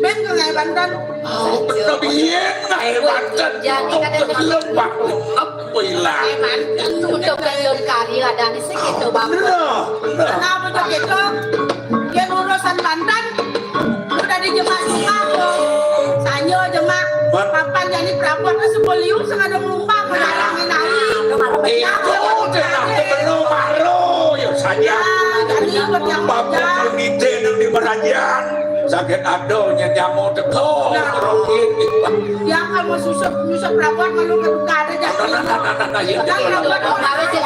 Ben ke ngaé banten. Oh, bener biyen ngaé banten. Jane kadang ngedelo, Pak. Woi lah. Untuk gendon kari ada di sini, Bang. Bener, bener. Kenapa tuh gitu? Dia urusan banten, udah di jemak-jemak tuh. Sanyo jemak. Papan jadi prabot tuh sebeliu sengaja ngumpak, mengalami nari. Itu cenah temen lo maro, ya saja. Jadi, bapak yang di merajan, sakit adoh, nyamuk teko, rokit. Ya, kamu susah, susah prabot, malu ke tukar aja. Nah, nah, nah, nah, nah, nah, iya, iya, iya. Jangan prabot, harus ya.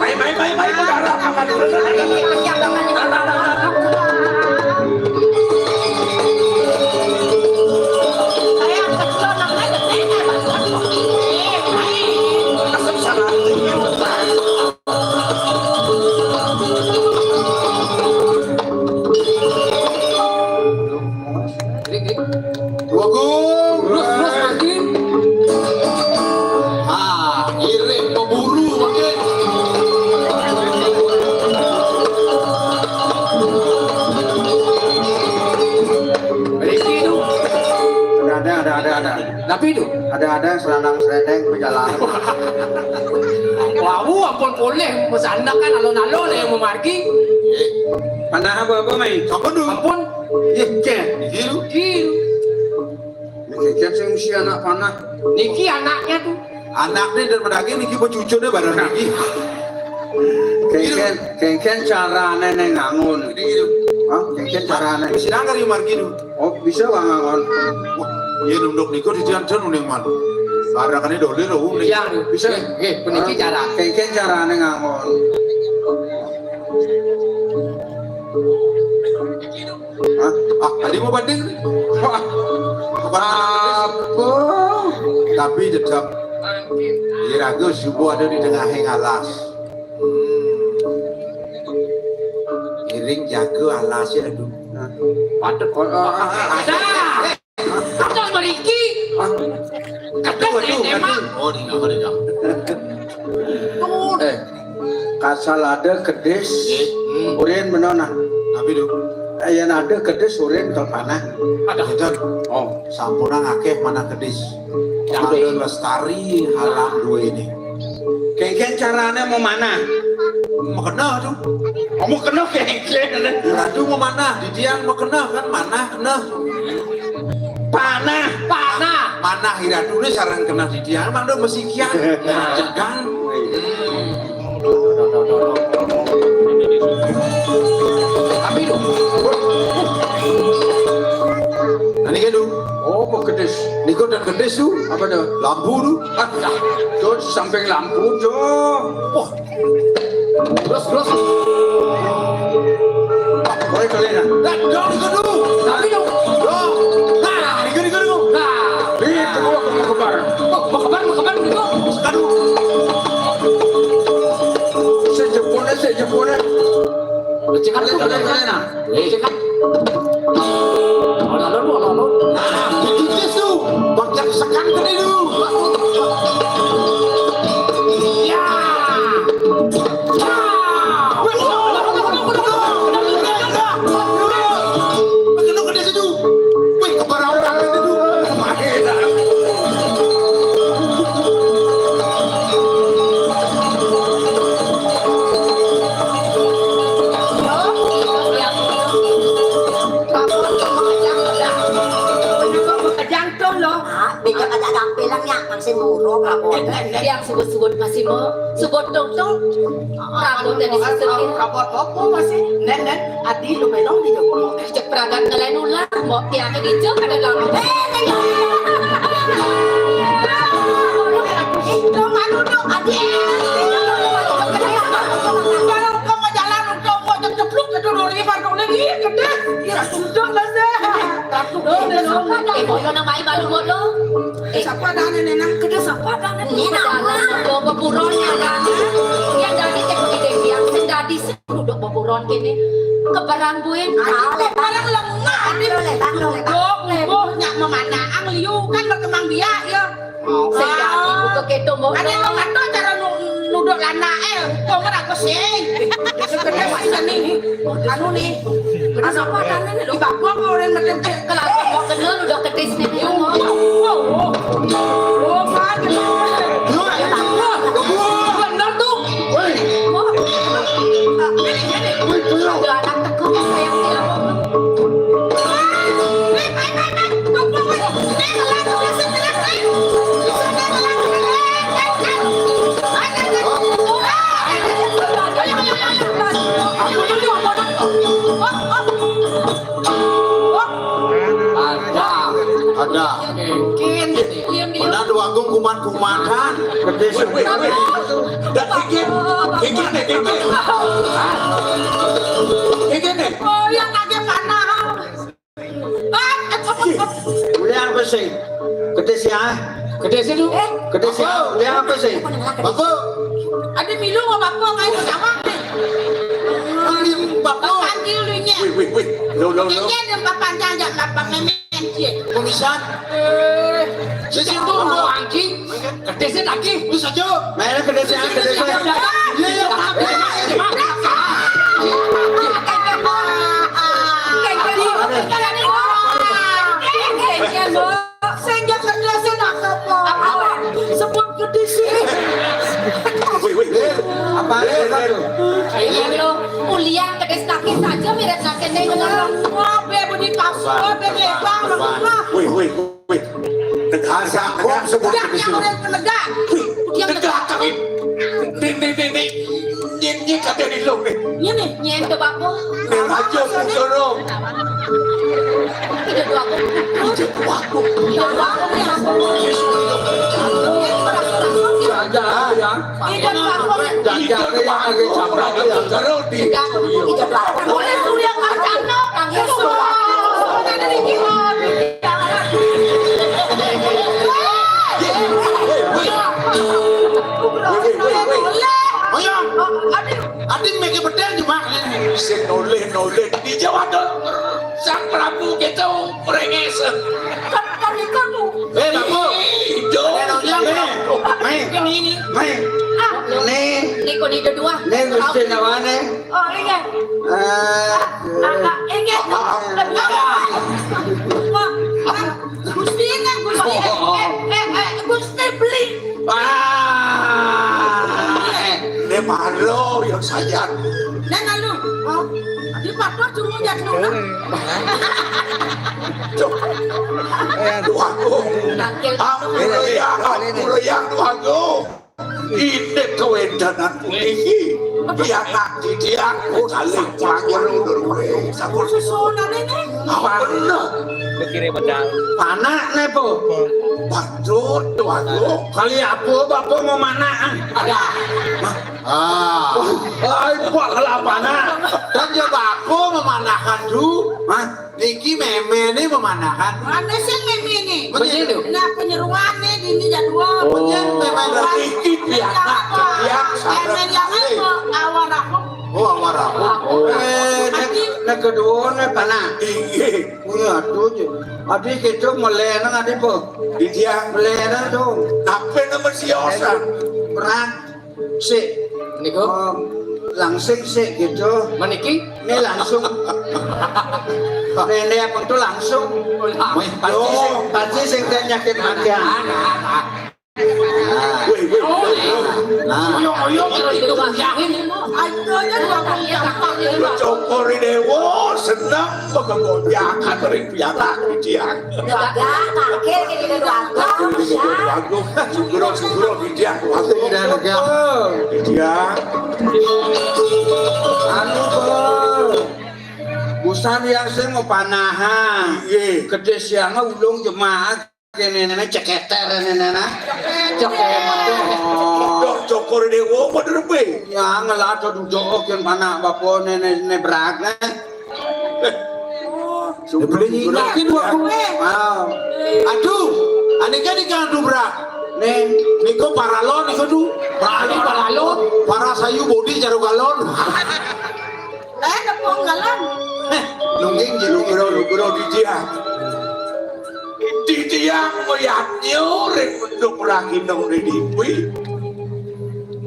Mai, mai, mai, mai, saudara, makan dulu. Nah, nah, nah, nah, nah. Saya kesel namanya, saya nggak bakal. Eh, eh. Asal salah. Grik, grik. Wagung. Terus, terus, makin. Ah, iring pemburu, makin. Berhenti tu. Ada, ada, ada, ada, ada. Tapi tu. Ada-ada seranang serendeng berjalan. Wau ampun poleh mesandak kan alon-alon yang memargi. Eh, panah apa-apa, Mai? Apa tu? Ampun. Iya, Ken. Iya, lu. Iya. Ini Ken sing mesti anak panah. Niki anaknya tu. Anak ni daripada lagi niki becucu ni barang niki. Kengken, kengken carane neng ngangun. Ini gitu. Hah? Kengken carane. Sidang kali margi tu. Oh, bisa bang ngangon. Wah, iya nunduk niku di jalan jalan uning man. Barakane dolir, oh, uning. Iya, bisa. Nggih, nggih, puniki cara. Kengken carane ngangon. Hah? Ah, tadi mau banding nih. Wah. Apa? Tapi tetap iraga subuh ada di tengah alas. Hmm. Iring jaga alasnya, aduh. Nah. Padet. Oh, oh, oh. Ada. Aduh, meriki. Hah? Kedes. Aduh, aduh, emang. Aduh. Oh, di kamar, di kamar. Tuh. Eh, kasal ada kedis, hmm, urin bener nah. Tapi tuh. Yen ada kedis urin ke panah. Ada. Betul. Oh, sampunang akeh manah kedis. Tapi lestari halang dua ini. Kengken carane mau manah. Mekena tu. Oh, mekena kengken. Ratu mau manah, di tiang mekena kan manah, kena. Panah. Panah. Manah iratu ni sarang kena di tiang, mang do mesikian. Jangan. Tapi tu. Nah, ni kan tu. Oh, kok kedis. Ni kau dah kedis tu. Apa tu? Lampu tu. Ah, dah. Tu samping lampu tu. Oh. Terus, terus. Boleh kali nak? Dah, dah, ni kan tu. Tapi tu. Dah. Nah, ni kan, ni kan tu. Nah. Ni kedua kau kebar. Oh, kebar, kebar, kebar. Aduh. Sejepone, sejepone. Cekap tu, cekap. Eh, cekap. Alon-alon, alon-alon. Nah, itu dia tu. Bang, jangan sekan ke dia tu. Ya. Ya. Weh, alon-alon, alon-alon, alon-alon. Yang sugut-sugut masih mau, sugut tong-tong. Rambutnya di sisi. Rambut apa masih? Nen, nen, adi lu melong di jogo. Cek peragat ngelain ular, mau tiang di jok ada dalam. Eh, tengok. Dong, anu, dong, adi. Kalau kamu jalan, kamu mau ceplok, ceplok, lagi, baru lagi, gede. Ya, sudah, Mas. Takut, dong, dong. Eh, boyo nang mai baru bodo. Eh, sapa adane, Nenang? Kede sapa adane? Ini nama. Lo beburon ya, kan? Yang dari cek di desa, yang sing dadi sing duduk beburon kene. Kebarang gue. Ayo, barang lemah. Ayo, le, bang, le, bang. Yo, oh, nyak memanang liu kan berkembang biak ya. Sing dadi buka keto, Mbok. Ada lo kata cara nu-, nuduk lana, eh, kok ora kesing. Sekedar sini. Anu nih. Anu apa adane nih, lho? Di bawah kok orang macam kayak kelapa kok kenal udah ketis nih. Oh, oh, oh. Oh, kan. Lu aja. Bener tuh. Woi. Ini, ini. Woi, lu. Udah anak teko sayang dia. Ada, ada. Mungkin. Mana Duagung kumat-kumatan. Gede. Wih, wih, wih. Dah, gigit. Gigit deh, gigit. Gigit deh. Oh, yang lagi panas. Uli apa sih? Gede sih, ah. Gede sih, lu. Gede sih, ah. Uli apa sih? Bapak. Ada milu sama bapak, main sama. Uli bapak. Bapak dulunya. Wih, wih, wih. Lo, lo, lo. Ini ada bapak jangan bapak memen dia. Kok bisa? Eh, sisi tuh mau anjing. Kedese lagi. Wis aja. Mene kedese, kedese. Iya, iya, tapi. Sing gak kedese nak apa? Sebut kedese. Wih, wih, wih. Apa? Iya, lo. Ulian kedese lagi saja mirip lagi nih. Wah, be budi kasur, be lebang. Wih, wih. Wih, tegak, tegak, sebut. Tegak, yang orang penegak. Wih, yang tegak, tegak. Nih, nih, nih, nih. Nyen, nyen, kata di lo, nih. Iya, nih. Nyen ke bapak. Nah, aja, aku dorong. Tidak dua aku. Tidak dua aku. Tidak dua aku, ya. Jaga, ya. Tidak dua aku. Jaga, ya. Lagi caprak, ya. Tidak dua aku. Tidak dua aku. Boleh suruh yang makan, no. Nangis semua. Ayo, adi mikir betul cuma sing noleh-noleh di Jawa tuh. Sang Prabu kita renges. Kan, kan itu tuh. Eh, Bapak. Itu. Mai. Ini, ini. Mai. Ah. Nih. Ini kok di kedua. Nih, Gusti nawane. Oh, iya. Eh. Ah, ah, ah, ingat. Wah, Gusti ingat, Gusti. Eh, eh, eh, Gusti beli. Ah, eh, ini malu yang saya. Nah, lalu, oh, di patok cuma jatuh. Tuh aku. Aku yang, aku yang, aku. Ini kewendanan iki. Pianak didiang kali panggil ulur kowe. Sampun susunan ini. Apa bener? Pikire medal. Panakne, Po. Waduh, tuanku. Kali apa bapak mau manakan? Ada. Ah. Ai, Pak, kelapana. Kan ya bapak mau manakan dulu. Hah? Niki memene pemanahan. Mana sih memene? Bener lho. Nah, penyeruane dini jadwal. Oh. Penyen memene. Iki biasa. Biasa. Memene yang apa? Awal aku. Oh, awal aku. Oh. Eh, nek, nek kedua nek panah. Iya. Wih, aduh, je. Adi kita melena adi po. Iya. Melena dong. Apa nama si Osan? Berat. Sik. Niku? Oh, langsing sik gitu. Meniki? Ini langsung. Nenek apa tuh langsung? Wih, pasti sing, pasti sing nyakit hati. Wih, wih. Oh, iya. Nah. Oyong-oyong terus itu, Bang. Yakin. Cokor Dewa seneng pekegojakan ring pianak titiang. Wagah, mangke kene dua Agung, sugro, sugro, titiang. Titiang. Anu, Bel. Busan yang sing mapanahan. Iya. Kedis yang ulung jemaat. Kene nene ceketer nene na. Ceketer. Dok Cokor Dewa pada rebe. Ya ngelah to duduk yang panak bapa nene ne berat ne. Sudah nyingakin waktu. Ah. Aduh, ane kan ikan dubrak. Ne, niko paralon niko tu. Paralon, paralon. Para sayu bodi jaru galon. Eh, tepung galon. Eh, nungging je lugro-lugro di dia. Titiang mayadnya ring Bendung Raginong Rinipi.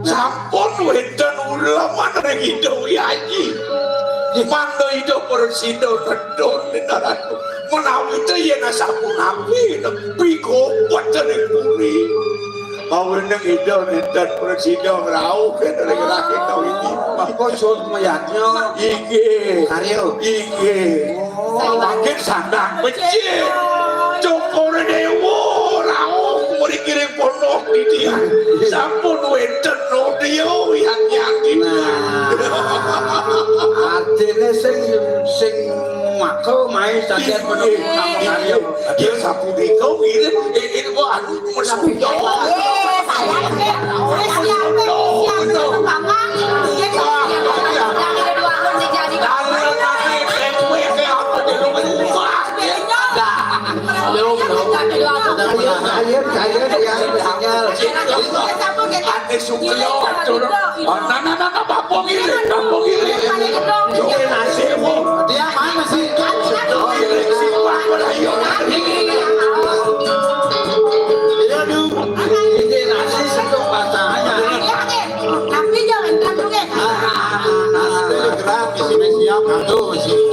Sampun wénten uleman ring Ida Wyayi. Mangda Ida prasida nedon ring Naratu. Menawi té yén asapunapi nepi kobet ring puri. Awining Ida nénten prasida ngrauh ring rahina wingi. Mangka sun mayadnya. Inggih. Karya. Inggih. Mangkin sandang becik. Cokor Dewa rauh mriki ring pondok titiang. Sampun wénten audio yang yakin. Nah. Artine sing, sing maka mai sajan menawi kamu karya. Dia sapunika ngirit, eh, eh, wah, aduh, menawi. Ayo, ayo, ayo, yang sinyal. Ate Sukriya, atur. Nah, nah, nah, nah, Pak Pongir, Pak Pongir. Yo, nasibmu. Dia mana sih? Oh, iya, iya. Iya, Du. Ini nasi satu patahnya. Tapi jangan terlalu, ya. Ah, ah, ah, ah, gerak, di sini siap, aduh, sini.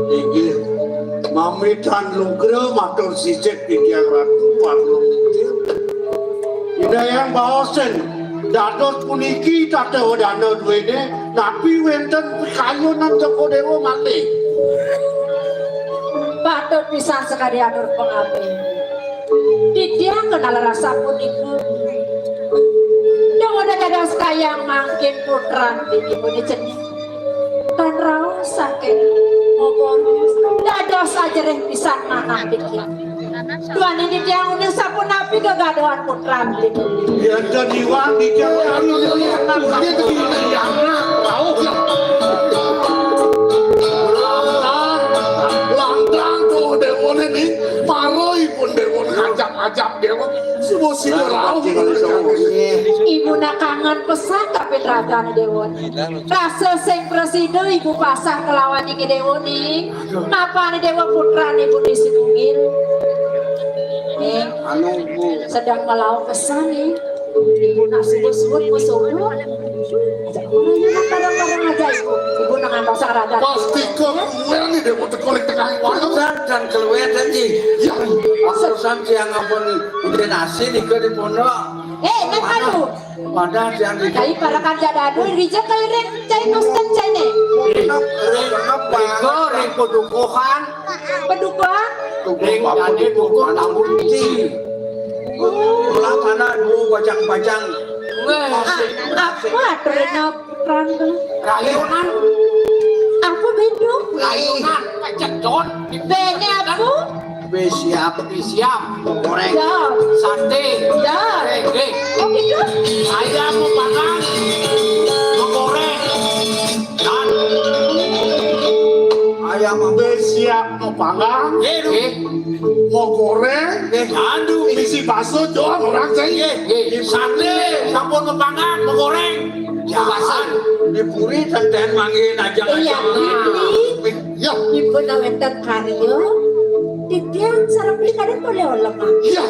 Inggih, mamitan lugra matur sisip titiang Ratu Warna Mutia. Ida Hyang baosin, dados puniki tata wedana duéné, napi wénten pikayunan Cokor Déwa malih? Patut pisan sakadi atur pangabih. Titiang kenal rasa punika. Dong udah dados kayang mangkin putran dini puni cening. Tan rauh saking dados ajerih pisan manah pikir. Tuan ini tiang uning sapunapi gegaduhan putran dini. Yén ten iwang di jalan anu, anu, anu, anu, anu, rauh. Lantang, lantang tuh déwané ni, mara ipun déwané ajap-ajap déwa. Suba sida rauh. Ibu nak kangen pesan tapi ragané déwa. Rasa sing prasida ibu pasah kelawan inggih déwa ni. Napané déwa putran ibu ni sinunggil. Nih, anu, Bu, sedang melaut pesan nih. Ibu nak subuh-subuh, ibu subuh. Jangan bareng-bareng aja, Ibu. Ibu nak ngantos raga. Pasti kok kuwél nih, Déwa, teko ning tengah warung. Pesan dan keluar tadi. Ya. Pesan siang apa nih? Udah nasi nih ke di pondok. Eh, nek anu. Padahal siang di. Cai parakan jadadu, rija kairing, cai nusten, cai nih. Ring apa? Ring pedukuhan. Pedukuhan? Ring tadi dukuh lamun ci. Lah mana dua bajang-bajang. Weh. Apa aturan perang? Rayunan. Apa bendung? Rayunan, kecedot. Bene apa? Be siap, be siap. Goreng. Ya. Sate. Ya. Goreng. Eh. Oh gitu? Ayam mau makan. Mau goreng. Dan ayam mau be siap mau panggang. Eh, eh. Mau goreng. Eh, aduh. Isi bakso doang orang saya. Eh, eh. Sate, sampun mau panggang, mau goreng. Jangan. Di puri tenten mangin aja. Iya. Ipun wénten karya, titiang sareng beli kadang boleh olem. Iya.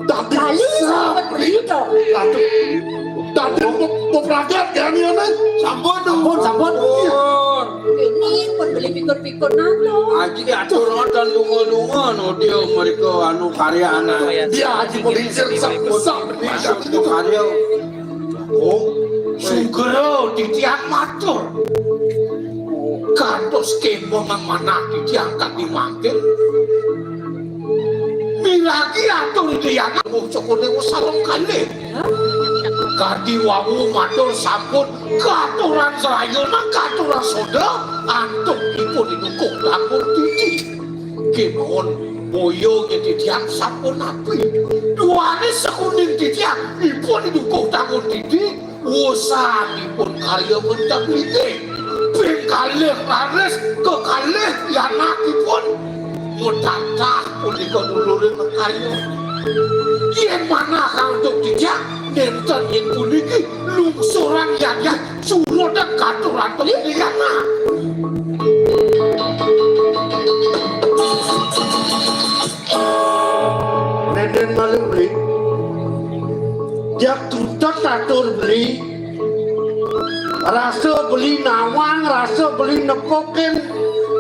Tadi Kali sa- sampun beli to. Aduh. Tadi mau, mau berangkat ya, nih, nih. Sampun, sampun, sampun. Iya. Ini pun beli pikun-pikun nato. Aji atur ngoten lunga-lunga no dia mereka anu karya anak. Dia aji mau diincil sak-sak. Masuk ke karya. Oh, segera titiang matur. Kantos kemong manah titiang kadi mangkin. Miragi atur titiang. Oh, cokone wis sareng kalih. Kadi wau matur sampun katuran serayana, katuran soda, antuk ipun didukung tangun titi. Kemawon boya nyen titiang sampun napi. Duane sekuning titiang ipun didukung tangun titi, wusanipun karya menteblite. Ping kalih raris kekalih pianakipun. Metatah punika duluring karya. Yen manah antuk titiang, nenten yen puniki lungsuran yayah surotan katur antuk titiang. Nenden malih beli. Jak tutet atur beli. Rasa beli nawang, rasa beli nepukin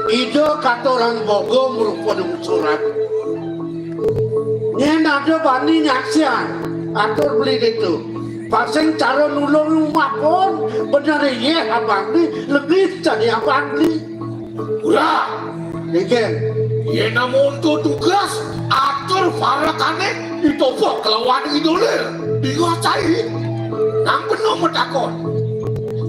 Ida katurang boga mrupa lungsuran. Yen ada bani nyaksian, atur beli ditu. Pasing cara nulung umah pun, bener iya abang beli, lebih tadi abang beli. Ura. Nggih. Yen namun tu tugas, atur parekane ditopok kelawan idolir. Dinga cai. Nang penuh metakon.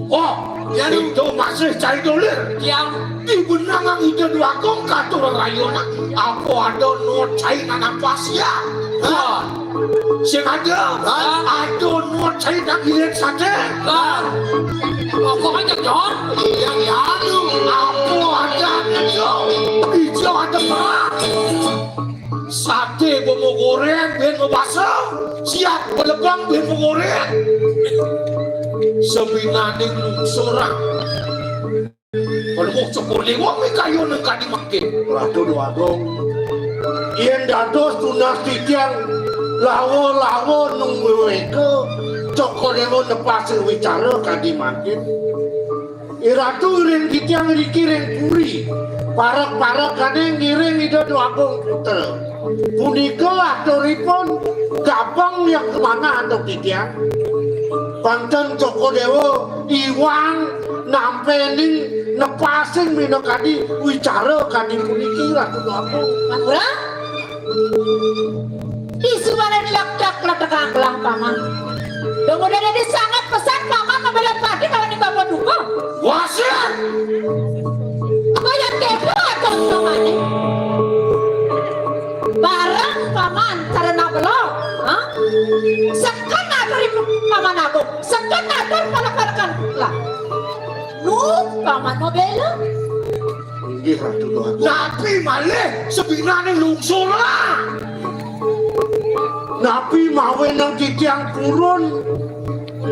Oh, ya, itu masih cai dolir. Yang di benang ida dua kong katur rayona. Apa ada no cai nanang pasia? Ha. Sing ada, ha? Ada nuwun cai nang irit sate. Ha. Apa aja, Jon? Yang anu, apa ada itu? Ijo ada perang. Sate bomo goreng, ben mebasa. Siap belebang, ben goreng. Sebinaning lungsuran. Kalau mau cokor lewat, mi kayu nang kadi mangkin. Ratu Déwa Agung, yen dados tunas titiang lawa-lawa nunggu mereka, cokor lewat nepasin wicara kadi mangkin. Iratu ring titiang riki ring puri, parek-parek kane ngiring Ida Déwa Agung Putra. Punika aturipun gabeng yang kemanah antuk titiang. Panten Cokor Déwa iwang nampening nepasing minakadi wicara kadi puniki, Ratu Déwa Agung. Pantura? Isumane lek-lek letekang gelah paman. Kemudian ini sangat pesan paman membela padi kalau di bapa duka. Wasit! Kaya kepo atau pamane? Bareng paman sarana bela, ha? Seken atur ibu paman aku, seken atur pala-palakan lah. Nu paman mau bela? Inggih, Ratu Déwa Agung. Napi malih sebinane lungsuran? Napi mawenang titiang purun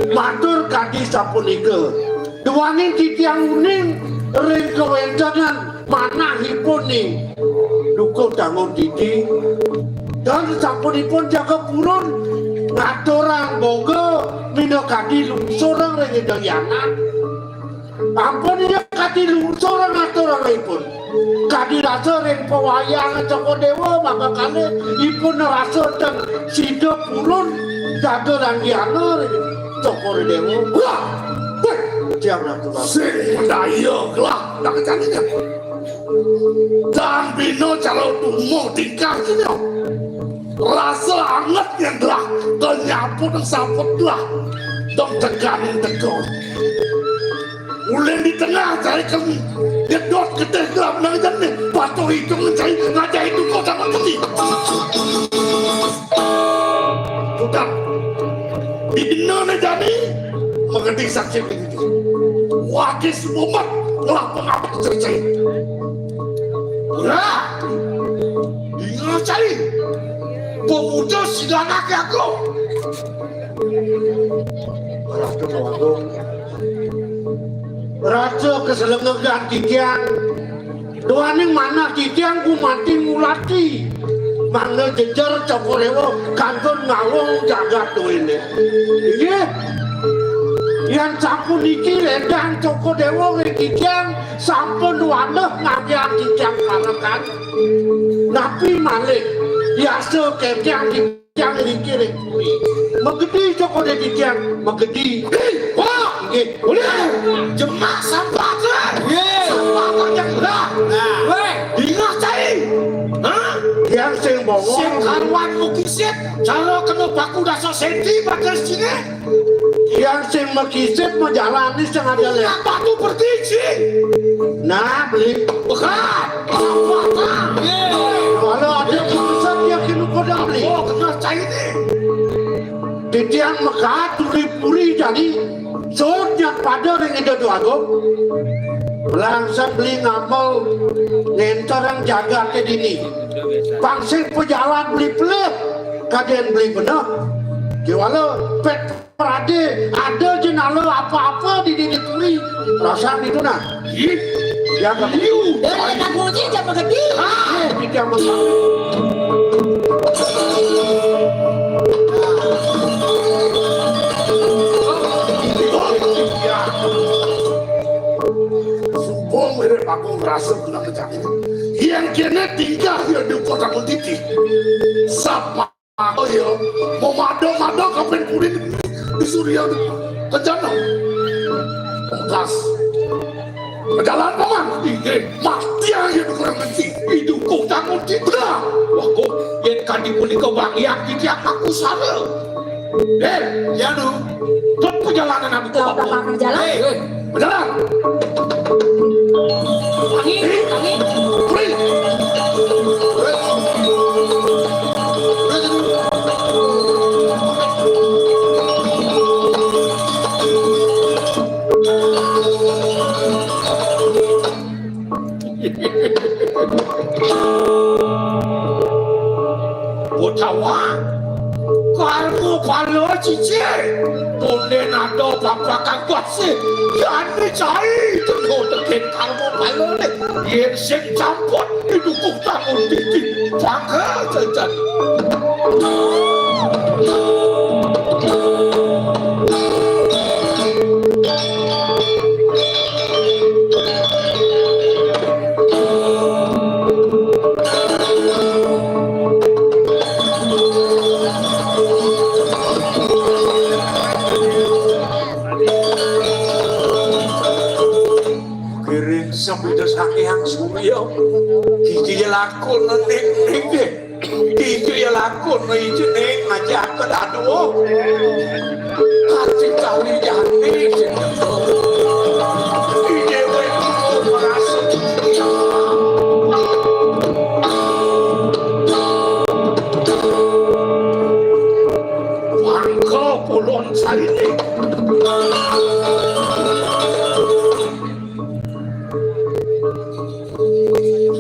matur kadi sapunika? Duaning titiang uning ring kawentenan manahipun ning dukuh tangun titi. Dan sapunipun jaga purun ngaturang boga minakadi lungsurang ring Ida Hyang Anak. Ampun iya kadi lungsurang aturangipun. Kadi rasa ring pawayang Cokor Déwa mangkakane ipun rasa ten sida purun daga ranggiyana ring Cokor Déwa. Wah! Weh, tiang ratu rasa. Sing medaya gelah nak janinya. Dan bina cara tumo tingkah sini. Rasa anget yang gelah, kenyaput saput gelah. Dong tekan tekan. Ulin di tengah cari kami. Gedot getih gelah menang jani. Patuh hitung cari ngajak itu kau sama kami. Sudah. Dina ne jani mengerti sakit itu. Wakil semumat ngelah pengabut cai-cai. Ora. Dina cai. Pemuda sidanake aku. Ratu Agung. Raja keselengegan titiang. Duaning manah titiang gumanti ngulati. Mangda jejer Cokor Déwa kantun ngawong jagat duéné. Inggih. Yén sapuniki rénjang Cokor Déwa ring titiang sampun waneh ngambiang titiang parekan. Napi malih yasa kénkéng titiang ngriki ring puri. Magedi Cokor Déwa titiang, magedi. Ih, wah, nggih. Ulih, jemak sampah, Tran. Nggih. Sampah panjang belah. Nah. Wéh. Dingeh cai. Hah? Tiang sing bongol. Sing karuan mukisit, cara kena paku dasa senti batas ciné. Tiang sing makisit majalani sing ada lé. Apa tu pergi, Ci? Nah, beli. Bekat. Apa, Tran? Nggih. Kalau ada putusan tiang kena kodang beli. Oh, kena cai né. Titiang makaat turi puri jani, suud nyak pada ring Ida Déwagung. Langsat beli ngamel ngénterang jagaté dini. Pang sing pajalan beli pelih, kadén beli beneh. Kéwala pét pradé, ada jenala apa-apa di dini turi. Rasan itu nah. Ih, ya, Kak. Liu. Éh, nak kunci jam gedé. Ah, éh, kita mesti. Suba mirip aku ngerasa kena kejadian. Yang kena tinggal dia di kota Kuntiti. Sapa? Oh iya, mau mada-mada kapin kulit di Surya Kencana. Ongkas. Jalan paman. Inggih, mati aja kurang benci. Iduh, kok tangun citra. Wah, kok yen kandi punika bang yang titiang aku sara. Eh, ya no. Kok perjalanan aku kok belakang jalan? Eh, eh. Beneran? Wangi, wangi. Free. Utawa karma pala cicir. Tondén ada paprakan kuasa. Jani cai tengok tekén karma pala né. Yén sing campur didukung tangun titi. Pangka jajan. Kiring sabda Sang Hyang Surya. Kiki lakon ning ning deh. Ijo ya lakon ijo ning aja apa dado. Kasih kali jani sing teko. Ide wé merasa. Pangka pulon saini.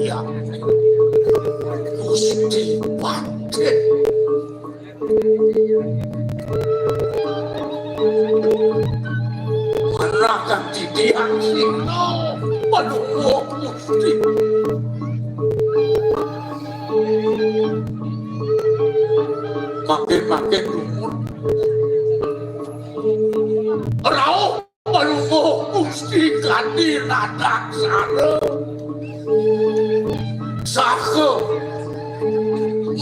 Iya. Gusti Panjen. Manakan titiang sira. Aduh, Gusti. Makin-makin dumun. Rauh. Palungguh Gusti Kadi Radaksara. Saha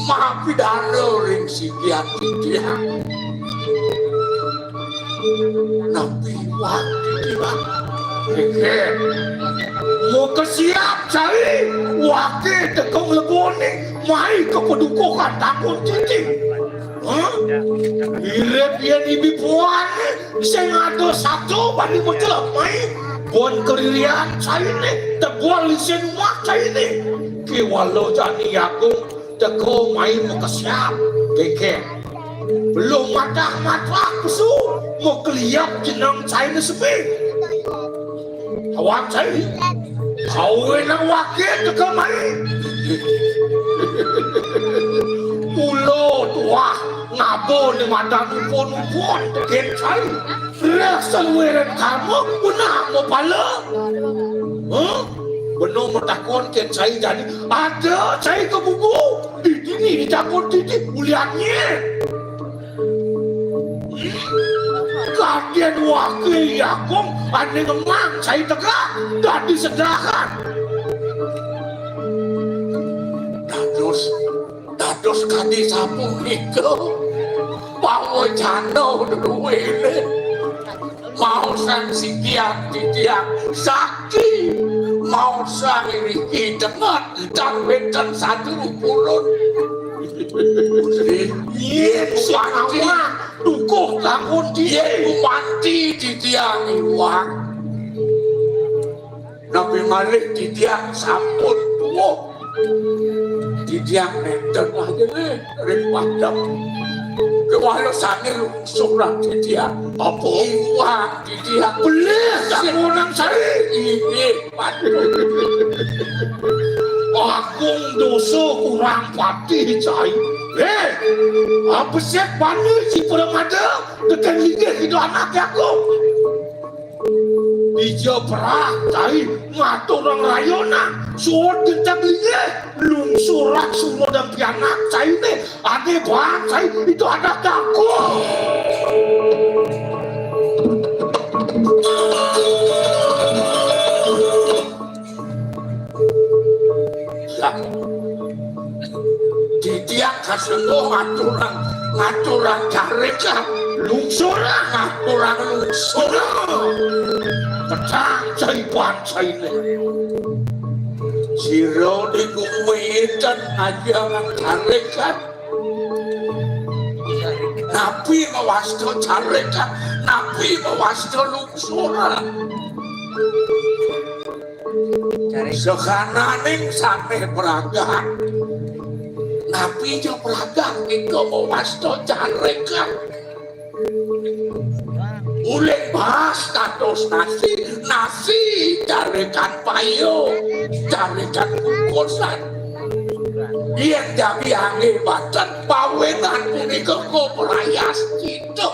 mapidana ring sigi ati tiang. Napi wati tiang? Kékéh. Makesiab cai, wake teka ngleboni, mai ka padukuhan tangun titi. Hah? Irit yén ibi puan sing ada sato bani mecelep mai. Bon keririan cainé, tebon isin umah cainé. Kéwala jani agung teka mai makesiab. Kékéh. Belum matah-matah pesu, makeliep jeneng cainé sepi. Awak cai. Kawin awake teka mai. Mula tuah ngaba ni madan upun-upun tekén cai. Rasa wirid kamu punah mapala. Huh? Beno matakon kén cai jani, ada cai ka bubu. Dini ditakon dini uliannya. Kadén wakil Yakung ané ngemang cai tegak dadi sedahan. Dados Dados kadi sapunika pawecana druéné. Maosang sikian titiang sakti, maosang iriki tenget tan wénten saduru purun. Yén sing awak dukuh tangun yén gumanti titiang iwang. Napi malih titiang sampun tuwuh. Titiang nénten ajeng ring padang. Kéwala sané lungsuran titiang. Apa? Iwang titiang. Pelih sak kurang sari. Inggih, patut. Agung dosa kurang pati, cai. Héh, apa sih bana si pramada? Tekén linggih ida anak aku. Ija perah cai ngaturang rayonang, suud genteg linggih, lungsuran sumodang pianak cainé, ané baan cai itu anak aku. Lah, titiang kasengguh ngaturang, ngaturang carekan. Lungsurang ngaturang lungsur. Pecah cai pancainé. Sira di gumi ten aja carekan. Napi mawasta carekan, napi mawasta lungsuran. Sakananing sané pragat. Napi ja pragat nika mawasta carekan. Uling bahas kados nasi, nasi carekan payu, carekan kukusan. Yén jagi anggé banten, pawenan punika kaprayascita.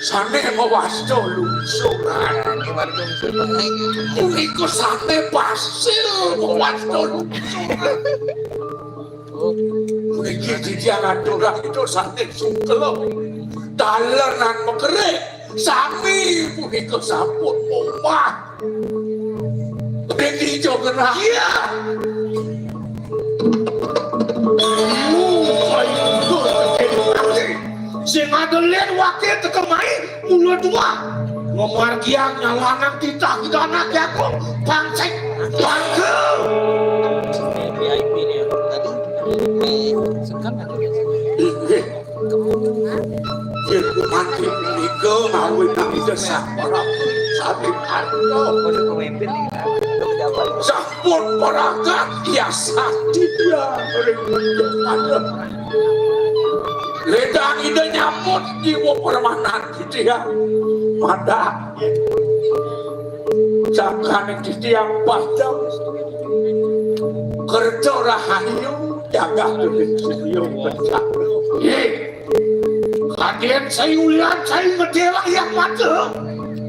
Sané mawasta lungsuran. Punika sané pasil mawasta lungsuran. Puniki titiang aturang itu sané sungkela. Dalenan makerik. Sami punika sampun momah. Dadi jogenah. Iya. Sing ada lén wakil teka mai mula dua. Ngemargiang nyalanang titah ida anak Yakub, pancén bangga. V I P dia. Tadi V I P sekarang. Inggih. Yén gumanti punika ngawinang Ida Sang Prabu Sané Arya. Sampun pragat yasati dia ring pada. Ledang Ida nyambut jiwa permanan titiang. Madak. Jaganing titiang padang. Kerta rahayu jagat gedé surya bencana. Yé. Kadén cai ulian cai ngedélang yang mata.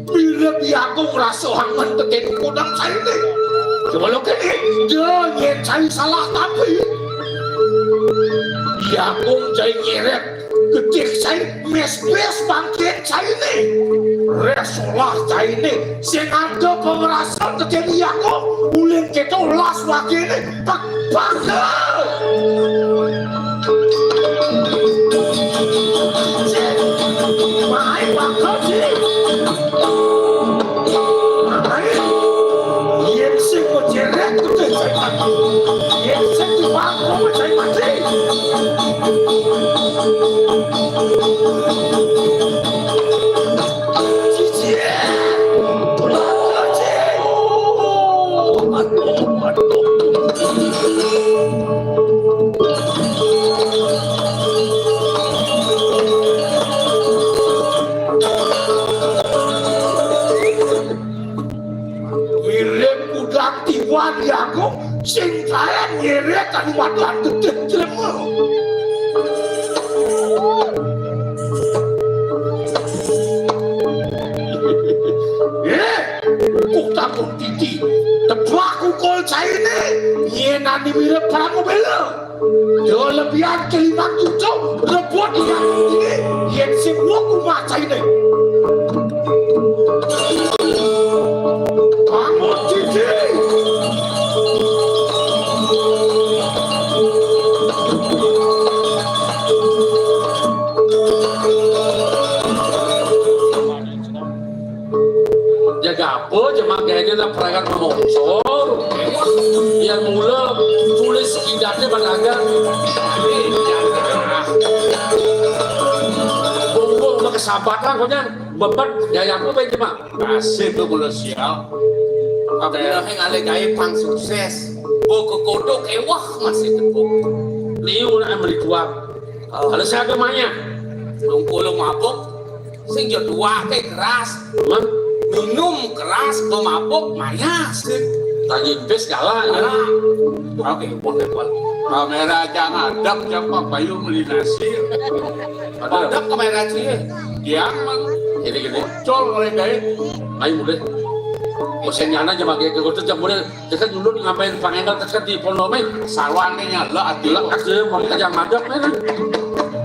Bila diagung rasa hangen tekén kodang cainé. Coba lo kéné, da yén cai salah tapi. Diagung cai nyeret, gedé cai més-més bangkit cainé. Rés solah cainé, sing ada pamrasan tekén diagung, uling kéto las wakéné. Pak, Pak, Pak, Pak, Pak, Yén sing kocérek kudu cai mati. Yén sing dibangun cai mati. Cici. Mirip kudang tiwan Yagung sing kaen ngirit anu madan gedhe jlema. Eh, kok Takon titi. Tebak kukul cainé. Yén ani mirip Pramobéla. Yo lebihan keliwat tujuh, rebut liwat iki. Yén sing wong rumah cainé. Bangun titi. Jaga apa, Jemak, gaéné nak perangan mangsa? Yén mula tulis idatné maraga. Bumbung makasabatan, konyang. Bebet, gaya apa, Bang Jemak? Nasib to mula sial. Kabéh ngalih gaé pang sukses. Bo kekodok éwah masih tepuk. Liu nak mrituak. Kalau saya ada maya. Nungkul mabuk. Sing ya duwake keras. Hah? Minum keras, mabuk, mayas. Tadi pis galak, ya. Galak. Oke, boleh, boleh. Kamera aja ngadep, siapa bayu meli nasi. Ada. Ngadep kamera sih. Dia emang ini gini. Muncul oleh gaib. Ayo, boleh. Mesin nyana aja pakai kegotot, jam boleh. Teka dulu ngapain pangengal teka di pondok, men? Sarwane nyala ati. Lah, ada mau kerja madep, men.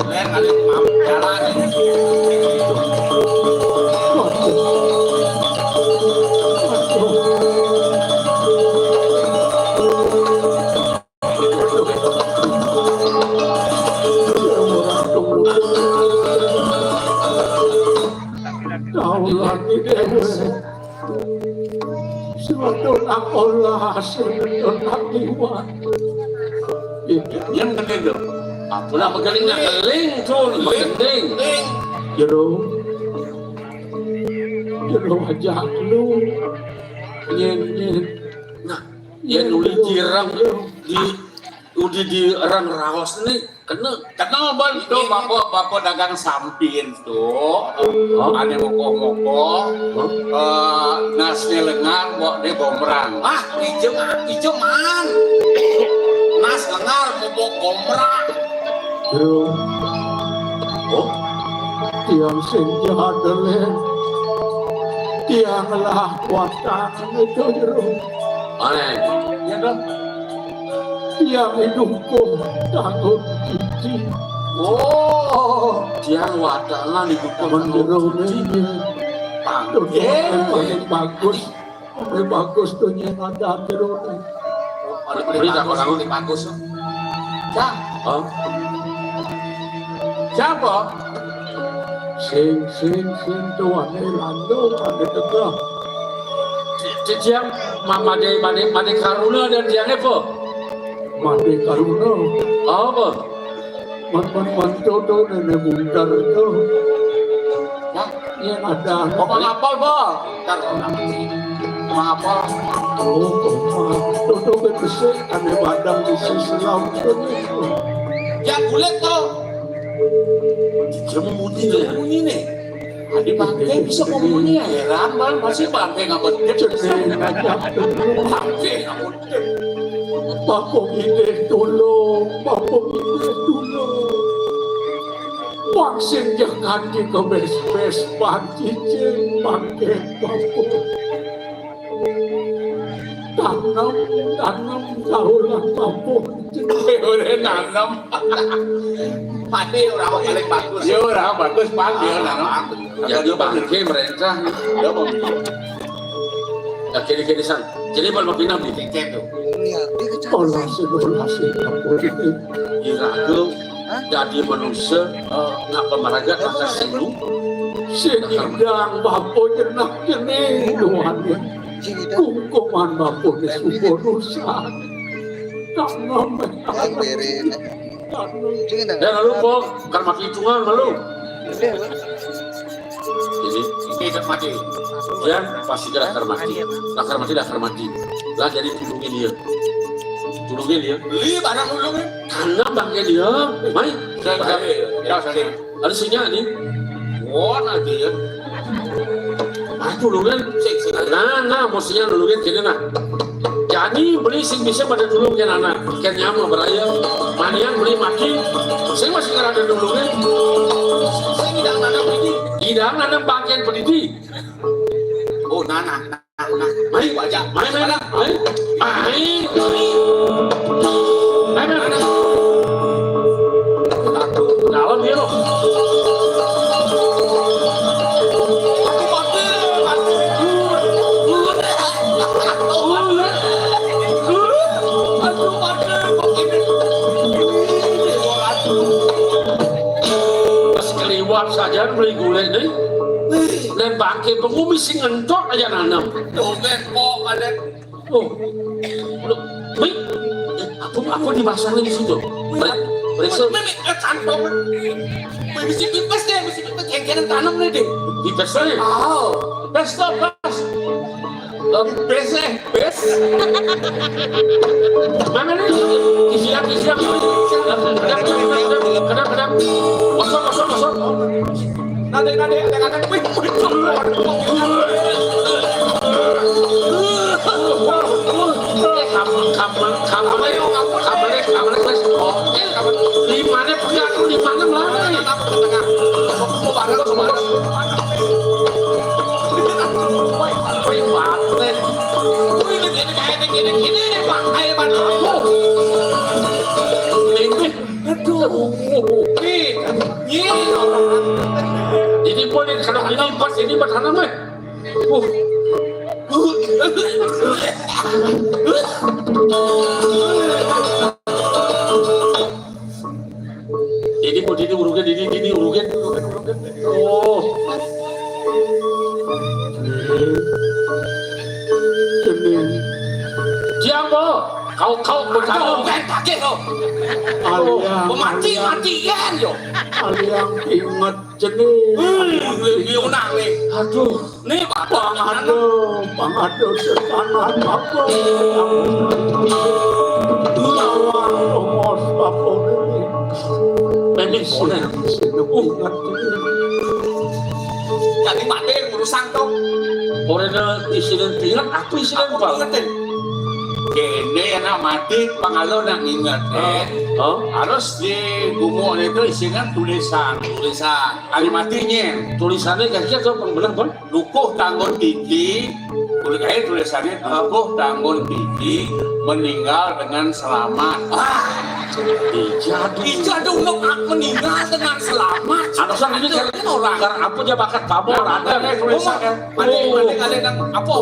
Len ada mau jalan. Tahu lagi deh. Suatu nak olah, suatu nak liwat. Yang penting tu. Aku nak berkeling, nak keling tu, berkeling. Jero. Jero aja lu. Nyen, nyen. Nah, ya nuli dirang di Udi di orang raos ni kena. Kena bal tu bapa, bapa dagang sampin tu. Hah? Ane moko-moko. Hah? Eh, nasne lengar, mbok ne gombrang. Ah, ijem, ijeman. Nas lengar, mbok gombrang. Bro. Oh? Tiang sing jahat, Lén. Tiang lah kuatan itu, Bro. Aneh. Ya, dong. Tiang idungkung tangun cici. Oh, tiang wadalan idungkung tangun cici. Paling bagus. Paling bagus tu nyen ada jerone. Beli tak orang ni bagus. Cak. Hah? Siapa? Sing, sing, sing, tuane lando, ane tegah. Ciciang, ma-, made, made, made karuna dan tiang apa? Made karuna. Apa? Man, man, man, todo nene mundar tu. Hah? Yen ada. Apa ngapal, Bal? Ntar orang mati. Ngapal. Oh, oh, oh. Todo besik, ane badang di sisi laut tu. Ya, bulat tu. Dia mau bunyi tu ya? Bunyi ni. Adi bangke bisa mau bunyi ya? Heran, Bal. Masih bangke ngapa dia? Bangke ngapa dia? Bapung Inggih tulung, Bapung Inggih tulung. Wong sing jangan dikebes-bes, pancicing, bangke, Bapung. Tanam, tanam, taulah, Bapung. Ora nanam. Padi ora paling bagus. Ya, ora bagus, Pak. Ya, nanam. Jadi bangke merentah. Ya, Bang. Ya, kene-kene san. Jadi bal mapinang di tiket tu. Olah sing, olah sing. Iraga dadi manusa, eh, ngapa maragat atas sing lu? Sing idang bapa jenak jening duane. Kungkuman bapa ni suba rusak. Tanam. Tanam. Dan lalu kok, kan mati hitungan lalu. Ini, ini dah mati. Ya, pasti dah akan mati. Dah akan mati, dah akan mati. Lah, jadi tulungin dia. Tulungin dia. Beli barang tulungin. Karena bangke dia. Mai. Saya, saya, ya, saya. Ada sinyal ni. Wah, nanti ya. Ah, tulungin. Sik, sik. Nah, nah, mestinya tulungin kene nah. Jani beli sing bisa pada tulung kene anak. Kene nyama beraya. Manian beli mati. Sing masih ngarada tulungin. Sing idang nanam peniti. Idang nanam bangke peniti. Oh, nanam. Mari, wajah. Mari, mari, mari. Mari. Mari, mari. Dalam dia, loh. Pas keliwat saja beli gulai nih. Dan bangke pengumis sing ngentot aja nanam. Tuh, kan, kok ada. Oh. Loh, wih. Aku, aku dipasangin di situ. Periksa. Mimi, eh, kantong. Mimi, si pipes deh, mimi, si pipes. Yang kena tanam nih, deh. Pipes deh. Oh. Pipes tuh, pas. Pipes deh. Pipes. Mana nih? Isian, isian. Kedap, kedap, kedap. Kosong, kosong, kosong. Nanti, nanti, nanti, nanti. Wih, wih, wih. Kamu, kamu, kamu, kamu, kamu, wis. Limane pegat, limane mlayu. Wih, wih, wih. Wih, wih, wih. Aduh. Ini pun ini kalau ini pas ini pas sana mah. Uh. Ini mau ini urukan ini ini urukan. Oh. Ini. Siapa? Kau kau berkata. Kau kan kaget kau. Aliang, mati aliang. Matian yo. Aliang inget jenis. Yo nang nih. Aduh. Nih, Pak. Pang ada, pang ada setanan apa? Lawan omos apa ini? Memang sini, sini ingat ini. Jadi mati urusan tuh. Orang isinan ingat, aku isinan apa? Ingetin. Kene ya nak mati, pangalo nak inget, eh. Hah? Harus di gumuk itu isinan tulisan. Tulisan. Hari matinya. Tulisannya kaki atau pang bener, Bang? Lukuh tanggon titi, kulit air tulisannya, lukuh tanggon titi, meninggal dengan selamat. Ah, ija tuh. Ija tuh, meninggal dengan selamat. Ada sang ini kan orang. Karena apa aja bakat kamu, ada tulisannya. Mati, mati, mati, nang apa?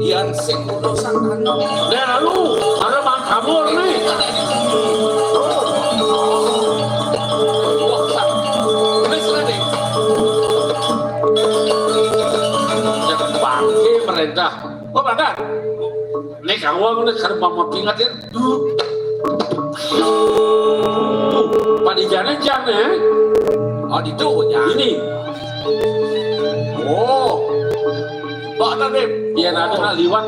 Yang sing urusan anu. Nah, lu, ada Bang Kabur nih. Wis, Raden. Jangan bangke merintah. Oh, Bang. Nek awal nek karep mama pingat ya. Duh. Tuh, padijane jane. Oh, ditu ya. Ini. Oh. Pak Tabib. Iya, ada nak liwat.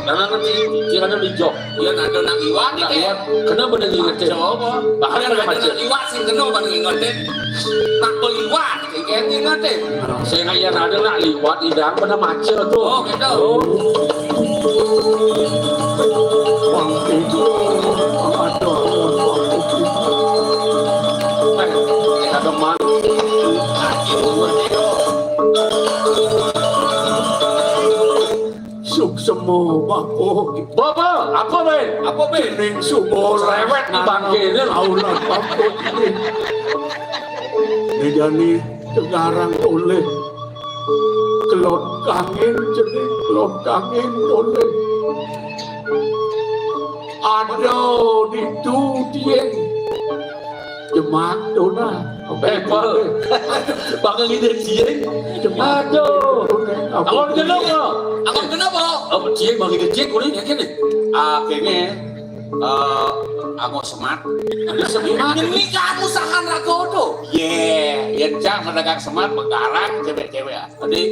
Karena nanti kira ada di jok. Iya, ada nak liwat. Nak liwat. Kenapa dia ngingetin? Coba. Bahkan ada macet. Liwat sing kena pada ngingetin. Nak beliwat. Sing kene ngate. Sing ayan ada nak liwat idang pernah macet tuh. Oh, gitu. Oh. Wang itu, ada, ada mana? Suksema, Bapak. Bapak, apa, Ben? Apa, Ben? Ning sumur. Cerewet di bangke ini. Aulan, Bapak. Medani tegarang oleh kelot kangin, jadi kelot kangin oleh. Aduh, ditu dieng. Jemak dona. Eh, Pol. Bakal ngide dieng. Jemak. Aduh. Apa? Angon genep, Pol. Angon genep, Pol. Oh, dieng bakal ngide dieng kuning ya kene. Ah, kene. Eh, aku semat. Semat. Demi kamu sahan ragodo. Ye, yen cak pedagang semat begarang cewek-cewek. Tadi,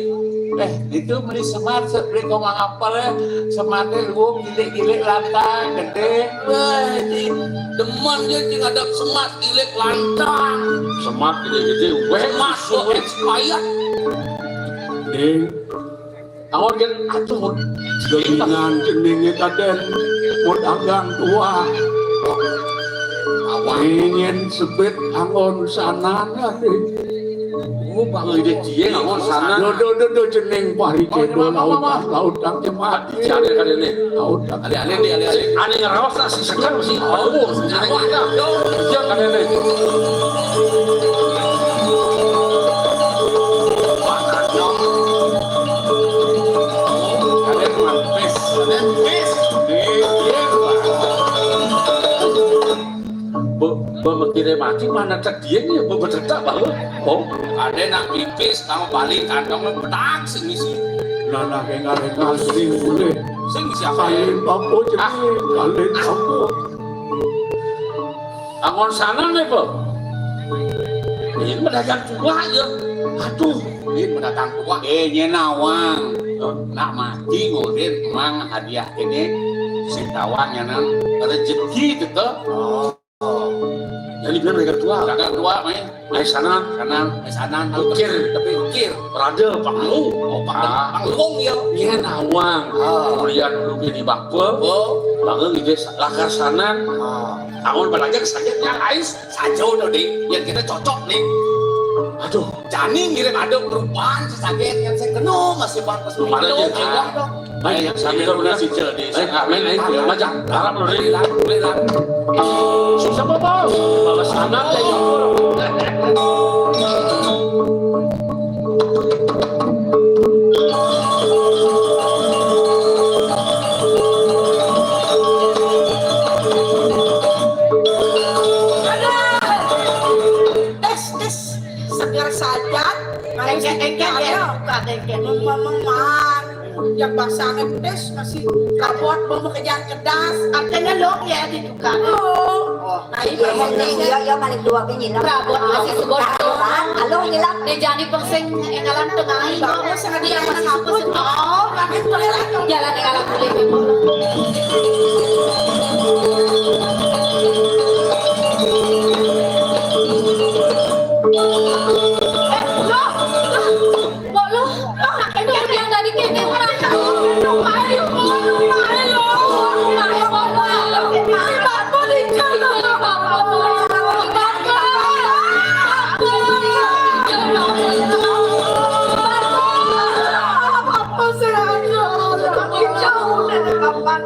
eh, itu beli semat, se-, beli komang apa ya? Sematnya luwung, gilik-gilik lantang, gede. Wah, ini demen dia sing ada semat gilik lantang. Semat gede-gede, weh, semat kok expired. Ding, Awon kan atuh. Jenengan jenenge kaden mau dagang tua. Awon ingin sebet angon sanana deh. Oh, Pak Gede Dieng, amun sana. Lho, lho, lho, lho, jeneng Pak Gede, oh, laut, laut, laut, laut, mati. Cari kali ini. Laut, laut. Alih-alih, alih-alih. Ane ngeros tak sih sekarang sih. Oh, senjata. Iya, kali ini. Kalian mah pes, kalian pes. Iya, iya, Pak. Be, be, mikire mati mana cek dia nih, be, be, cek tak, Pak. Oh, ada nak pipis, kamu balik kantong, pedang sing isi. Lah, lah, kayak nggak ada sing boleh. Sing siapa? Kalian apa, ah, kalian apa? Angon sana nih, Pak. Ini pedagang tua ya. Aduh, ini pedagang tua. Eh, nyen nawang. Hah? Nak mati ngoden mang hadiah ini si tawang nyanang rezeki gitu. Oh. Jadi biar mereka tua. Pedagang tua, main. Main sana, sana, main sana. Ukir, tapi ukir. Berada, panggung. Oh, panggung. Ah. Panggung ya. Nyen nawang. Ah. Kemudian dulu di bangku. Oh. Bangun gitu, lakar sana. Ah. Amun balajar sakit ya, Ais. Saja udah deh, yang kita cocok nih. Aduh, jani ngirim ada perubahan sesaget yang saya kena masih pas pas. Mana dia? Baik, sambil benar si Cel di sana. Main, main, main, macam harap lu, Rin. Susah, Bos. Balas anak ya. Tes, tes, segar saja. Engke, engke, engke, buka, engke. Memang, memang. Yang basah ngetes masih kabot, mau kejar kedas. Artinya lo ya di tukang. Oh. Nah, iya, iya, iya, iya, paling dua ke nyilem. Prabot masih sebut. Halo, nyilem. Nih, jadi persing engalan tengah. Bagus, sama dia, Mas, apa sih? Oh, lagi boleh lagi. Jalan engalan boleh. Eh, loh, loh. Mbok lu, ini yang tadi kene ora tau. Aduh, ayo, ayo, ayo, ayo, ayo, ayo. Bapak di jalan, Bapak. Bapak. Bapak sehat, Bapak. Bapak.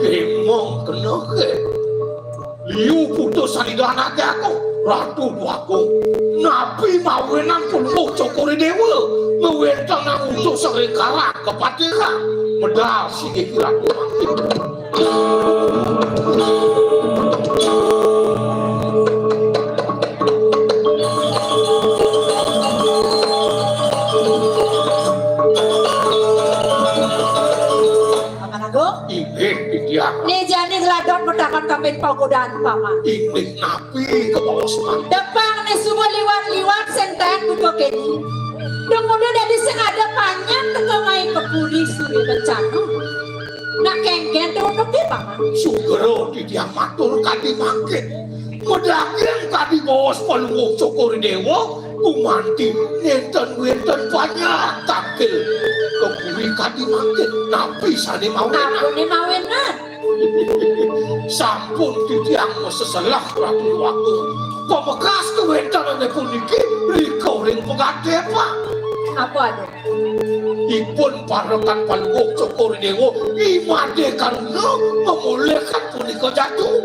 Kemong kena ke? Liu putus salidanake aku, Ratu Dwagung. Napi mawinan Pulungguh Cokor I Dewa ngwentenang utus ring karang kepatihan? Medal siki Ratu mati. Paman Agung? Inggih, Bidya. Né jani ngladot mataken kaping pagodan, Paman. Inggih napi kabaos, Paman? Tepang né suba liwat-liwat sénten buka kéné. Dumugi dadi sing ada panjang teka ngaé ka puri Suri Kencana. Nak kénkén tutuké, Paman? Sugra titiang matur kadi mangkin. Madaging kadi baos Palungguh Cokor I Déwa, gumanti nénten wénten panjang tangkil. Kebuli kadi mangkin, napi sané mawinan? Napi mawinan? Sampun titiang maseselah, Ratu Déwata. Pamekas kawéntenané puniki rika ring pagaté, Pak. Apa ada? Ipun parekan Palungguh Cokor I Déwa, I Madé Karuna, mamolihkan punika jatuh.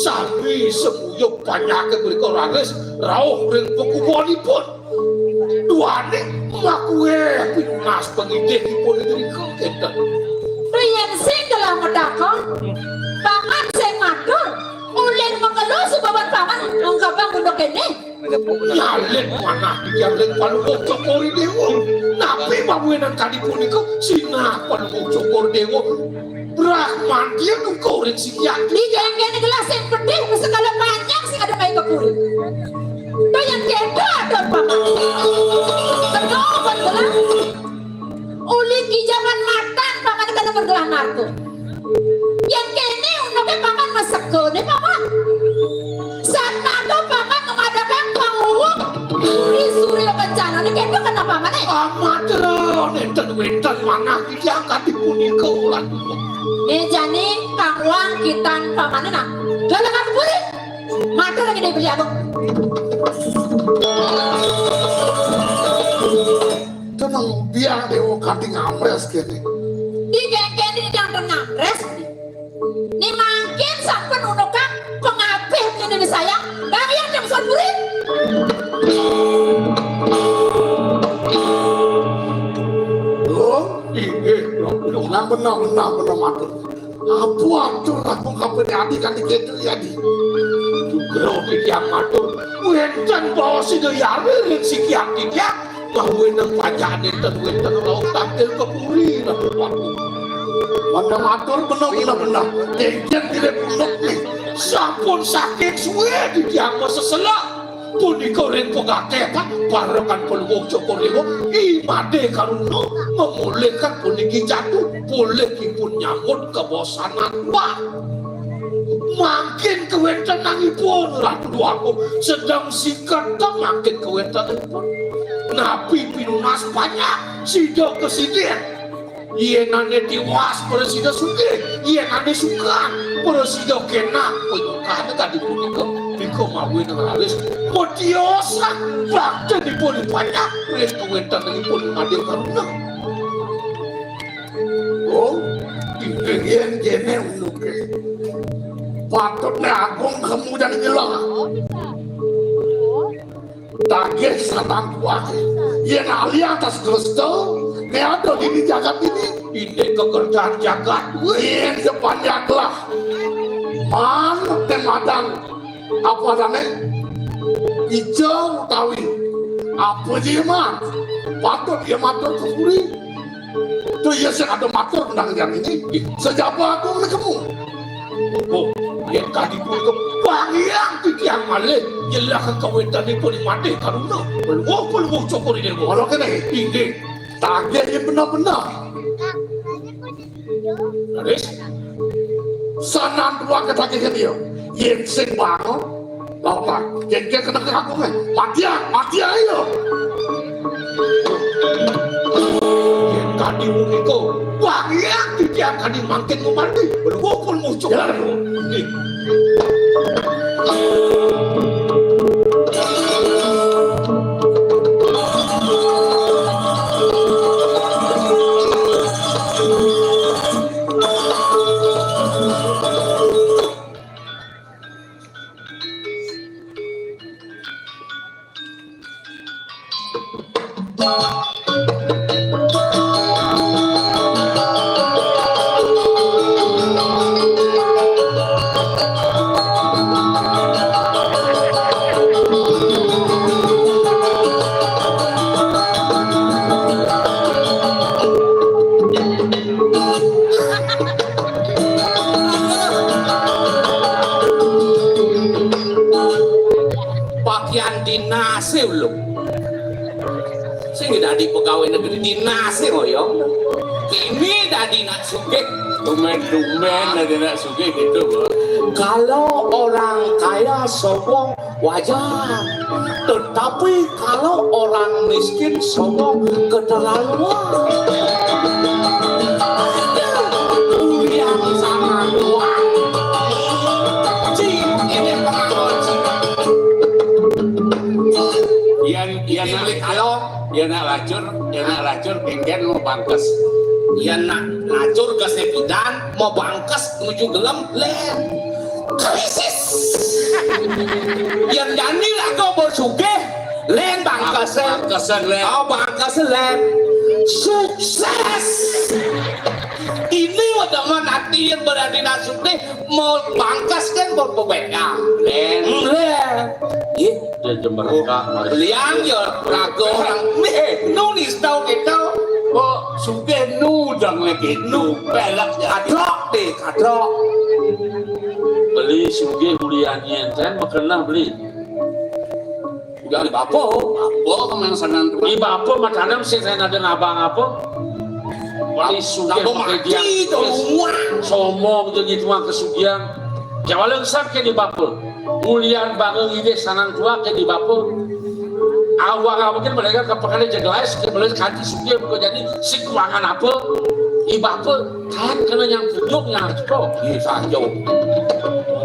Sami semuyup panyakit punika raris rauh ring pakubuanipun. Duaning makuweh pinunas pangidihipun ing drika kénten. Riyen sing telah medakong, paman sing matur, ulin mengelu subawan paman mengkabang gunung kéné. Nyalin manah titiang ring Palungguh Cokor I Déwa. Napi mawinan kadi punika sinah Palungguh Cokor I Déwa? Brahmanti duka ring sikian. Di genggen gelas sing pedih, sekala panjang sing ada mai kepuri. Bayan keda adon paman. Kena obat gelas. Uli ki jaman matan paman kena bergelah narko. Yang kene unoke paman maseke ne paman. Satmata paman ngemadakang panguwung di Surya Kencana ne kene kena paman eh. Amat nenten wenten manah titiang kadi punika ulah. Nih jani panguwung kitan paman nah. Dalam aku puri. Mata lagi dia beli aku. Tenang, biar Dewa kanti ngamres kene. Di genggen ini yang ngamres. Ni mangkin sampun unukan pengabih ini saya. Bang yang jam sempuri. Oh, inggih, benar, benar, benar, benar, matur. Apa atur aku kapan adi kanti ketu ya di. Jugro titiang matur. Wenten bawa sida yari ring sikiang titiang. Bahwa nang pajak nenten wenten rauh tampil ke puri, Ratu Prabu. Manda matur benar-benar benar. Jengjen kire punduk nih. Sampun saking suwe titiang maseselak. Punika ring pegate, Pak, parekan Palungguh Cokor Dewa, I Made Karuna, memulihkan puniki jatuh, pulihipun nyambut kebosanan, Pak. Mangkin kawentenanipun, Ratu Dwagung, sedeng siketa mangkin kawentenanipun. Napi pinunas panjak, sida kasidin. Yén ané tiwas, prasida sugih. Yén ané sukan, prasida kénak. Panyukané kadi punika, nika mawi nang raris. Matiosan baktenipun panjak, ring kawéntenanipun Madé Karuna. Oh, inggih yén kéné unduké. Patutné agung kemudian ilang. Tagih sanang kuat. Yén alih atas dresta, né ada dini jagat ini. Ini kekerjaan jagat. Yén sepanjang lah. Man, té madan. Apa adane? Ijo utawi. Apa ji, Man? Patut ya matur kepuri. Tuh iya sing ada matur menang yang ini. Sejaba aku menekemu. Oh, yén kadi punika pangiang titiang malih nyelah kawéntenipun Madé Karuna. Pelungguh-pelungguh Cokor I Déwa. Ora kéné. Inggih. Tagih yén bener-bener. Raris. Sanan dua ketagih dia. Yén sing bangun. Lawan, kéngkén kena kagungé. Matian, matian ayo. Yén kadi punika, wah, iya, titiang kadi mangkin ngumargi. Pelungguh-pelungguh Cokor. Ya. Pakaian dinase ulung. Sing dadi pegawai negeri dinase ngoyong. Kini dadi nak sugih. Tumen-tumen dadi nak sugih gitu, Bos. Kalau orang kaya sombong, wajar. Tetapi kalau orang miskin sombong, keterlaluan. Yang sama doang. Cing, ini pengaruh, Cing. Yan, yan nak, kalau, yan nak lacur, yan nak lacur, kéngkén mau bangkes. Yan nak lacur ke sepidan, mau bangkes nuju gelem, lén. Krisis. Yén jani laga bos sugih, lén bangkesen. Bangkesen, lén. Oh, bangkesen, lén. Sukses. Ini udah mah nanti yang berarti sugih, mau bangkes kan mau pebeka. Lén. Lén. Ih, dia jemerka. Liang ya laga orang. Eh, nu nih tahu kita. Kok sugih nu dang lagi nu pelak ya. Kadrok deh, kadrok. Beli sugih ulian yén ten makeneh beli. Udah di bapa, bapa kemang sanan tuh. Di bapa makanan sih saya ada ngabang apa? Beli sugih pakai dia. Sombong jadi tuang kesugihan. Jawaleng sak ke di bapa. Ulian bangun ide sanang tua ke di bapa. Awak awak kan mereka ke pekerja jelas ke beli kaji sugih bukan jadi si kuangan apa? Di bapa. Kan kena yang tunjuk yang cekok. Iya, sanjo.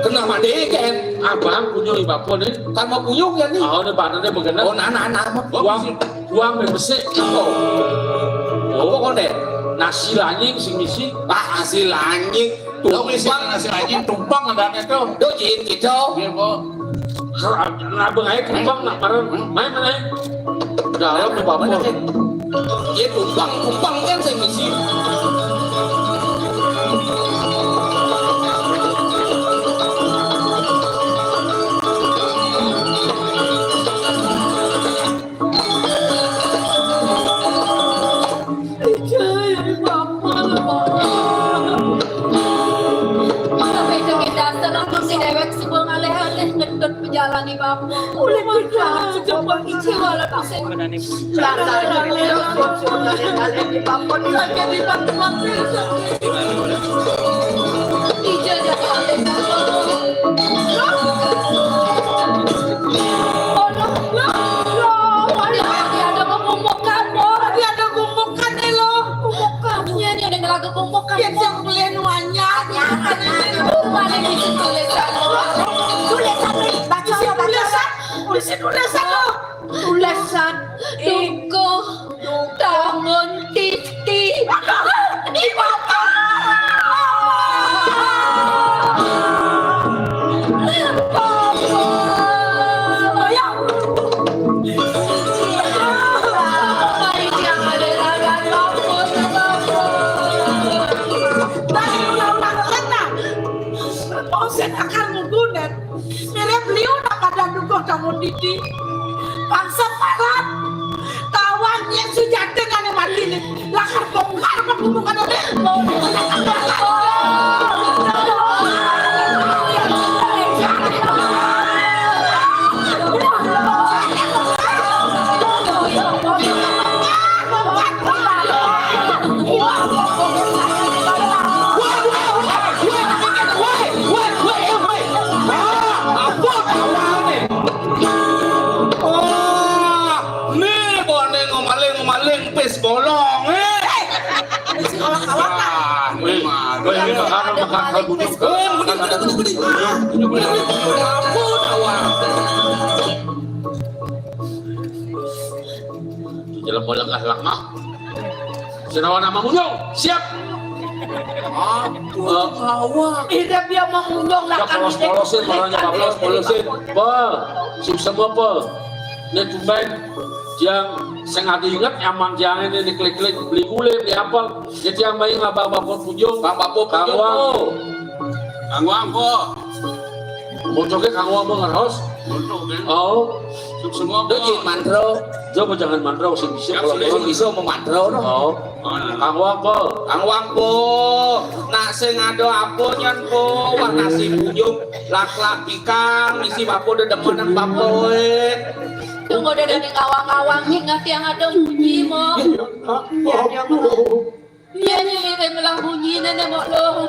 Kena mandi kan? Abang punya ibu apa nih? Kan mau punya ya nih. Oh, ini badannya begini. Oh, nah, nah, nah. Buang, buang besik. Oh. Oh, kok deh? Nasi lanying sing misi. Ah, nasi lanying. Tumpang nasi lanying, tumpang ada tuh. Tuh, jin gitu. Iya, Bu. Labeng aja tumpang nak bareng. Main mana? Dalam apa? Iya, tumpang, tumpang kan saya misi. Sampai dengan dasar aku si dewek sebel ngalih-alih ngedot pejalani bapak. Oleh kita sejak pagi cewala pasien. Lantaran dia konsol ngalih-alih di bapak. Lagi di bapak. Ija dia. Ono, lo, lo, ada gumukan, lo. Ada gumukan, lo. Gumukan. Iya, ini ada ngelaga gumukan. Iya, yang beli nuanya. Mana di situ tulisan? Tulisan, baca, baca. Tulisan, tulisan, tulisan, lo. Tulisan. Tunggu. Tangan titi. Di mata. Papa. Mari jangan ada tangan papa. Tadi ulang-ulang kata. Mau saya akan menggunakan. Mirip liu nak pada dukuh kamu didi. Bangsa parat. Tawang yang sujata kan mati ni. Lakar bongkar kan bukan ada. Wah, nih, boné ngomaling-ngomaling pis bolong, eh. Wis kalak-kalak. Ah, nih, mah. Woi, ini makan, makan, makan, bujuk. Eh, budi, budi, budi, budi. Ampun, awak. Jelema lengah-lengah. Sinawan nama munjung, siap. Ah, awak. Ida dia mau munjung lah kan. Polos-polosin, marahnya polos-polosin. Pe, sing semua pe. Ini tumben. Yang sengaja ingat, aman jangan ini diklik-klik, beli gulai, beli apel. Jadi yang main ngabang bapak punjung. Bang bapak punjung. Kawang. Kawang, kok. Bocoknya kang Wang mau ngeros. Bocoknya. Oh. Semua. Dia jadi mantro. Coba jangan mantro, sing bisa. Yang kalau sudah bisa mau mantro, no. Oh. Kang Wang po. Kang Wang po. Nak sing ada apa nyen po? Wah, nasi bujung. Lak-lak ikang isi bapo dedemenan bapo, eh. Tunggu deh, dari ngawang-ngawang nih, ngerti yang ada bunyi mo. Iya, nak. Iya, iya, iya. Iya, iya, iya, melang bunyi nenek mok lo.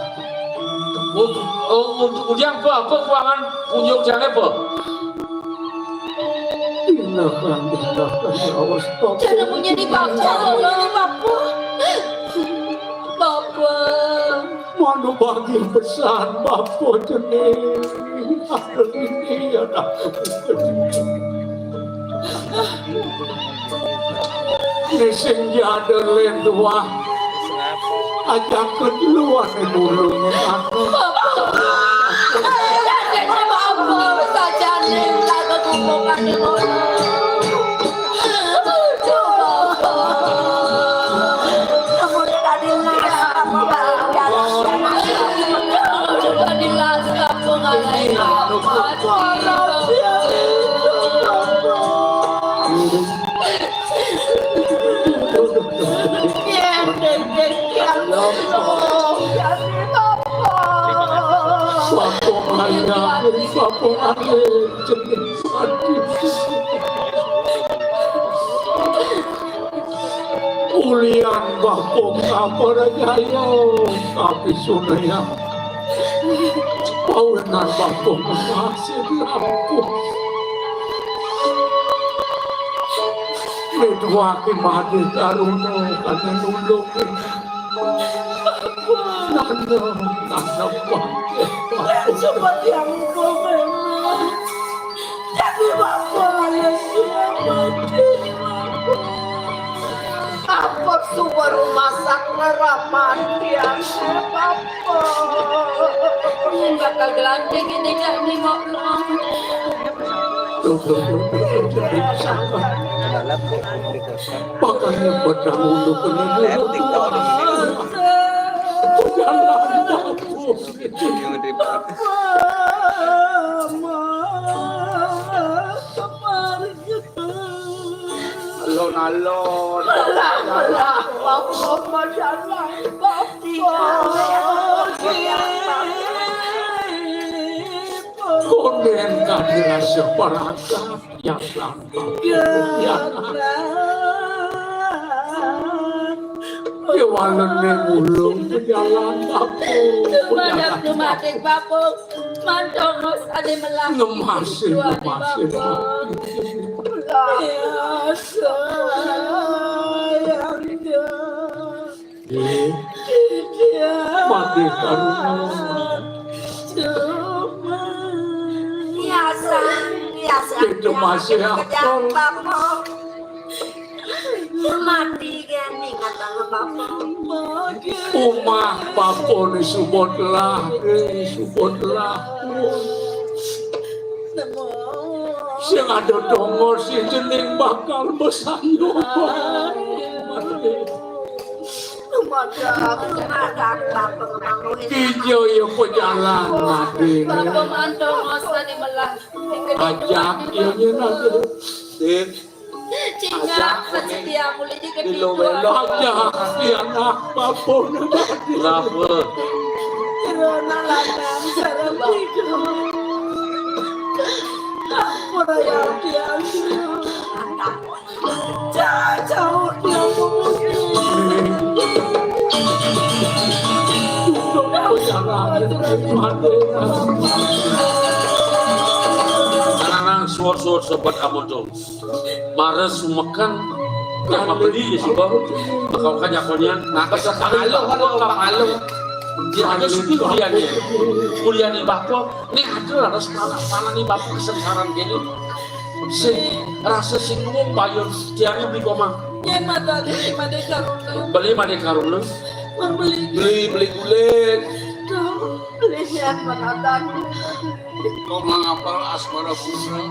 Oh, oh, oh, udah apa, apa kuangan unjuk jane apa? Innalillah, ya Allah, stop. Jangan bunyi di bapa, bunyi di bapa. Bapa. Mano bagi pesan bapa jenis. Aduh, ini ya, dah. Ini sing jada len tuah. Aja keduluan dulu nih aku. Sapa anak, sapa anak, jeneng sadis. Ulian bakong apa jaya, tapi sunaya. Pawenan bakong masih rapuh. Ridwaki Madé Karuna kana nulung. Nana, nana, Pak. Seperti yang kau memang. Tapi Bapak yang dia mati, Bapak. Apa sumber rumah sakit mati, Bapak? Ini bakal gelanting ini, Kak, ini mau pulang. Makanya pada ulu kena dulu. Alon-alon. Alah, alah, Bapak, masalah, Bapak. Konden kadi rasa perangkat yang santap. Ya. Ya, walene ulung pejalan aku. Tumadak, tumadak, Bapak. Mantongos ade melah. Ngemasi, ngemasi. Ya, sayang. Nggih. Mati karuna. Biasa, biasa. Itu masih apa? Mati kan ingat sama Bapak. Umah Bapak ni subot lah, ni subot lah. Sing ada dongo si jeneng bakal besanyo. Kijaya pejalan mati. Ajak iya nyen ade. Cingak, setia mulih di kedua. Ajak iya anak Bapak. Kenapa? Karena lanang sareng tiga. Apa yang diambil? Jauh-jauh dia mengusir. Anak-anak, suwur-suwur sobat Amodong. Mara sumekan, ya, mabeli ya, suba. Bakal kan nyakonya, nah, kesesakan lo, lo, lo. Dia ada suki kuliahnya. Kuliahnya Bapak, ini ada lah, harus malah, malah nih Bapak kesengsaraan gini. Sing rasa sing umum, payon setianya beli koma. Yen matane Madé Karuna. Beli Madé Karuna. Mun beli. Beli, beli kulit. Duh, beli yen matane. Kok mangapal asmara putra?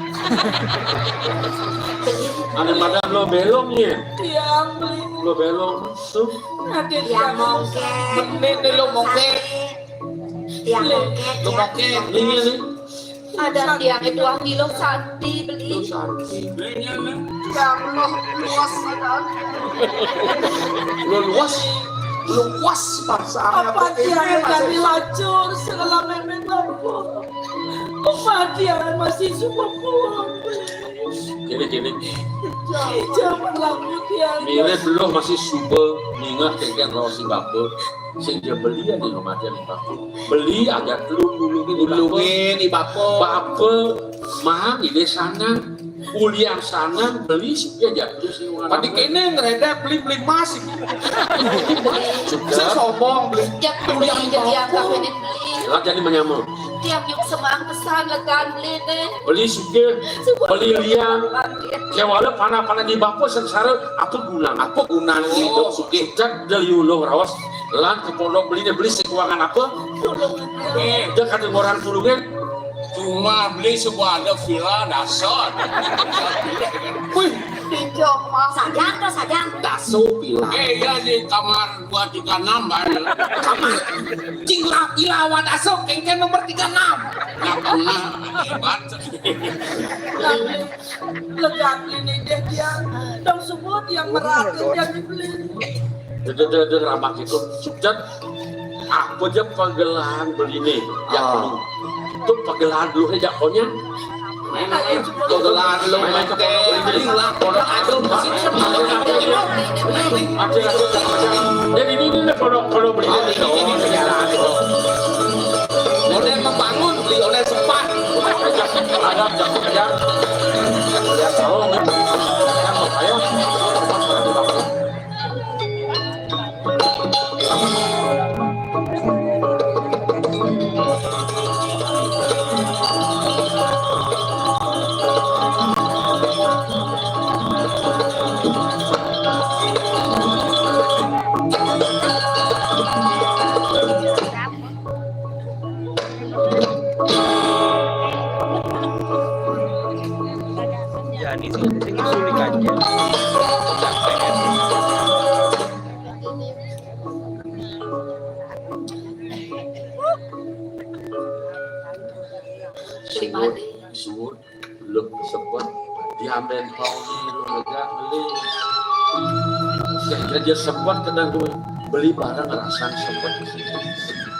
Anu madan lo belong ya? Tiang beli. Lo belong. Tuh. Ada tiang mongke. Menit nih lo mongke. Tiang mongke. Lo mongke. Ini nih. Ada tiang itu ahli lo santi beli. Lo santi. Tiang lo luas ada. Lo luas. Luas bahasa apa tiang dari lacur segala memet apa. Apa tiang masih semua pulang. Gini, gini. Jangan laku tiang. Mirip lo masih suba, ningat kengken lo si bapak. Sing dia beli ya di rumah dia nih, Pak. Beli aja lu dulu nih, Pak. Dulungin, Pak. Bapak, mah, ini sana. Kuliah sana, beli sih aja terus nih, orang. Tadi kene ngeredek beli, beli emas. Saya sombong beli. Jak beli, jadi yang kafe ini beli. Lah jadi menyamar. Tiap yuk semang pesan lekan beli deh. Beli suke, beli liang. Kewala panah-panah di bapak sengsara, apa guna? Apa guna itu? Suke. Jak dari ulung rawas, lan ke pondok beli deh, beli sekuangan apa? Dia kata orang tulungan, Cuma beli sebuah ada villa dasar. Wih, Pinjok mah sajang tuh sajang. Dasu villa. Eh, iya, di kamar dua tiga enam, Bang. Kamar. Cing lah, villa wa dasu, kengken nomor tiga enam. Nggak pernah, hebat. Lega ini deh dia. Dong subuh dia merhatiin dia dibeli. Dede, dede, dede, ramak itu. Cet, apa aja pagelahan beli nih? Ya, ah. Itu pagelahan dulu aja, pokoknya. Pagelahan lu, main ke pondok beli lah, pondok aja, musik semua. Ada, ada, ada. Jadi ini, ini, ini, pondok, pondok beli. Oh, ini, ini, ini, ini. Oleh membangun, beli oleh sempat. Ada, ada, ada. Ya, tahu, kan? Ayo. Jani sing, sing sulik aja. Suwun, suwun, lu sebut diambil Pauli, lu lega beli. Ya, ya, dia sebut kena gue beli barang ngerasan sebut.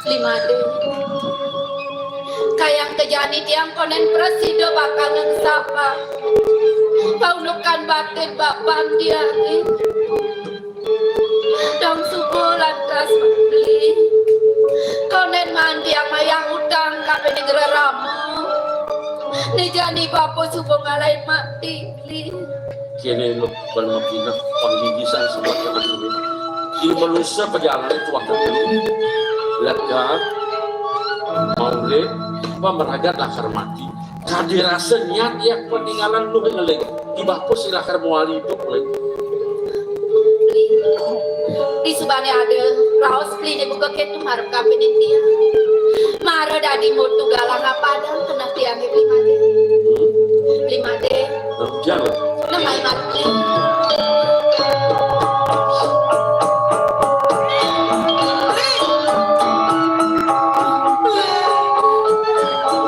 Limade. Kayang kejani tiang konen prasida bakal ngengsapa. Paunukan batin bapan tiang. Dong subuh lantas beli. Konen mandiang mayang utang kapining rerama. Né jani bapa subuh ngalahin mati, beli. Kéné lu bal mabineh panggigisan sebab anak duit. Di manusia perjalanan itu waktu dulu. Lega, maulid, apa meragat lakar mati. Kadi rasa niat ya peninggalan lu ngeling. Di bapa sing lakar mawali hidup, Lé. Di subané ada raos beliné buka kéto marep kapining tiang. Mara dadi mutu galang apadang keneh tiangé beli madé. Beli madé. Jang. Nemai mati.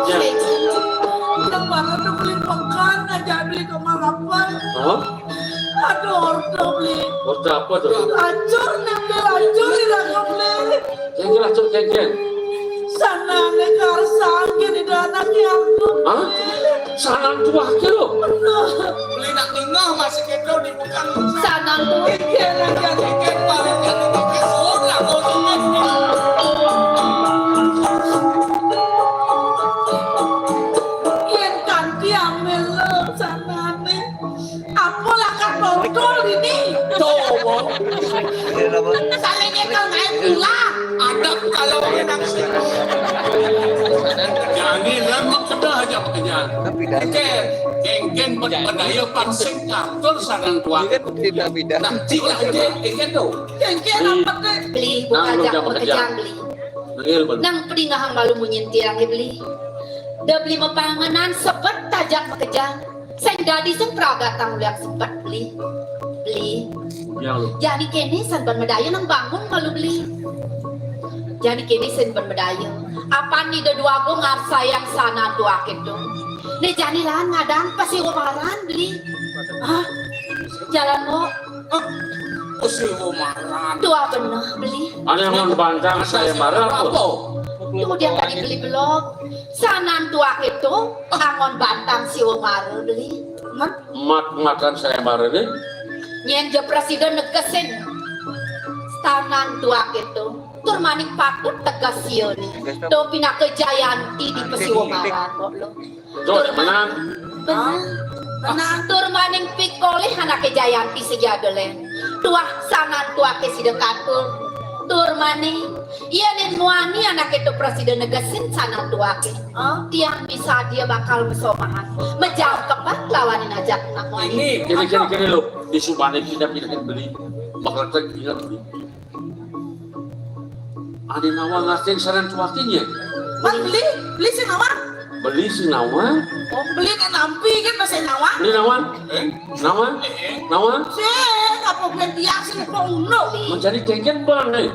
Jang. Udah banget tuh beli pekan aja beli kemalapan. Hah? Aduh, ordo beli. Ordo apa tuh? Lacur nih beli, lacur di dalam beli. Kengken lacur, kengken. Sanané karsang kéné anaké aku. Hah? Sanan tuaké lo? Bener. Beli nak nengah masih kéto di pekan. Sanan tuaké. Kengken, kengken. Kengken paling jadi pakai soda, kau tuh. Yén kanti ambil lo sanané. Apa lakar tongkol ini? Coba. Salahnya kalau main pula. Ada kalau enak sih. Jadi lama kena aja makanya. Kengken, kengken berdaya pangsing ngatur sarang tuan. Tidak beda. Nah, cik lah aja, kengken tuh. Kengken apa teh? Beli, bukan aja makejang beli. Nang pedingahang malu munyin tiang ya beli. Da beli mapanganan sebet tajak makejang. Sing dadi sing pragatang uliak sebet beli. Beli. Ya, lu. Jani kéné san ban medaya nang bangun malu beli. Jani kéné san ban medaya. Apan Ida Dwagung ngarsayang sanan tuaké to. Né jani lan ngadang pasiwa maran beli. Hah? Jalan mo. Hah? Pasiwa maran. Tuah beneh beli. Ada yang mau bantang saya marah apa? Tuh dia tadi beli belok. Sanan tuaké to, angon bantang siwa mara beli. Mat makan saya marah nih. Nyén ja prasida negesin. Sanan tuaké to, tur maning patut teges sia né. To pinaka Jayanti di pasiwa maran kok lo. Tuh, menang. Bener. Menang. Tur maning pikolih anaké Jayanti sing ada lén. Tuah sanan tuaké sida katur. Tur maning Yén muani anaké to prasida negesin sanan tuaké. Oh, tiang misadia bakal masomahan. Majangkepan lawaning ajak anak muani. Ini, kene, kene, kene lo. Di subané kita pindahin beli. Bakal tak ingat beli. Ané nawang ngartin sanan tuaké nyén. Mat beli, beli sing nawang. Beli si Nawang. Oh, beli kan nampi kan masih Nawang. Beli Nawang. Nawang. Nawang. Sih, apa beli dia sih kok uno? Mencari kengken bang nih.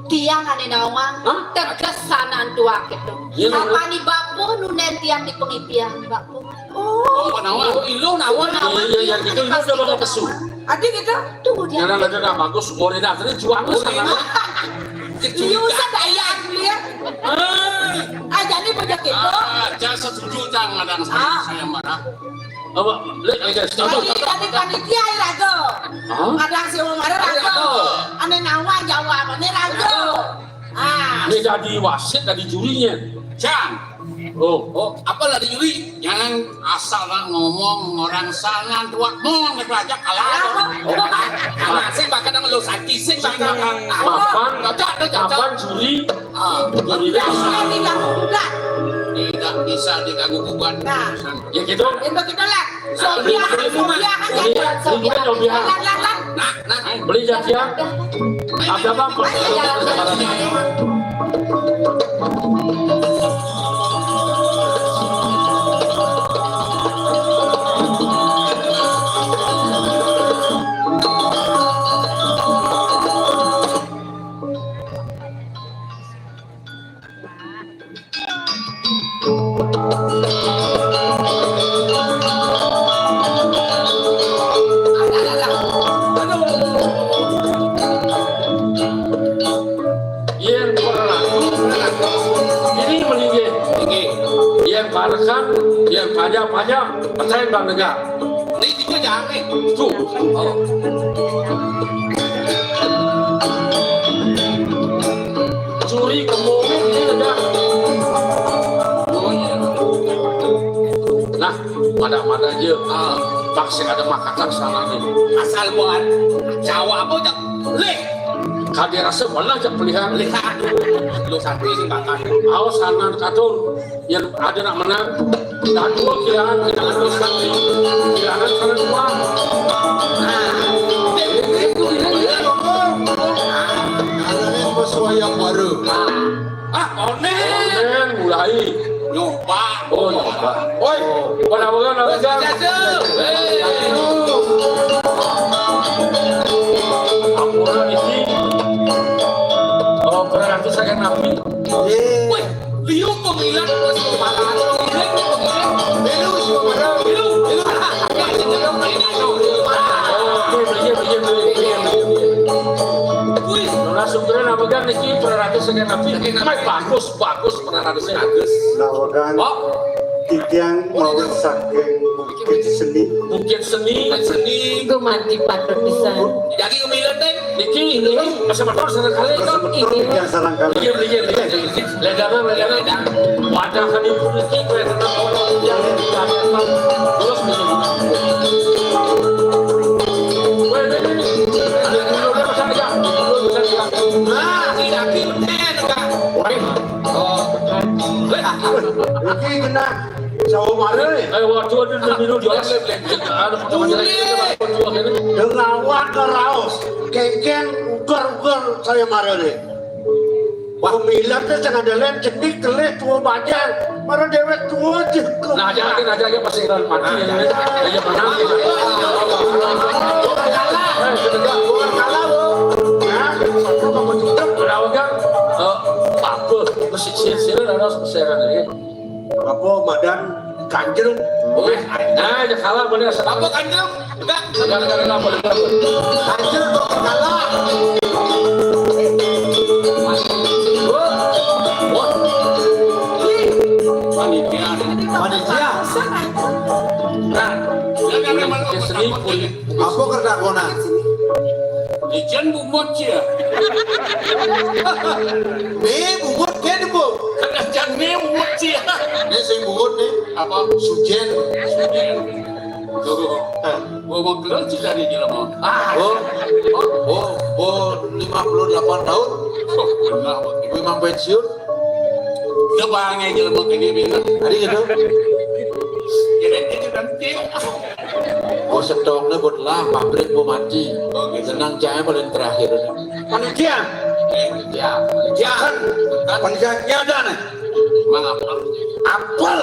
Tiang ane Nawang. Hah? Teges sanan tuak itu. Iya, Nawang. Apa ni bapa nunen tiang di pengipian bapa? Oh, Nawang. Oh, ilu Nawang. Iya, iya, iya, gitu. Ilu udah bawa pesu. Ada gitu. Tunggu dia. Jangan ada dah bagus. Boleh dah. Tadi juang sana. Iya, usah daya aku lihat. Ah, jadi punya gitu. Ah, jangan setuju, jangan ada yang saya, saya marah. Apa? Lek, lek, lek, Tadi, tadi panitia ya raga. Hah? Ada si Umar raga. Ane Nawang jawab, ane raga. Ah. Ini jadi wasit, jadi jurinya. Jan. Oh, oh, apa lah di juri? Jangan asal lah ngomong orang sana tuak mong itu aja kalah. Oh, anak sing bakal nang lo sakit sing bakal. Mapan, cocok, cocok. Mapan juri. Ah, juri. Biasa tidak mudah. Tidak bisa diganggu gugat. Nah. Ya gitu. Itu kita lah. Sobiah, sobiah kan ya. Sobiah. Nah, nah. Beli jajah. Ada apa? Yen perlaku, ini melinggih. Yen parekan, yen panjang-panjang, percaya bang negak. Ini juga jangan. Tuh. Oh. Curi kemungin ini negak. Oh, iya. Nah, pada-pada aja. Ah. Taksi ada makanan sana nih. Asal buat Jawa apa, Cak? Leh. Kade rasa mana, Cak, pilihan? Lihat. Lo sampai sih makan. Awas sana katur. Yang ada nak menang. Dan dua kehilangan, kehilangan dua kali. Kehilangan sana dua. Nah, itu dia, dia ngomong. Nah, ada yang bersuaya baru. Ah, onen. Onen mulai. Lupa. Oh, lupa. Oi, pada orang nak pegang. Ampura isi. Oh, pernah nanti saya napi. Wih, liu pemilihan. Pemilihan, pemilihan. Liu, liu, liu. Oke, iya, iya, iya, iya, iya. Wih, langsung keren apa kan niki pernah nanti saya napi. Bagus, bagus. Agus. Lawakan. Oh. Titiang mawi saking Bukit Seni. Bukit Seni. Bukit Seni. Gumanti patut pisan. Jadi umileun téh. Niki, ini masa betul sareng kali. Masa betul yang sareng kali. Iya, iya, iya, iya. Ledangan, ledangan. Wadah kan ibu niki, kue tenang, orang yang terus. Weh, ini, ini. Ada dulu, ada pesan, ada dulu, pesan, ada. Nah, tidak, tidak, tidak. Weh. Oh. Iki kena sawo mare. Eh, waduh, aduh, aduh, aduh, aduh, aduh. Anu, foto aja lagi, kita foto aja nih. Dengawan keraos, kengkeng uger-uger saya mare nih. Wah, milat téh sing ada lén cenik kelih tua bajang. Mara déwék tua aja. Nah, aja lagi, aja lagi pasti kan mati ya. Iya, mana? Bukan kalah, bukan kalah, Bu. Ya, satu sama juta. Kenapa kan? Eh, bagus. Mesti sir-sir ada sepeseran lagi. Apa madan kanjel? Oke. Nah, ya kalah bener. Apa kanjel? Enggak. Enggak, enggak, enggak, enggak, enggak. Kanjel kok kalah. Wah. Wah. Panitia. Panitia. Nah, ya kan memang seni pun. Apa kerdakonan? Ijen bungut sia. Nih bungut kan, Bu. Kerja nih bungut sia. Ini sing bungut nih. Apa? Sujen. Sujen. Tuh. Hah. Gua mau keluar sih dari jelema. Ah. Oh. Oh, oh, oh, lima puluh delapan tahun. Oh, benar, Bang. Ibu emang pensiun. Udah bangai jelema kayak gini. Tadi gitu. Jadi itu nanti. Oh, setongnya buat lah, pabrik mau mati. Oh, gitu. Tenang, cahaya paling terakhir. Panitia. Ya. Ya. Kan, panitia ada nih. Emang apa? Apel.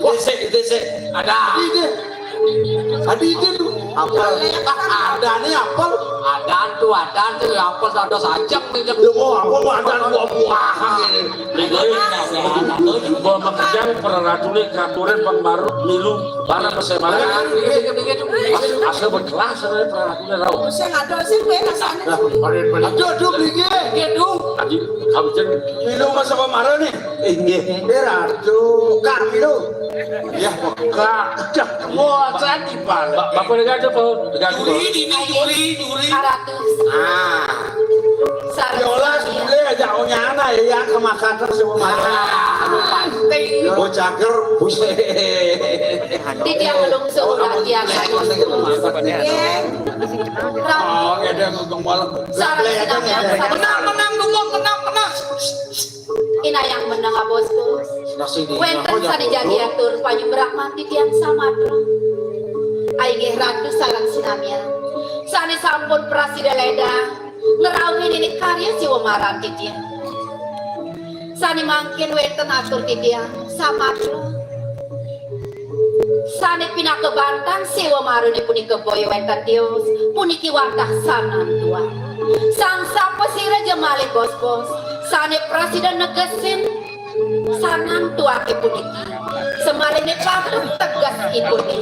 Dhisik, dhisik. Ada. Adi dé. Adi dé tuh. Apel. Ada nih apel. Ada tuh, ada tuh apel, ada saja nih. Lho, mau apa, mau ada buah-buahan ini. Lha iki, mbok makejang para ratuné katuran pembaru milu barang kesemarang. Asal berkelas, para ratuné rauh. Sing ada sing kowe rasane. Aduh, aduh, mriki. Nggih, Duh. Tadi, kawijen. Milu Mas apa marane? Inggih, Ratu. Kak milu. Ya, Kak. Wah, tadi balik. Bapak negara apa? Negara. Duri, dini, duri, duri. Saratus. Ah. Saratus. Yolas, boleh aja onyana ya, ya, ke Makassar semua. Ah, pasti. Yo, cager, buset. Titiang menungso uratian. Nggih. Oh, ada ngomong malam. Sareng sinamian. Menang, menang, dukung, menang, menang. Inayang menang, Bosku. Wénten sané jagi atur panyumbrahman titiang samatra. Inggih Ratu sareng sinamian. Sané sampun prasida léda ngrauhin ini karya siwa maran titiang. Sané mangkin wénten atur titiang samatra. Sané pinaka bantang siwa marane punika boya wénten tios, puniki wantah sanantua. Sang sapasira ja malih bos-bos, sané prasida negesin sanantuake puniki. Samalihne patut tegesipune.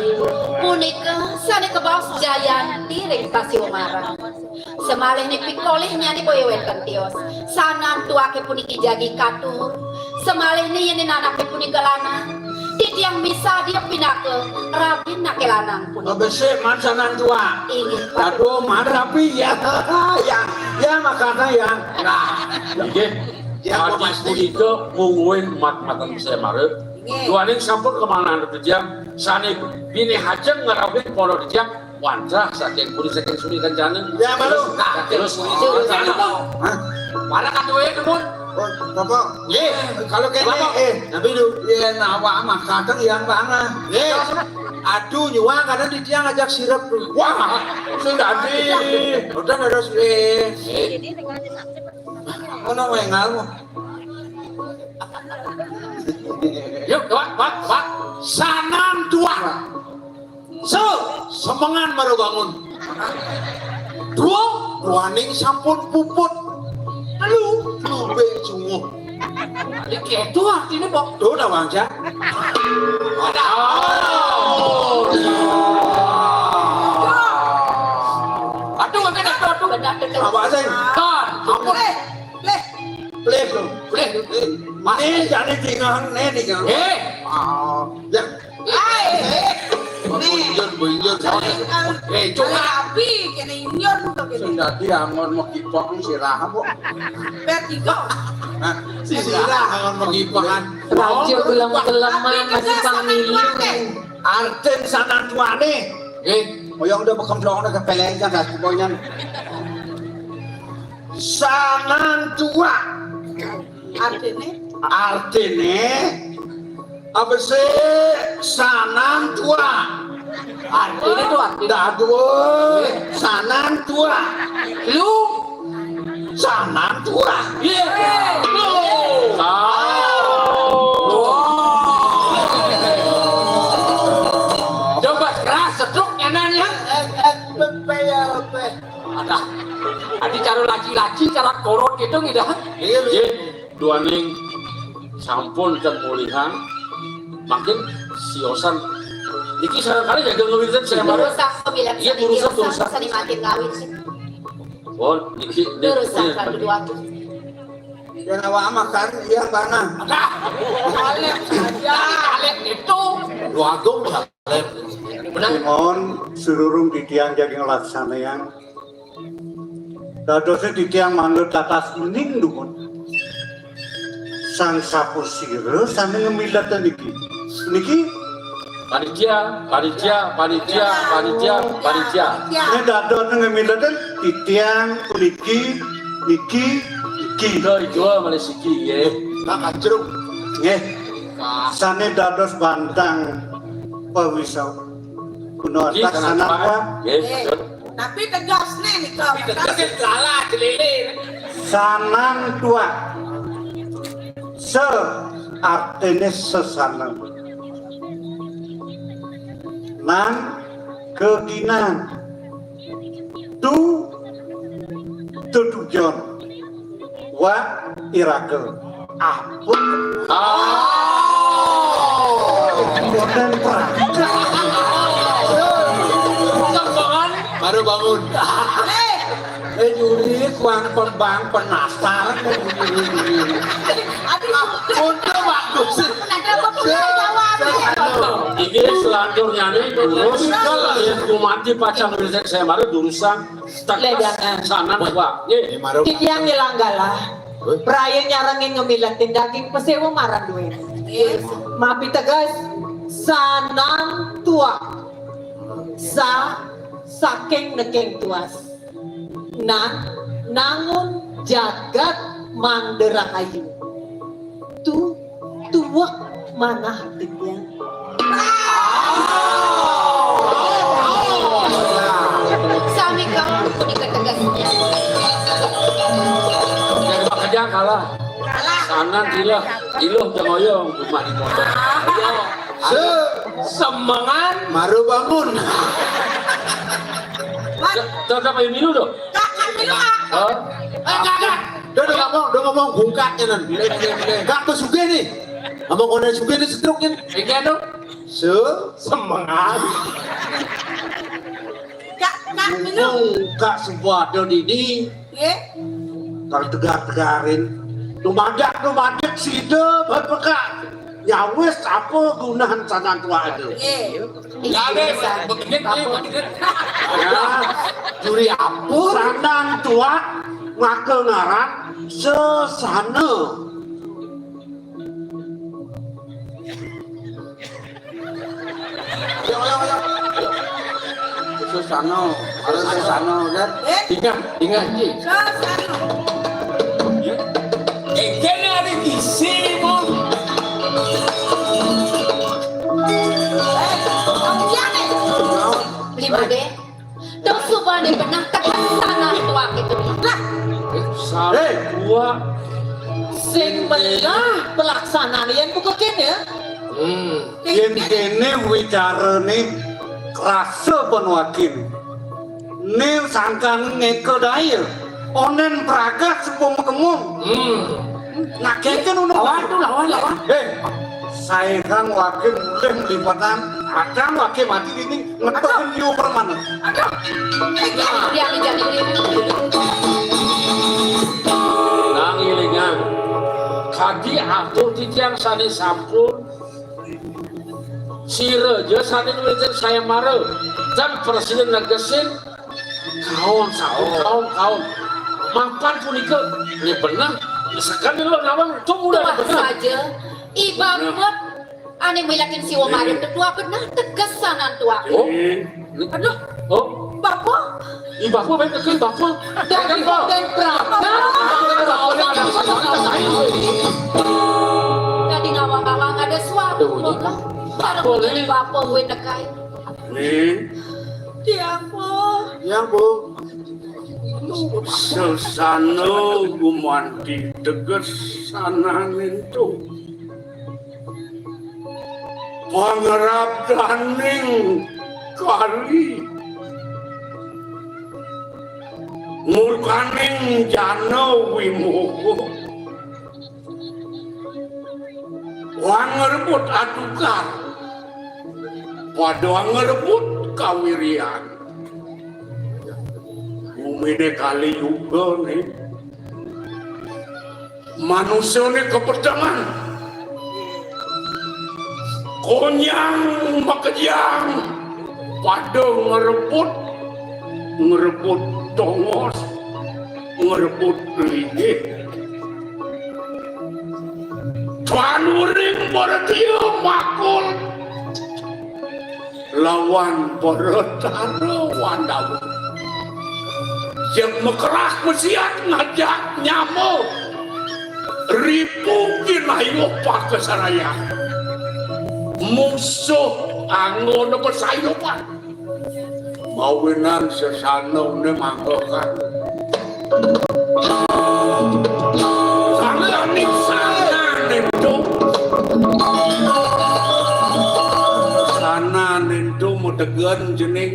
Punika sané kabaos jayanti ring sasiwa maran. Samalihne pikolihnyane boya wénten tios. Sanantuake puniki jagi katur. Samalihne yén anake punika lanang, titiang misadia pinaka rabinake lanang punika. Besik man sanantua. Inggih, Pak. Aduh, man rapi ya. Ya, ya, makana ya. Nah. Inggih. Ya, adi punika mungguing mat-matan semara. Inggih. Duaning sampun kemanahan titiang sané bini hajeng ngrauhin para titiang. Wantah saking puri saking suni kencana. Ya, malu. Terus, terus. Hah? Para katuwe nuwun. Oh, Bapak. Nggih. Kalau kene, Bapak. Eh, tapi lu, ya, nawa mah kadang yang mana? Nggih. Aduh, nyuwun kadang di tiang ajak sirep tuh. Wah, sing dadi. Udah ada sih. Ono wengal. Yuk, Pak, Pak, Pak. Sanantua. Se, semengan baru bangun. Dua, duaning sampun puput. Telu, lubeng sunguh. Iki itu artinya, Pak. Tuh, udah, Bang, ya. Ada. Oh. Aduh, aduh, aduh, aduh. Apa sih? Kan, ampun. Leh, leh. Leh, leh. Mas. Ini jadi tinggal, ini tinggal. Eh. Ah, ya. Ai, eh. Buyur, buyur. Eh, coba. Tapi kena inyur tuh kena. Sing dadi angon megipok sirah apa? Vertigo. Hah? Sirah angon megipokan. Raja gelem-geleman masih pang milu. Artin sanantuane. Eh, oyong udah bekemplong udah kepelengnya dah pokoknya. Sanantua. Artine? Artine apa sih sanantua? Artine tuh artine. Dah dua sanantua. Lu sanantua. Iya. Lu. Oh. Coba keras seduk nyanan ya. Eh, eh, eh, eh, eh. Ada. Adi cara laki-laki, cara korot gitu ngidah. Iya, iya. Duaning sampun ten mulihan, makin siosan. Niki sareng kali jaga ngawinten saya marah. Rusak pemilihan. Iya, rusak, rusak. Sani makin ngawin. Oh, niki, niki. Rusak kan dua aku. Ya nawa makan iya bana. Ada. Alek saja, alek itu. Dua agung. Benar. Mohon sururung titiang jadi ngelaksanakan. Dadosnya titiang manut atas ening dumun. Sang sapasira sane ngemileten niki. Niki panitia, panitia, panitia, panitia, panitia. Ini dadosnya ngemileten titiang puniki niki niki. Ijo, ijo malih siki nggih. Nah, kacruk. Nggih. Sane dados bantang pawisau. Kuno atas sanak wa. Nggih, betul. Tapi tegasne nika. Tapi tegasne salah, jelele. Sanang tua. Se. artine sesana. Nan keginan. Tu tetujon. Wa iraga. Ampun. Oh. Boten praktek. Baru bangun. Eh, Juli, kuang pembang penasaran. Aduh. Untuk bagus. Kenapa punya jawab? Ini selanjutnya nih, terus yang kumati pacang rezek saya baru jurusan. Ledangan. Sanan, Pak. Nggih. Titiang ilang galah. Praya nyarengin ngemiletin daging pesewa marang duwe. Mapiteges sanan tuak. Sa saking neking tuas. Nan nangun jagat manderahayu. Tu tuwek manah titiang. Sami kaon punika tegesnya. Yang bakal kalah. Kalah. Sanan sila, iluh jeng oyong, rumah di motor. Ayo. Se- Semengan. Maru bangun. Te- Tetap ayo milu dong. Kakak milu ah. Hah? Eh, kakak. Dia udah ngomong, udah ngomong bungkaknya nan. Gak tuh suge nih. Ngomong kone suge nih setruknya. Enggak dong. Se- Semengan. Kak, Kak, minum. Mumpung Kak Subada dini, nggih. Kang tegar-tegarin. Dumadak-dumadik sida bepekak. Nyawis apa gunahan sanan tuak ada? Nggih. Ya, nggih, begini, nggih, begini. Ya, juri apa? Sanan tuak maka ngaran sesana. Ayo, ayo, ayo. Susano, harus Susano, kan? Eh? Ingat, ingat, Ji. Susano. Ya. Eh, kene ada isi, Bung. Eh, iya, nih. Lima D. Dong subane benah tegesan tuak itu. Lah, Hei. Dua. Sing benah pelaksanaan yen buka kene. Hmm. Yen kene wicarane krasa penuakin. Ning sangkan ngeke daya. Onen pragat sepung kemung. Hmm. Nak keke nunu. Lawan tuh, lawan, lawan. Hei. Saegang wake mulih mlipetan, kadang wake mati dini, ngetok liu permanen. Aduh. Jangan, jangan, jangan. Nang ilingan. Kadi atur titiang sane sampun. Sira ja sane nulisin sayembara. Dan presiden negesin kaon, sampun kaon, kaon. Mapan punika, ini bener. Sekan dulu nawang, tunggu dah. Tuah bener. Saja, Iba Mut, ane milakin siwa maring tetua bener tegesan antuak. Oh. Aduh. Oh. Bapa. Ih, bapa baik ke bapa. Dan Bapa. Dan Praka. Tadi ngawang-ngawang ada suara. Aduh, ini. Bapa, bapa gue nekai. Nih. Tiang, Bu. Tiang, Bu. Sesana gumanti tegesan nintu. Pangrabdaning kali, murkaning jana wimoha, wangrebut atukar, pada wangrebut kawiryan. Gumine Kali Yuga nih. Manusane kepetengan. Konyang makejang pada ngrebut, ngrebut tongos, ngrebut linggih. Panuring Bharatya makul lawan Baratara Wandawa. Jeng mekerah mesiat ngajak nyama ripu kinayuh pakasarayang. Musuh anggona pasayupan. Mawinan sesana ne manggakan. Sangganing sangan itu. Tegen cening,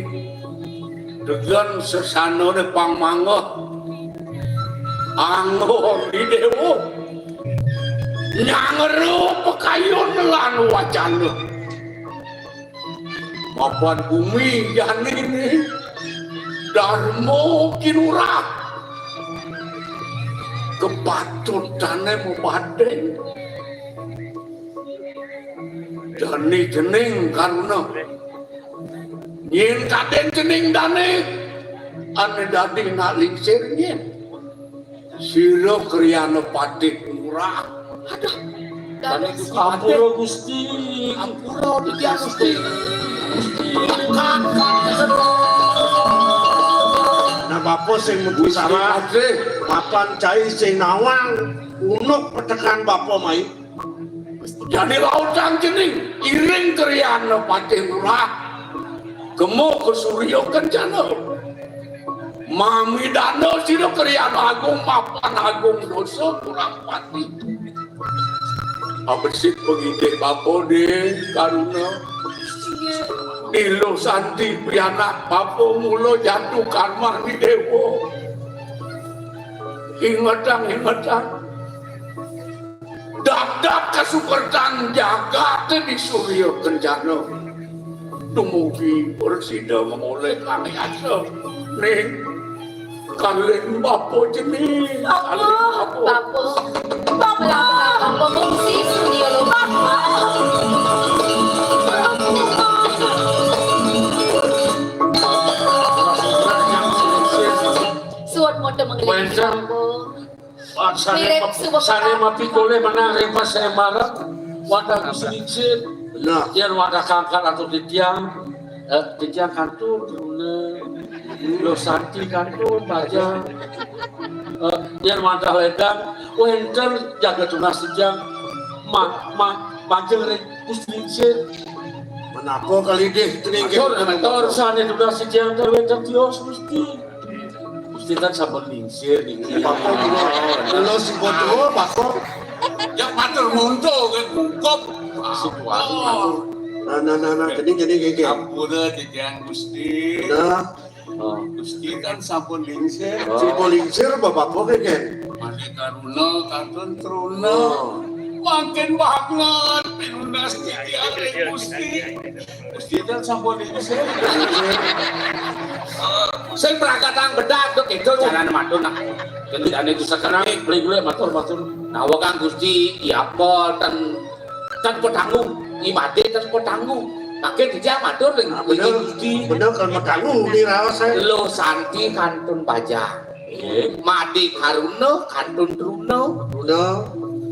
tegen sesanané pang manggeh. Anggon Déwa nyangera pakayun lan wacana. Mapan bumi janiné Darma Kinurah kapatutané mabading. Jani cening karuna. Nyén kadén cening dané ané dadi nak lingsir nyén. Sira kriyana patih murah. Aduh. Dados. Ampura Gusti. Ampura Gusti. Gusti. Nah, bapa sing mutus salah. Patih. Mapan cai sing nawang. Unuk petekan bapa mai. Jani lautang cening, iring kriyana patih murah. Kema ka Surya Kencana. Mamidana sira kriyana agung, mapan agung dosa kurang pati. Abesit pangidih bapa dé karuna. Ni Luh Santi pianak bapa mula jatuh karma ni déwa. Ingetang, ingetang. Dapdap kasukertan jagaté di Surya Kencana. Dumugi prasida mangolih kang yasa. Ning, kalin bapa cening. Kalin bapa. Bapa. Bapa. Bapa ngungsi Surya Loka. Bapa. Suwun moto manggiling. Wénten. Bapa. Wah, sané mirip map-, suba sané petang. Mapikolih menang ring pasembaran. Wadah Gusti Lingsir. Bener. Yén wadah kangkat atur titiang, eh, titiang kantun truna. Luh Santi kantun bajang. Eh, yén wadah lédang, wénten jaga tunas titiang. Ma-, ma-, majeng ring Gusti Lingsir. Menapa kali dih, cening? Matur, matur, sané tunas titiang, wénten tios Gusti. Gusti tan sampun lingsir niki. Bapa kula, kula sing tua, Bapa. Ya matur muntuk, kan, bungkup. Sing tua. Oh. Nah, nah, nah, nah, cening, cening, cening. Ampura titiang Gusti. Nah. Oh. Gusti kan sampun lingsir. Oh. Sampun lingsir, Bapa, Bapa, kan? Malih karuna, kantun truna. Oh. Mangkin banget pinunas titiang ring Gusti. Gusti ten sampun iki sing. Sing prakatang bedak, Dok, itu carane matur, nak. Kendikane itu sekarang, beli-beli matur, matur. Nawa Kang Gusti, iya apa, ten, ten petanggu, imade ten petanggu. Mangke titiang matur ring, nah, ring bener, Gusti. Bener, kan petanggu, ini raos, saya. Lo Santi kantun bajang. Nggih. Made karuna kantun truna. Truna.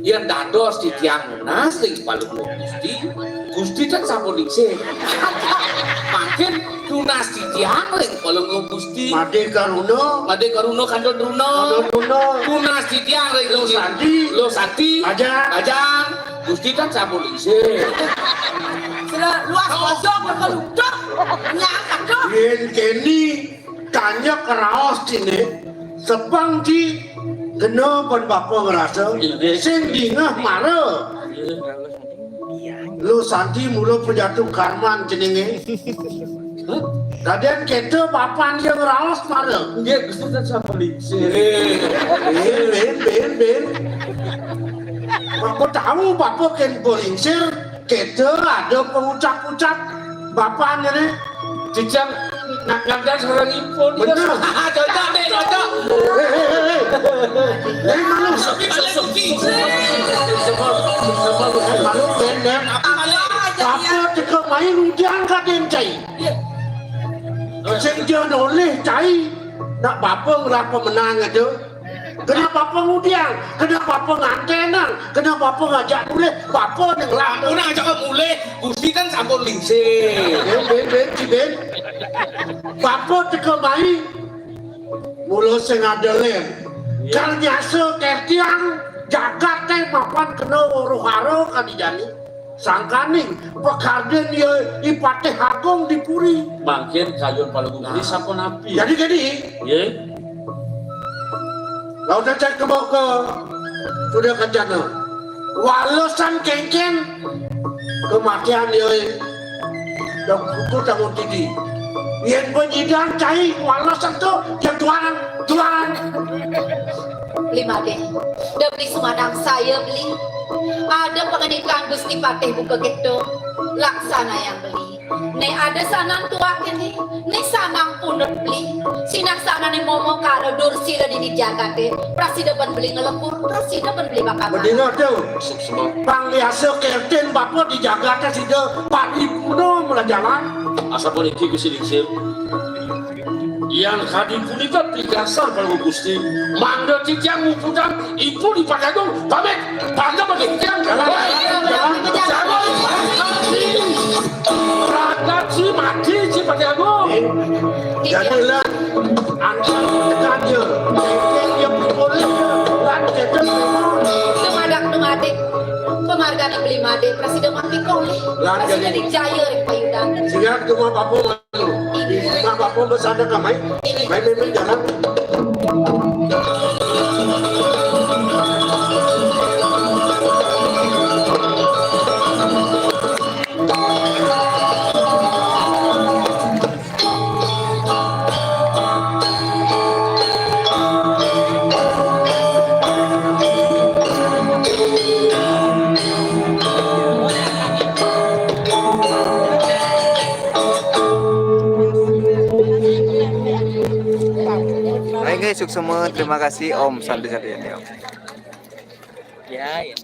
Yen dados titiang nunas ring Palungguh Gusti, Gusti kan sampun lingsir. Mangkin tunas titiang ring Palungguh Gusti. Made karuna. Made karuna kantun truna. Kantun truna. Tunas titiang ring Lo Santi. Lo Santi. Bajang. Bajang. Gusti kan sampun lingsir. Sudah luas kosong, kelutuk. Nyak, aduh. Yen keni. Tanya keraos dini, sepang ci kena pen bapa ngerasa, inggih, sing dingeh mara. Inggih. Lo Santi mula pejatuh karman ceninge. Hah? Dadian kita bapan dia ngeraos mara. Nggih, Gusti, ten sampun lingsir. Nggih. Bin, bin, bin, bin. Bapa tahu bapa ken lingsir. Kita ada pengucap-ucap bapak ini. Titiang nak ngandan sareng ipun. Bener. Cocok, Dek, cocok. Eh, eh, eh, eh. Dari mana? Suki, suki. Sebab, sebab, eh, malu, Ben, Ben. Apa malu? Apa teka main udiang kaden cai? Iya. Sing dia nolih cai. Nak bapa ngerapa menang itu. Kena bapa ngudiang, kena bapa ngantenang, kena bapa ngajak mulih, bapa ning lampu. Ampun, ngajak mulih, Gusti kan sampun lingsir. Ben, ben, ben, ci ben. Bapa teka mai, mula sing ada len. Iya. Kal nyasa kertiang, jagat teh mapan kena uruh hara kadi jani. Sangkaning pakaryan ya I Patih Agung di puri. Mangkin kayun Palungguh Puri, nah, sapunapi? Jadi, jadi. Nggih. Laut cek ke bawah ke sudah kencana. Walesan kengken kematian ya. Dong kuku tangun titi. Yén panyidan cai walas ento, ya tuan, tuan. Beli Madé, da beli sumanangsai beli. Ada pangandikan Gusti Patih buka kéto, laksanayang beli. Né ada sanan tuak kéné, né sanan punut beli. Sinah sanané momo kala dursila di jagaté, prasida ban beli ngelebur, prasida ban beli bakal. Bener tuh. Pang biasa kertin bapa di jagaté sida paripurna melajalan. Asapuniki Gusti Lingsir. Yan kadi punika pigasan para Gusti, mangda titiang muputang ibu di Pati Agung, pamit. Mangda pamit titiang. Jalan, jalan, jalan. Pragat ci mati ci Pati Agung. Jadi lah, antar kaja, dia pukul, lan cecep. Dumadak dumadik, pamargané Beli Madé, prasida mati kolih. Lan prasida jadi dijaya ring payudan. Sehingga cuma apa? Mak Bapa bersandar kamai, mai mimpin jalan. Baik, guys, suksma. Terima kasih, Om. Santai-santai ya, Om. Ya, ya.